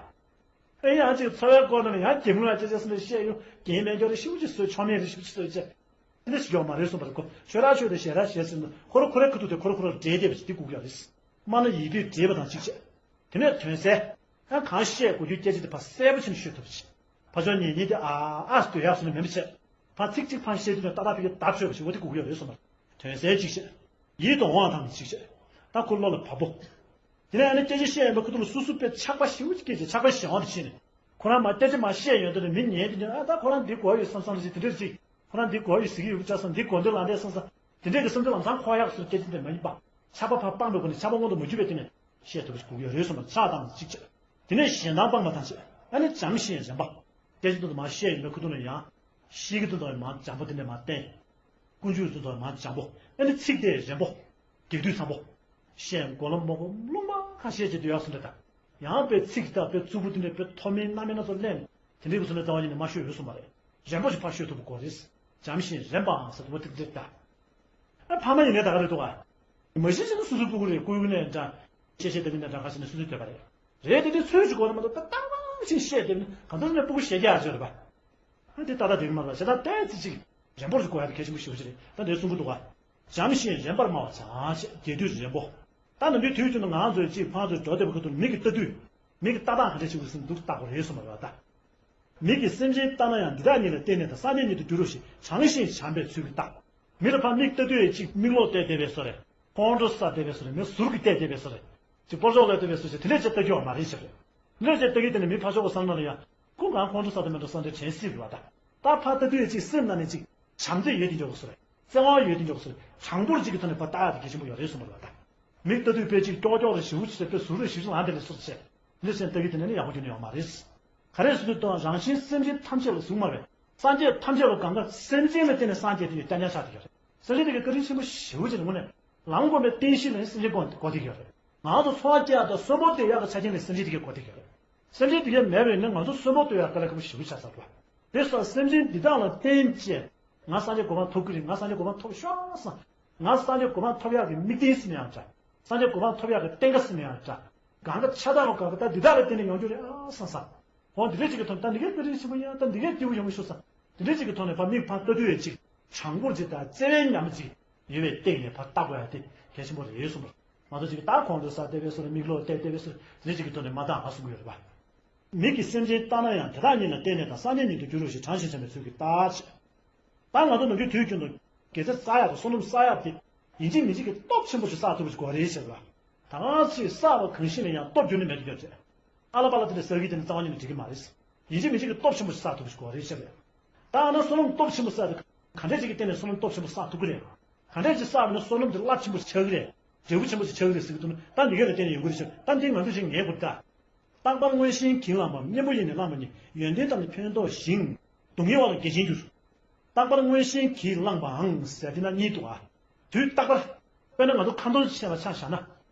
ཨེ་ཡང་ཅིག་འཚོ་བའི་སྐོར་ནང་ལ་ཡང་གད་མོ་ལོག་ཡག་སྐད་ཆ་སོང་ན་བཤད་ཡོད་རྒན་མེད་འགྱོ་རེ་ཤིག་ཅིག་སོ་ཆོ་མེད་རེ་ཤིག་ཅིག་སོ་བྱས། དེ་འདྲ་ཞིག་ཡོད་མ་རེད་གསུངས་པ་རེད། ཁོ་ཆོས་ར་ཆོས་དེ་ཞེ་ར་ཞེ་ཟེར་ནས་ཁོ་ར་ཁོ་རའི་ཁ་ཐུག་དེ་ཁོ་ར་ཁོ་ར་འདྲེས་བསྡད་པ་ཅིག་དེ་སྒུག་ཡག་རེད། སྨྲ་ན་ཡིད་དཔེ་འདྲེས་པ་དང་གཅིག་བྱས། དེ་ནས་དོན་གསལ། ཡང་གང་བཤད་དགོས་རྒྱུའི་སྐད་ཆ་དེ་ཕར་གསལ་པོ་ཕྱིན་ནས་ཤོད་ཐུབ་པ་ཞིག་ཕར་ཕྱོགས་ཉན་མཁན་དེ་ཨ་ཨ་ཟེར་སྡོད་ཡག་བཟོ་ནས་མེད་པ་བྱས། ཕར་ཚིག་གཅིག་ཕར་བཤད་དུས་ན་ཏག་ཏག་ཕ་གིར་བརྡ་ཆོད་པ་ཞིག་འོ་དེ་དགོས་ཀྱི་ཡོད་རེད་གསུངས་པ་རེད། དོན་གསལ་གཅིག་བཤད། ཡིད་དུ་འོང་བ་དང་གཅིག་བཤད། ད་ཁོ་བློ་ལ་བབ་པོ། དེ་ནས་ཨ་ནི་སྐད་ཆ་བཤད་ཡོང་པའི་ཁ་ཐུག་ལ་སོ་སོ་དཔེ་ཆགས་པ་ཞེ་པོ་ཅིག་སྐད་ཆ་ཆགས་པ་ཞེ་དྲག་དེ་ཕྱིན་ནས། ཁོ་རང་མར་སྐད་ཆ་མར་བཤད་ཡོང་དུས་ནས་མི་ཉན་དེ་ནས་ཨ་ད་ཁོ་རང་འདི་དགོས་ཡོད་བསམ་བསམ་ཞིག་དེ་འདྲ་ཅིག་ཁོ་རང་འདི་དགོས་ཡོད་ཟེར་གྱི་ཡོད་ཀྱི་ཆགས་སོང་། འདི་དགོས་འདོད་ལངས་བསྡད་སོང་ཙང་དེ་འདྲས་ཀྱི་བསམ་ཚུལ་ལམ་སང་འཁོར་ཡག་སོགས་སྐད་ཆ་དེ་མ་ཡིན་པ། ཆགས་པ་ཕར་སྤངས་པའི་སྒོ་ནས་ཆགས་པ་མངོན་དུ་མ་གྱུར་པའི་སྟེང་ནས་བཤད་ཐུབ་པ་ཞིག་དགོས་ཀྱི་ཡོད་རེད་གསུངས་པ། ཆགས་དང་གཅིག་བྱས། དེ་ནས་ཞེ་སྡང་སྤངས་པ་དང་བཅས། ཨ་ནི་བྱམས་ཤིང་རན་པ། སྐད་ཆ་དེ་ཚོ་མར་བཤད་ཡོང་པའི་ཁ་ཐུག་ནས་ཡང་། ཤེས་ཀྱི་དེ་ཚོ་མར་འཇམ་པོ་དེ་འདྲས་མར་བསྟན། ཀུན་སྤྱོད་དེ་ཚོ་མར་འཇམ་པོ། ཨ་ནི་ཚིག་དེ་རན་པོ། རྒྱག་དུས་འཇམ་པོ། བཤད་མགོ་ལ་མོག་གོ་རླུང་མ་ཁ་ཤས་ཀྱིས་སྡོད་ཡག་སུ་འདྲ་དང་། ཡང་དཔེ་ཚིག་དང་དཔེ་རྩུབ་པོ་དེ་འདྲ་དཔེ་མཐོ་དམན་སྣ་མིན་སྣ་ཚོགས་གླེང་། དེ་འདྲའི་གི་བཟོ་ལས་རྩ་བ་ཉིད་ནས་མ་ཤོད་འོས་སུ་མ་རེད། རན་པོ་ཞིག་ཕར་ཤོད་ཐུབ་པ་དགོས་རེད། བྱམས་ཤིང་རན་པའང་ཟེར་དུས་དེ་འདྲ་ད། ཨ་ཕ་མ་ཡིན་ནའི་ད་ག་རེད་འདུག་ག་མ་གཞི་ཞིག་ནི་སོ་སོའི་སྤུ་གུ་རེད། སྐུ་ཡུལ་ནས་འདྲ། ཤེས་ཤེས་ལྟ་གི་ནས་འདྲ་ཁ་ཤས་ནས་སོ་སོའི་འདོད་པ་རེད། རེད་དེ་དེ་ཚོད་ཅིག་དགོས་རེད་མ་གཏོགས་ད་ཏག་ཏག་ཅིག་བཤད་བསྡད་ན་གང་ལྟར་ནས་སྤུ་གུ་ཞེ་རྒྱག་ཡག་ཅིག་རེད་པ། ཨ་དེ་ཏག་ཏག་དེ་མ་རེད་པ། ཞེ་དྲག་ཏོག་ཙམ་ཅིག་རན་པོ་ཞིག་དགོས་ཡག་དེ་གལ་ཆེན་པོ་ཞེ་པོ་ཅིག་རེད། ད་འདིར་གསུང་གི་འདུག་ག་བྱམས་ཤིང་རན་པར་སྨྲ་བ་བྱ་ཞེས་རྒྱས་བསྡུས་རན་པོ། ད་ནམ་རྒྱུན་དུས་རྒྱུན་དུ་ང་ཚོས་གཅིག་ཕར་ཚུར་འགྲོ་བསྡད་པའི་ཁ་ཐུག་མི་གི་ལྟ་དུས། མི་གི་ལྟ་སྟངས་ག་འདྲ་ཞིག་ཡོད་ཟེར་ན་འདུག་བལྟ་དགོས་རེད་གསུངས་པ་རེད་བ་ད། མི་གིས་སེམས་ཅན་ལྟ་ན་ཡང་འདི་དག་ཉིད་ལ་བརྟེན་ནས་དང་སངས་རྒྱས་ཉིད་དུ་འགྱུར་རོ་ཞེས་བྱམས་ཤིང་བྱམས་པའི་ཚུལ་གྱིས་བལྟ། མི་ལ་ཕར་མིག་ལྟ་དུས་གཅིག་མིག་ལོག་བལྟས་བསྡད་པའི་བཟོ་རེད། ཁོང་ཁྲོ་ཟ་བསྡད་པའི་བཟོ་རེད། མི་ཟུར་གྱིས་བལྟས་བསྡད་པའི་བཟོ་རེད། གཅིག་སྤོ་ལྕོག་ལ་བལྟས་བསྡད་པའི་བཟོ་ཞིག་དེ་འདྲས་ཅིག་ལྟ་རྒྱུ་ཡོད་མ་རེད་ཟེར་རེད། འདི་འདྲས་ཅིག་ལྟ་གི་དེ་ནས་མི་ཕར་ཕྱོགས་པ་བསམ་ན་ལ་ཡང་། ཁོང་གང་ཁོང་ཁྲོ་ཟ་དང་མེད་འགྲོ་བསམ་དེ་དྲན་སྲིད་རེད་བ་ད། ད་ཕར་ལྟ་དུས་གཅིག་སེམས་ནང་ནས་གཅིག་བྱམས་བརྩེ་ཡོད་དེ་འཇོག་དགོས་བཟོ་རེད། བརྩེ་བ་ཡོད་དེ་འཇོག་དགོས་བཟོ་རེད། དྲང་པོར་གཅིག་གི་ཐོག་ནས་ཕར་ལྟ་ཡག་དེ་གལ་ཆེན་པོ་ཡོད་རེད་གསུངས་པ་རེད་བ་ད། མིག་ལྟ་དུས་དཔེ་གཅིག་ཀྱོག་ཀྱོག་རེ་ཞེ་པོ་ཅིག་དཔེ་ཟུར་རེ་ཞེ་པོ་ཅིག་ལངས་བསྡད་ནས་སུ་རེད་བཤད། འདི་སེམས་ལྟ་གི་དེ་ནས་ནི་ཡག་པོ་རྒྱུ་ནི་ཡོད་མ་རེད། ག་རེ་ཟེར་དུས་དང་རང་གཞན་སེམས་ཅན་ཐམས་ཅད་ལ་གཟུགས་མ་རེད། སངས་རྒྱས་ཐམས་ཅད་ལ་གང་ག་སེམས་ཅན་ལ་བརྟེན་ནས་སངས་རྒྱས་དེ་ཡི་སྐྱབས་གནས་ཆགས་བསྡད་ཡོད་རེད། སེམས་ཅན་དེ་གའི་བཀའ་དྲིན་ཆེན་པོ་ཞེ་པོ་ཅིག་རེད། དངོས་གནས་ལམ་སྒོམ་པའི་རྟེན་གཞི་ལ་ནི་སེམས་ཅན་སྒོམ་སྒོམ་བསྡད་ཀྱི་ཡོད་རེད། ང་ཚོ་འཚོ་བ་སྐྱེལ་ཡག་དང་གསོན་པོ་སྡོད་ཡག་གི་ཆ་རྐྱེན་ལ་སེམས་ཅན་དེ་གའི་སྒོམ་བསྡད་ཀྱི་ཡོད་རེད། སེམས་ཅན་དེ་གའི་མེད་པ་ཡིན་ན་ང་ཚོ་གསོན་པོ་སྡོད་ཡག་དཀའ་ལས་ཁག་པོ་ཞེ་པོ་ཆགས་ཚར་འདུག་དེ་སོགས་སེམས་ཅན་འདི་དག་ལ་བརྟེན་བྱས། ང་སངས་རྒྱས་གོ་འཕང་ཐོབ་ཀྱི་རེད། ང་སངས་རྒྱས་གོ་འཕང་ཐོབ་ཤོག་བསམ། ང་སངས་རྒྱས་གོ་འཕང་ཐོབ་ཡག་གི་དམིགས་རྟེན་ཟེར་ན་ཡང་འདྲ། སངས་རྒྱས་གོ་འཕང་ཐོབ་ཡག་གི་གཏན་ཁ་ཟེར་ན་ཡང་འདྲ། གང་ག་ཆ་ཚང་བ་གང་ག་ད་འདི་དག་ལ་བརྟེན་ནས་ཡོང་རྒྱུ་རེད་ཨ་བསམ་བསམ། འོ་འདི་འདྲས་ཅིག་གི་ཐོག་ད་འདི་གའི་བཀའ་དྲིན་ཆེན་པོ་ཡ་ད་འདི་གའི་སྐྱིད་པོ་ཡོང་ཤོག་བསམ། འདི་འདྲས་ཅིག་གི་ཐོག་ནས་ཕར་མིག་ཕར་ལྟ་དུས་ཡ་ཅིག་དྲང་པོར་ཅིག་དང་བརྩེ་བའི་ཉམས་ཅིག་ཡོད་པའི་སྟེང་ནས་ཕར་ལྟ་དགོས་ཡ་དེ་གལ་ཆེན་པོ་རེད་གསུངས་པ། ང་ཚོ་ཅིག་ད་ཁོང་ཁྲོ་ཟ་བསྡད་པའི་བཟོ་རེད། མིག་ལོག་བལྟས་བསྡད་པའི་བཟོ་རེད། འདི་འདྲས་ཅིག་གི་ཐོག་ནས་མ་བཏང་ཨ་གསུང་གི་ཡོད་རེད་པ། མིག་གིས་སེམས་ཅན་བལྟ་ན་ཡང་དེ་དག་ཉིད་ལ་བརྟེན་ནས་དང་སངས་རྒྱས་ཉིད་དུ་འགྱུར་རོ་ཞེས་བྱམས་ཤིང་བྱམས་པའི་ཚུལ་གྱིས་བལྟ་ཞེས། ད་ང་ཚོ་ནམ་རྒྱུན་དུས་རྒྱུན་དུ་དགེ་རྩ་བསགས་ཡག་དང་བསོད་ནམས་བསགས་ཡག་དེ་ཡིན་གཅིག་མིན་གཅིག་གི་སྟོབས་ཆེན་པོ་ཞིག་བསགས་ཐུབ་པ་ཞིག་དགོས་རེད་ཟེར་བ། ད་གང་ཞིག་བསགས་པ་གང་ཞིག་ལ་ཡང་སྟོབས་རྒྱུན་ནས་མེད་དུ་གྱུར་ཅིག་ཨ་ལ་པ་ལ་དེ་འདྲ་ཟེར་གྱི་དེ་ནི་རྩ་བ་ཉིད་ནས་འགྲིག་གི་མ་རེད། ཡིན་གཅིག་མིན་གཅིག་གི་སྟོབས་ཆེན་པོ་ཞིག་བསགས་ཐུབ་པ་ཞིག་དགོས་རེད་ཟེར་བ། ད་ཨ་ན་བསོད་ནམས་སྟོབས་ཆེན་པོ་བསགས་ཏེ་ག་འདྲས་ཅིག་གི་སྟེང་ནས་བསོད་ནམས་སྟོབས་ཆེན་པོ་བསགས་ཐུབ་ཀྱི་རེད། ག་འདྲས་ཅིག་བསགས་པ་ན་བསོད་ནམས་དེ་རླབས་ཆེན་པོ་ཞིག་ཆགས་ཀྱི་རེད། འབྲས་བུ་ཆེན་པོ་ཞིག་ཆགས་ཀྱི་རེད་ཟེར་གྱི་འདུག་ན་ད་འདི་ག་ལ་བརྟེན་ནས་ཡོང་གི་རེད་ཟེར། ད་འདི་ང་ཚོ་ཞིག་ངེས་དགོས་ད། རྟག་པར་མངོན་ཤེས་ཀྱིས་བླངས་པའམ་གཉེན་པོ་ཡིས་ནི་བླངས་པ་ཉིད་ཡོན་ཏན་ཐམས་ཅད་ཕན་འདོགས་ཤིང་། སྡུག་བསྔལ་བ་ལ་བརྒྱལ་ཅན་འགྱུར། རྟག་པར་མངོན་ཤེས་ཀྱིས་བླངས་པའང་ཟེར་དེ་ན་གཉིས་འདུག་ཨ། དུས་རྟག་པར། དཔེར་ན་ང་ཚོ་ཁ་འདོན་བྱེད་པ་ཆ་བཞག་ན།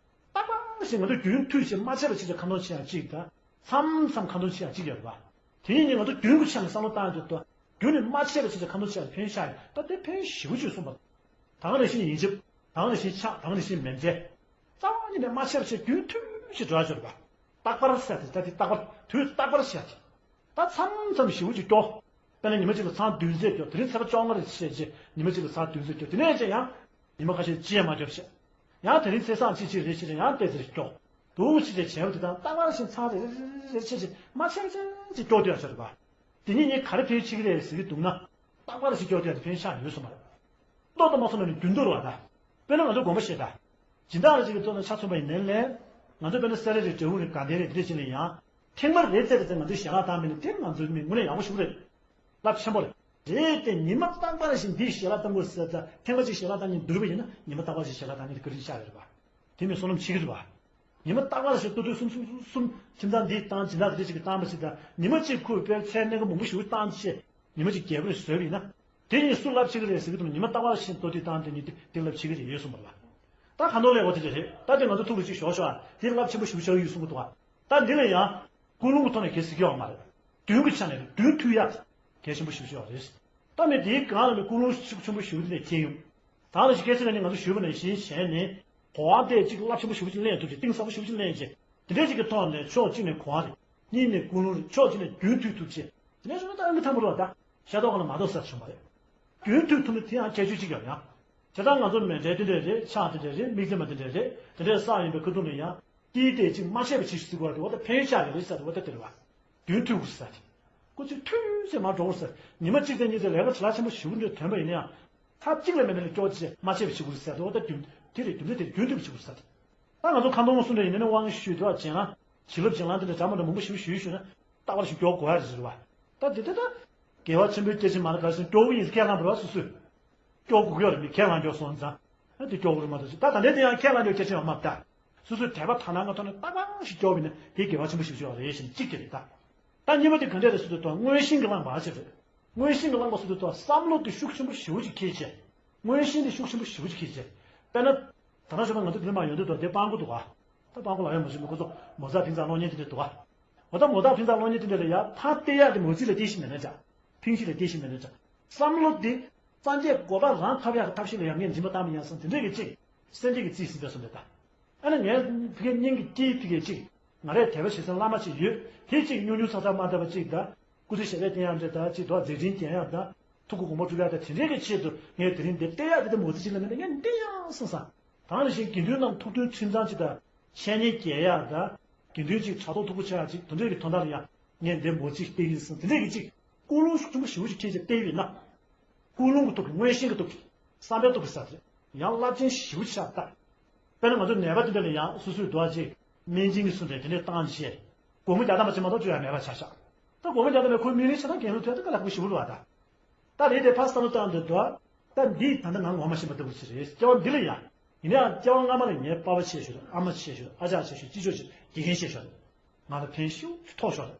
རྟག་པར་ཞིག་ང་ཚོ་རྒྱུན་མཐུད་ཅིག་མ་ཆད་པ་ཅིག་ཅིག་ཁ་འདོན་བྱེད་ཡག་ཅིག་དང་། མཚམས་མཚམས་ཁ་འདོན་བྱེད་ཡག་ཅིག་ཡོད་རེད་པ། དེ་ཡིན་ནི་ང་ཚོ་རྒྱུན་དུ་ཆད་ནས་བསམ་བློ་བཏང་ཡག་ཅིག་དང་། རྒྱུན་ནས་མ་ཆད་པ་ཅིག་ཅིག་ཁ་འདོན་བྱེད་ཡག་ཕན་ཤག་ཡོད་ད་དེ་ཕན་ཞེ་པོ་ཅིག་གསུངས་པ། ད་ག་ནང་བཞིན་ཡིན་གཅིག་ད་ག་ནང་བཞིན་ཆགས། ད་ག་ནང་བཞིན་མེད་འབྲས། རྩ་བ་ཉིད་ནས་མ་ཆད་པ་ཅིག་རྒྱུན་མཐུད་ཅིག་འགྲོ་ཡག་ཅིག་ཡོད་རེད་པ། རྟག་པར་ཟེར་ཏེ་ད་དེ་རྟག་པར་དུས་རྟག་པར་བྱེད་ཡག་ཅིག་ད་མཚམས་མཚམས་ཞེ་པོ་ཅིག་སྐྱོ། དཔེར་ན་ཉི་མ་གཅིག་ལ་ཚར་བདུན་ཚད་སྐྱོ། དེ་རིང་ཚེས་པ་བཅོ་ལྔ་རེད་བྱས་རྗེས་ཉི་མ་གཅིག་ལ་ཚར་བདུན་ཚད་སྐྱོ། དེ་ནས་བྱས་ཡང་ཉི་མ་ཁ་ཤས་ཅི་ཡང་མ་སྐྱོ་བྱས། ཡང་དེ་རིང་ཚེས་བཟང་ཅིག་ཅིག་རེད་བྱས་རྗེས་ཡང་ཏོག་ཙམ་སྐྱོ། འདུག་བྱས་རྗེས་བྱས་པ་དེ་དང་རྟག་པར་བཞིན་ཚར་རེ་རེ་རེ་བྱས་རྗེས་མ་ཆད་ཅིག་སྐྱོ་སྡོད་ཡག་ཆགས་རེད་པ། དེ་གཉིས་གཉིས་ག་རེ་ཕན་ཆེ་གི་རེད་ཟེར་གྱི་འདུག་ན། རྟག་པར་ཞིག་སྐྱོ་སྟེ་ཕན་ཆགས་ཡོད་སོང་བ་རེད། ལྟོ་དང་མ་སོང་ན་ནི་རྒྱུན་དུ་རུ་བ་དང་། དཔེར་ན་ང་ཚོ་དགོན་པ་ཞེས་དང་། སྦྱིན་བདག་ལ་ཅིག་གི་ཐོག་ནས་ཆ་མཚོན་པ་ཡིན་ནའི་ལས། ང་ཚོ་དཔེར་ན་སེ་ར་རེད། འབྲས་སྤུངས་རེད། དགའ་ལྡན་རེད། འདི་འདྲ་ཅིག་ལ་ཡང་། ཐེངས་མ་རེ་རེ་ཙམ་ང་ཚོས་ཞལ་ལག་བཏང་མིན་ན་དེ་ང་ཚོའི་མི་དངོས་གནས་ཡག་པོ་ཞིག་རེད། རླབས་ཆེན་པོ་རེད། རེད་དེ་ཉི་མ་རྟག་པར་བཞིན་འདིའི་ཞལ་ལག་བཏང་དགོས་ཟེར་ཙང་ཐེངས་མ་གཅིག་ཞལ་ལག་བཏང་མཁན་འདུག་པ་ཡིན་ན་ཉི་མ་རྟག་པར་བཞིན་ཞལ་ལག་བཏང་མཁན་དེ་བཀའ་དྲིན་ཆེ་རེད་པ། དེ་མིན་བསོད་ནམས་ཆེ་གི་རེད་པ། ཉི་མ་རྟག་པར་བཞིན་ལྟོ་ལྡིར་གསུམ་གསུམ་གསུམ་ཁྱིམ་ཚང་འདིས་བཏང་། སྦྱིན་བདག་དེ་འདྲ་ཅིག་གིས་བཏང་བ་ཞིག་དང་། ཉི་མ་གཅིག་ཁོས་དཔེ་ཚལ་སྣེ་ཁ་མང་པོ་ཞིག་བཏང་བྱས། ཉི་མ་གཅིག་རྒྱལ་པོ་རེ་བཟོས་པ་ཡིན་ན། དེ་གཉིས་སུ་རླབས་ཆེ་གི་རེད་ཟེར་གི་འདུག་ན། ཉི་མ་རྟག་པར་བཞིན་ལྟོ་ལྡིར་བཏང་དེ་གཉིས་དེ་དེ་རླབས་ཆེ་གི་རེད་ཡོད་གསུངས་པ་རེད་པ། ད་ཁ་འདོན་ལས་འོ་དེ་འདྲ་རེད། ད་དེ་ང་ཚོ་ཐུགས་ལ་ཅིག་ཞོག་ཞོག་ཨ། དེ་རླབས་ཆེན་པོ་ཞེ་པོ་ཆགས་ཀྱི་ཡོད་གསུང་གི་འདུག་ག་ད་འདི་ལ་ཡང་ཀུན་སློང་གི་ཐོག་ནས་གལ་སྲིད་ཀྱི་ཡོད་མ་རེད། རྒྱུན་གྱི་ཆ་ནས་རྒྱུན་མཐུད་ཡག་གལ་ཆེན་པོ་ཞེ་པོ་ཅིག་ཡོད་རེད། ད་མི་དེའི་སྒང་ལ་ནི་ཀུན་སློང་ཤུགས་ཆེན་པོ་ཞེ་པོ་དེ་ནས་ཁྱེར་ཡོང་། ད་ལ་ཞིག་སྐད་ཆ་ལ་ནི་ང་ཚོ་ཞུས་པ་ནང་བཞིན་བྱས་ནས་གོ་བ་དེ་གཅིག་རླབས་ཆེན་པོ་ཞེ་པོ་ཅིག་ལེན་ཐུབ་ཅིག་གཏིང་ཟབ་པོ་ཞེ་པོ་ཅིག་ལེན་བྱས། དེ་འདྲའི་ཅིག་གི་ཐོག་ནས་ཕྱོགས་གཅིག་ནས་གོ་བ་རེད། གཉིས་ནས་ཀུན་སློང་རེད། ཕྱོགས་གཅིག་ནས་རྒྱུན་མཐུད་ཐུབ་ཅིག་དེ་འདྲའི་ཕྱོགས་ནས་ད་ཨང་ཀི་ཐང་པོ་རེད་པ་ད། ཤ་ཏོག་ག་ན་མ་གཏོགས་ཟེར་བྱུང་བ་རེད། རྒྱུན་མཐུད་ཐུབ་ན་དེ་ཡང་ཁྱད་ཆོས་གཅིག་ཡོད་ཡང་། བྱས་ཙང་ང་ཚོ་མེ་འདྲའི་དེ་འདྲས་རེད། ཕྱག་དེ་འདྲས་རེད། དམིགས་བརྩེ་མ་དེ་འདྲས་རེད། དེ་འདྲས་བསགས་ཡིན་པའི་ཁ་ཐུག་ནས་ཡང་དེའི་ལྟས་གཅིག་མ་ཆད་པ་ཅིག་ཟེར་དགོས་རེད། འོ་ད་ཕན་ཆགས་ཡོད་རེད་ཟེར། འོ་ད་དེ་རེད་པ། རྒྱུན་མཐུད་དགོས་ཟེར་ཏེ། སྐུ་ཚེ་མཐུད་ཟེར་མ་འགྲོ་དགོས་ཟེར། ཉི་མ་གཅིག་དང་གཉིས་ཙམ་ལས་ཀ་དྲི་ལག་ཆེན་པོ་ཞེ་པོ་འདྲ་ཐོན་པ་ཡིན་ན་ཡང་། ཐབས་གཅིག་ལ་མེད་ན་ལ་སྐྱོ་ཅེས་མ་ཆད་པ་བྱེད་དགོས་ཟེར་ཏེ། འོ་ད་རྒྱུན་དེ་རེད། རྒྱུ་མཚན་དེ་རྒྱུན་མཐུད་པ་བྱེད་དགོས་ཟེར་ཏེ། ད་ང་ཚོ་ཁ་འདོན་གསུམ་འདྲ་ཡིན་ན་ནི་དབང་ཞུས་དུས་བྱས་ན། བྱིན་རླབས་བྱིན་ལང་དེ་འདྲ་འདྲ་མ་འདྲ་མང་པོ་ཞེ་པོ་ཞུས་ཞུས་ན། རྟག་པར་ཞིག་སྐྱོ་དགོས་ཡ་རེད་ཟེར་བ། ད་དེ་ལྟ་ད། དགེ་བ་ཆེན་པོའི་སྐྱེས་ཆེན་མ་ལ་ག་རེ་ཟེར་སྐྱོ་བོ་ཡིན་ཟེར་ཁས་བླངས་པ་རེད་བ་སོ་སོས། སྐྱོ་དགོས་ཀྱི་ཡོད་རེད། མི་ཁས་བླངས་སྐྱོ་སོང་ཙང་། ཨ་དེ་སྐྱོ་བོ་རེད་མ་གཏོགས་ད་ད་ལྟའི་དེ་ཡང་ཁས་བླངས་སྐྱོ་སྐྱེས་ཆེན་ཡོད་མ་རེད་ད། སོ་སོའི་དད་པ་དག་སྣང་གི་ཐོག་ནས་རྟག་པར་ཞིག་སྐྱོ་བོ་ཡིན་ན་དེ་དགེ་བ་ཆེན་པོ་ཞེ་པོ་ཅིག་ཡོད་རེད་ཟེར་ནས་གཅིག་དེ་རེད་ད། ད་གཉིས་པ་དེ་ག་འདྲས་རེད་ཟེར་དུས་ད་མངོན་ཤེས་ཀྱིས་བླངས་པ་ཞིག་རེད། མངོན་ཤེས་ཀྱིས་བླངས་པ་ཟེར་དུས་ད་བསམ་བློ་དེ་ཤུགས་ཆེན་པོ་ཞེ་པོ་ཅིག་འཁྱེར་བྱས། མངོན་ཤེས་དེ་ཤུགས་ཆེན་པོ་ཞེ་པོ་ཅིག་འཁྱེར་བྱས། དཔེར་ན། ད་ནང་བཞིན་པ་ང་ཚོ་འདིར་མ་ཡོང་དུས་ད་དེ་སྤང་གོ་འདུག་ག་ད་སྤང་གོ་ལ་ཡོད་མ་ཤེས་མི་ཁོ་ཚོ་མོ་ཙ་ཕིང་ཙ་གློག་བརྙན་དེ་འདྲ་འདུག་ག་འོ་ད་མོ་ཙ་ཕིང་ཙ་གློག་བརྙན་དེ་འདྲ་ལ་ཡ་ཕར་བལྟས་ཡག་དེ་མོ་ཙི་ལ་བལྟས་ཤིག་མེད་ན་འདྲ། ཕིང་ཤི་ལ་བལྟས་ཤིག་མེད་ན་འདྲ། བསམ་བློ་དེ་སངས་རྒྱས་གོ་འཕང་རང་ཐོབ་ཡག་གི་ཐབས་ཤེས་ལ་ཡ་ངས་སྦྱིན་པ་བཏང་མི་ཡག་སོང་དེ་འདྲས་ཀྱི་གཅིག་སེམས་ཅན་གྱི་རྩིས་ཟིན་པས་སོང་འདྲ་ད། ཨ་ནི་ངས་ཕ་གིའི་སྙིང་གི་དཀྱིལ་ཕ་གིའི་གཅིག་ང་རས་དད་པ་བྱེད་སའི་བླ་མ་ཅིག་ཡོད། དེ་གཅིག་ཉུང་ཉུང་ཚག་ཚག་མ་བཏབ་པ་གཅིག་ད། སྐུ་ཚེ་ཞབས་པད་བརྟན་ཡག་འདྲ་ད་གཅིག་དོ་མཛད་འཕྲིན་རྒྱས་ཡག་ད། ཐུགས་ཁུར་གོང་མ་སྒྲུབ་ཡག་དང་དེ་འདྲའི་གི་ཆེད་དུ་ངས་དེ་རིང་འདིར་བལྟས་ཡག་དེ་འདྲ་མོ་ཙི་ཅིག་ལ་མིན་ན་ངས་འདི་ཡང་སོང་ཙང་། ད་ནང་བཞིན་དགེ་འདུན་རྣམས་ཐུགས་མཐུན་ཁྲིམས་གཙང་ཅིག་དང་། འཆད་ཉན་རྒྱས་ཡག་དང་། དགེ་འདུན་ཅིག་ཕྲག་དོག་ཐུག་པོ་ཆགས་ཡག་ཅིག་དེ་འདྲའི་གི་དོན་དག་ལ་ཡང་ངས་འདི་མོ་ཙི་བལྟས་ཡིན་སོང་། དེ་འདྲའི་གི་ཅིག་ཀུན་སློང་ཤུགས་ཆེན་པོ་ཞེ་པོ་ཅིག་འཁྱེར་བྱས་བལྟས་ཡོད་ན། ཀུན་སློང་གི་ཐོག་གི་མངོན་ཤེས་ཀྱི་ཐོག་གི་བསམ་པའི་ཐོག་གི་ས་དེ་ཡང་རླབས་ཆེན་ཞེ་པོ་ཅིག་ཆགས་ད། དཔེར་ན་ང་ཚོ་ནད་པ་དེ་འདྲ་ལ་ཡང་སོ་སོའི་འདུག་ཅིག་སྨན་སྦྱིན་གྱི་སུ་འདྲ་དེ་འདྲས་བཏང་བྱས། སྒོར་མོ་བརྒྱ་ཐམ་པ་ཅིག་མ་གཏོགས་སྤྱོད་ཡག་མེད་པ་ཆགས་ཤག་ད་སྒོར་མོ་བརྒྱ་ཐམ་པས་ཁོའི་སྨན་རིན་ཆ་ཚང་འགན་ལུས་ཐོན་ཏེ་དཀའ་ལས་ཁག་པོ་ཞེ་པོ་རེད་པ་ད། ད་རེད་དེ་ཕར་བསམ་བློ་བཏང་དུས་འདུག་ད་འདི་ད་ལྟ་ང་ངོ་མ་ཤེས་པ་ལྟ་བུ་ཅིག་རེད། སྐྱེ་བ་འདི་ལ་ཡང་། ཡིན་ན་ཡང་སྐྱེ་བ་སྔ་མ་ལ་ངའི་པ་ཕ་ཆེ་ཤོས་རེད། ཨ་མ་ཆེ་ཤོས་རེད། ཨ་ཅག་ཆེ་ཤོས། ཅི་ཅོ་ཆེ། དགེ་རྒན་ཆེ་ཤོས་རེད། ང་ལ་ཕན་ཤུགས་ཆེ་མཐོ་ཤོས་རེད།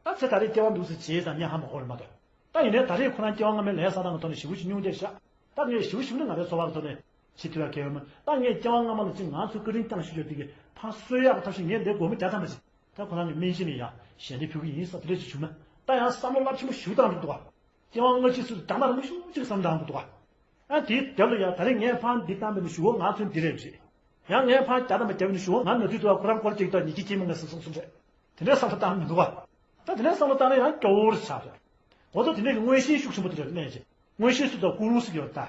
ད་ཚེ་ད་རེས་སྐྱེ་བ་འདུག་སེ་བྱས་ཙང་ངས་ཧ་མ་གོ་རེད་མ་གཏོགས། ད་ཡིན་ནའི་ད་རེས་ཁོ་རང་སྐྱེ་བ་སྔ་མའི་ལས་བསགས་སྟངས་ཀྱི་ཐོག་ནས་ཞེ་པོ་ཅིག་སྙུང་བསྡད་ཤག་ད་ངས་ཞེ་པོ་ཞེ་པོ་ནི་ང་རའི་འཚོ་བ་གི་ཐོག་ནས་བྱེད་ཐུབ་ཡག་གང་ཡང་ཡོད་མ། ད་ངས་སྐྱེ་བ་སྔ་མ་ལ་ཅིག་ང་ཚོ་བཀའ་དྲིན་བསྐྱངས་ཞུ་རྒྱུ་དེ་གི་ཕར་གསོ་ཡག་གི་ཐབས་ཤེས་ངས་འདི་སྒོར་མོ་བརྒྱ་ཐམ་པ་ཅིག་ད་ཁོ་རང་གི་སྨན་སྦྱིན་ནས་ཡང་ཞལ་འདེབས་ཕུལ་གི་ཡིན་བསམ་དེ་འདྲ་ཅིག་བྱུང་ན། ད་ཡང་བསམ་བློ་རླབས་ཆེན་པོ་ཞེ་པོ་བཏང་འགྲོ་འདུག་ག་སྐྱེ་བ་སྔ་ཕྱི་སུ་དང་མ་རུང་ཤུགས་ཅིག་བསམ་བཏང་འགྲོ་འདུག་ག་ཨ་དེའི་རྒྱབ་ལ་ཡང་ད་རེས་ངས་ཕར་འདི་བཏང་བས་ན་ཞུ་བ་ང་ཚོ་འདི་རེད་རེད། ཡང་ངས་ཕར་བརྒྱ་ཐམ་པ་བརྒྱབ་ན་ཞུ་བ་ང་ན་དུས་དུ་བ་ཁོ་རང་སྐོར་གཅིག་ད་ཉིད་ཀྱི་སྐྱེས་མ་ངས་སོང་སོང་རེད། དེ་འདྲའི་བསམ་བློ་བཏང་མི་འདུག་ག་ད་དེ་འདྲའི་བསམ་བློ་བཏང་ན་ཡང་སྐྱོ་བོ་རེ་ཆགས་རེད། འོ་ད་དེ་འདྲའི་གི་མངོན་ཤེས་ཤུགས་ཆེན་པོ་དེ་རེད་གནས་ཀྱི། མངོན་ཤེས་སུ་དང་ཀུན་སློང་སུ་ཡོད་ད།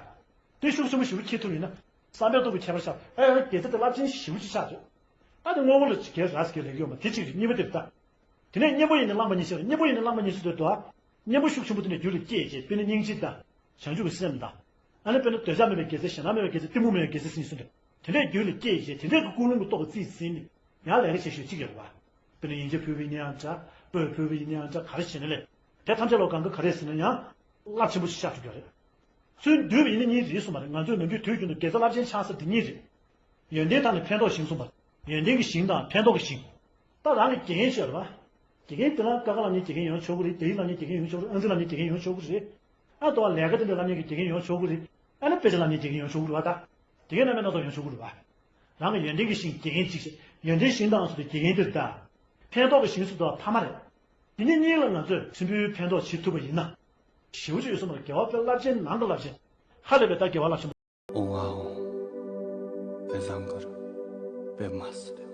དེ་ཤུགས་ཆེན་པོ་ཞེ་པོ་ཁྱེད་ཐུབ་ཡིན་ན། བསམ་པའི་སྟོབས་ཀྱི་ཁྱད་པར་ཤར། ཨ་ཡང་དགེ་རྩ་དེ་རླབས་ཆེན་ཞེ་པོ་ཅིག་ཆགས་རེད། ད་དེ་དངོས་པོ་ལ་ཅིག་གེ་ར་ཟེར་གི་ལེགས་ཡོད་མ་དེ་གཅིག་རེད། གཉིས་པ་དེ་རེད་ད། དེ་ནས་གཉེན་པོ་ཡིན་ན་བླངས་པ་ཉེས་ཤེས་རེད། གཉེན་པོ་ཡིན་ན་བླངས་པ་ཉེས་ཤེས་དེ་འདུག་ཨ། གཉེན་པོ་ཤུགས་ཆེན་པོ་དེ་ནས་རྒྱུད་ལ་སྐྱེས་བྱས་དཔེར་ན་སྙིང་རྗེ་དང་། བྱང་ཆུབ་ཀྱི་སེམས་དང་། ཨ་ནི་དཔེར་ན་འདོད་ཆགས་མེད་པའི་དགེ་རྩ། ཞེ་སྡང་མེད་པའི་དགེ་རྩ། གཏི་མུག་མེད་པའི་དགེ་རྩ་ཟེར་གྱི་འདུག་དེ་འདྲའི་རྒྱུད་ལ་སྐྱེས་བྱས་དེ་འདྲའི་གི་ཀུན་སློང་གི་སྟོབས་ཀྱིས་རྩིས་ཟིན་ནས་ཡང་ལས་ཀ་བྱེད་ཤོས་གཅིག་ཡོད་རེད་བ། དཔེར་ན་ཡན་ཆད་ཕུལ་བ་ཡིན་ན་ཡང་འདྲ། སྤོས་ཕུལ་བ་ཡིན་ན་ཡང་འདྲ། ག་རེ་བྱས་ན་ལས། དེ་ཐམས་ཅད་ལོ་གང་ག་ག་རེ་ཟེར་ན་ཡང་རླབས་ཆེན་པོ་ཞིག་ཆགས་ཐུབ་ཀྱི་རེད། ཚུར་འདུས་པ་ཡིན་ན་གཉིས་རེད་གསུངས་པ་རེད། ང་ཚོས་ནམ་རྒྱུན་དུས་རྒྱུན་དུ་དགེ་རྩ་རླབས་ཆེན་ཆགས་ས་དེ་གཉིས་རེད། ཡོན་ཏན་དང་ནི་ཕན་འདོགས་ཤིང་གསུངས་པ་རེད། ཡོན་ཏན་གྱི་ཞིང་དང་ཕན་འདོགས་ཀྱི་ཞིང་། ད་རང་གི་དགེ་རྒན་ཞིག་ཡོད་རེད་བ། དགེ་རྒན་དེ་ལ་ཀ་ཁ་ལབ་མཁན་དགེ་རྒན་ཡོང་ཆོག་གི་རེད། དེ་ཡིག་ལབ་མཁན་དགེ་རྒན་ཡོང་ཆོག་གི་རེད། ཨང་རྩིས་ལབ་མཁན་དགེ་རྒན་ཡོང་ཆོག་གི་རེད། ཨ་དོ་བ་ལས་ཀ་དེ་འདྲ་ལབ་མཁན་གྱི་དགེ་རྒན་ཡོང་ཆོག་གི་རེད། ཨ་ནི་དཔེ་ཆ་ལབ་མཁན་དགེ་རྒན་ཡོང་ཆོག་གི་རེད་བ་ད། དགེ་རྒན་རྣམ་པས་སྣ་ཚོགས་ཡོང་ཆོག་གི་རེད་བ། རང་གི་ཡོན་ཏན་གྱི་ཞིང་དགེ་རྒན་གཅིག་བྱས། ཡོན་ཏན་ཞིང་དང་སོགས་དེ་དགེ་རྒན་དེ་རེད་ད། ཕན་ཐོགས་ཀྱི་ཞིང་སུ་དོ་བ་ཕ་མ་རེད། དེ་གཉིས་གཉིས་ལ་ང་ཚོས་ཕྲན་བུའི་ཕན་ཐོགས་བྱེད་ཐུབ་པ་ཡིན་ན། ཞེ་པོ་ཅིག་ཡོད་སོང་བ་རེད། དགེ་བ་དཔེ་རླབས་ཆེན་ནང་གི་རླབས་ཆེན། ཧ་ལས་པའི་ད་དགེ་བ་རླབས་ཆེན་པོ། ཨོང་ཨ་ཨོང་། དཔེ་བཟང་གར་དཔེ་མ་སྲིད།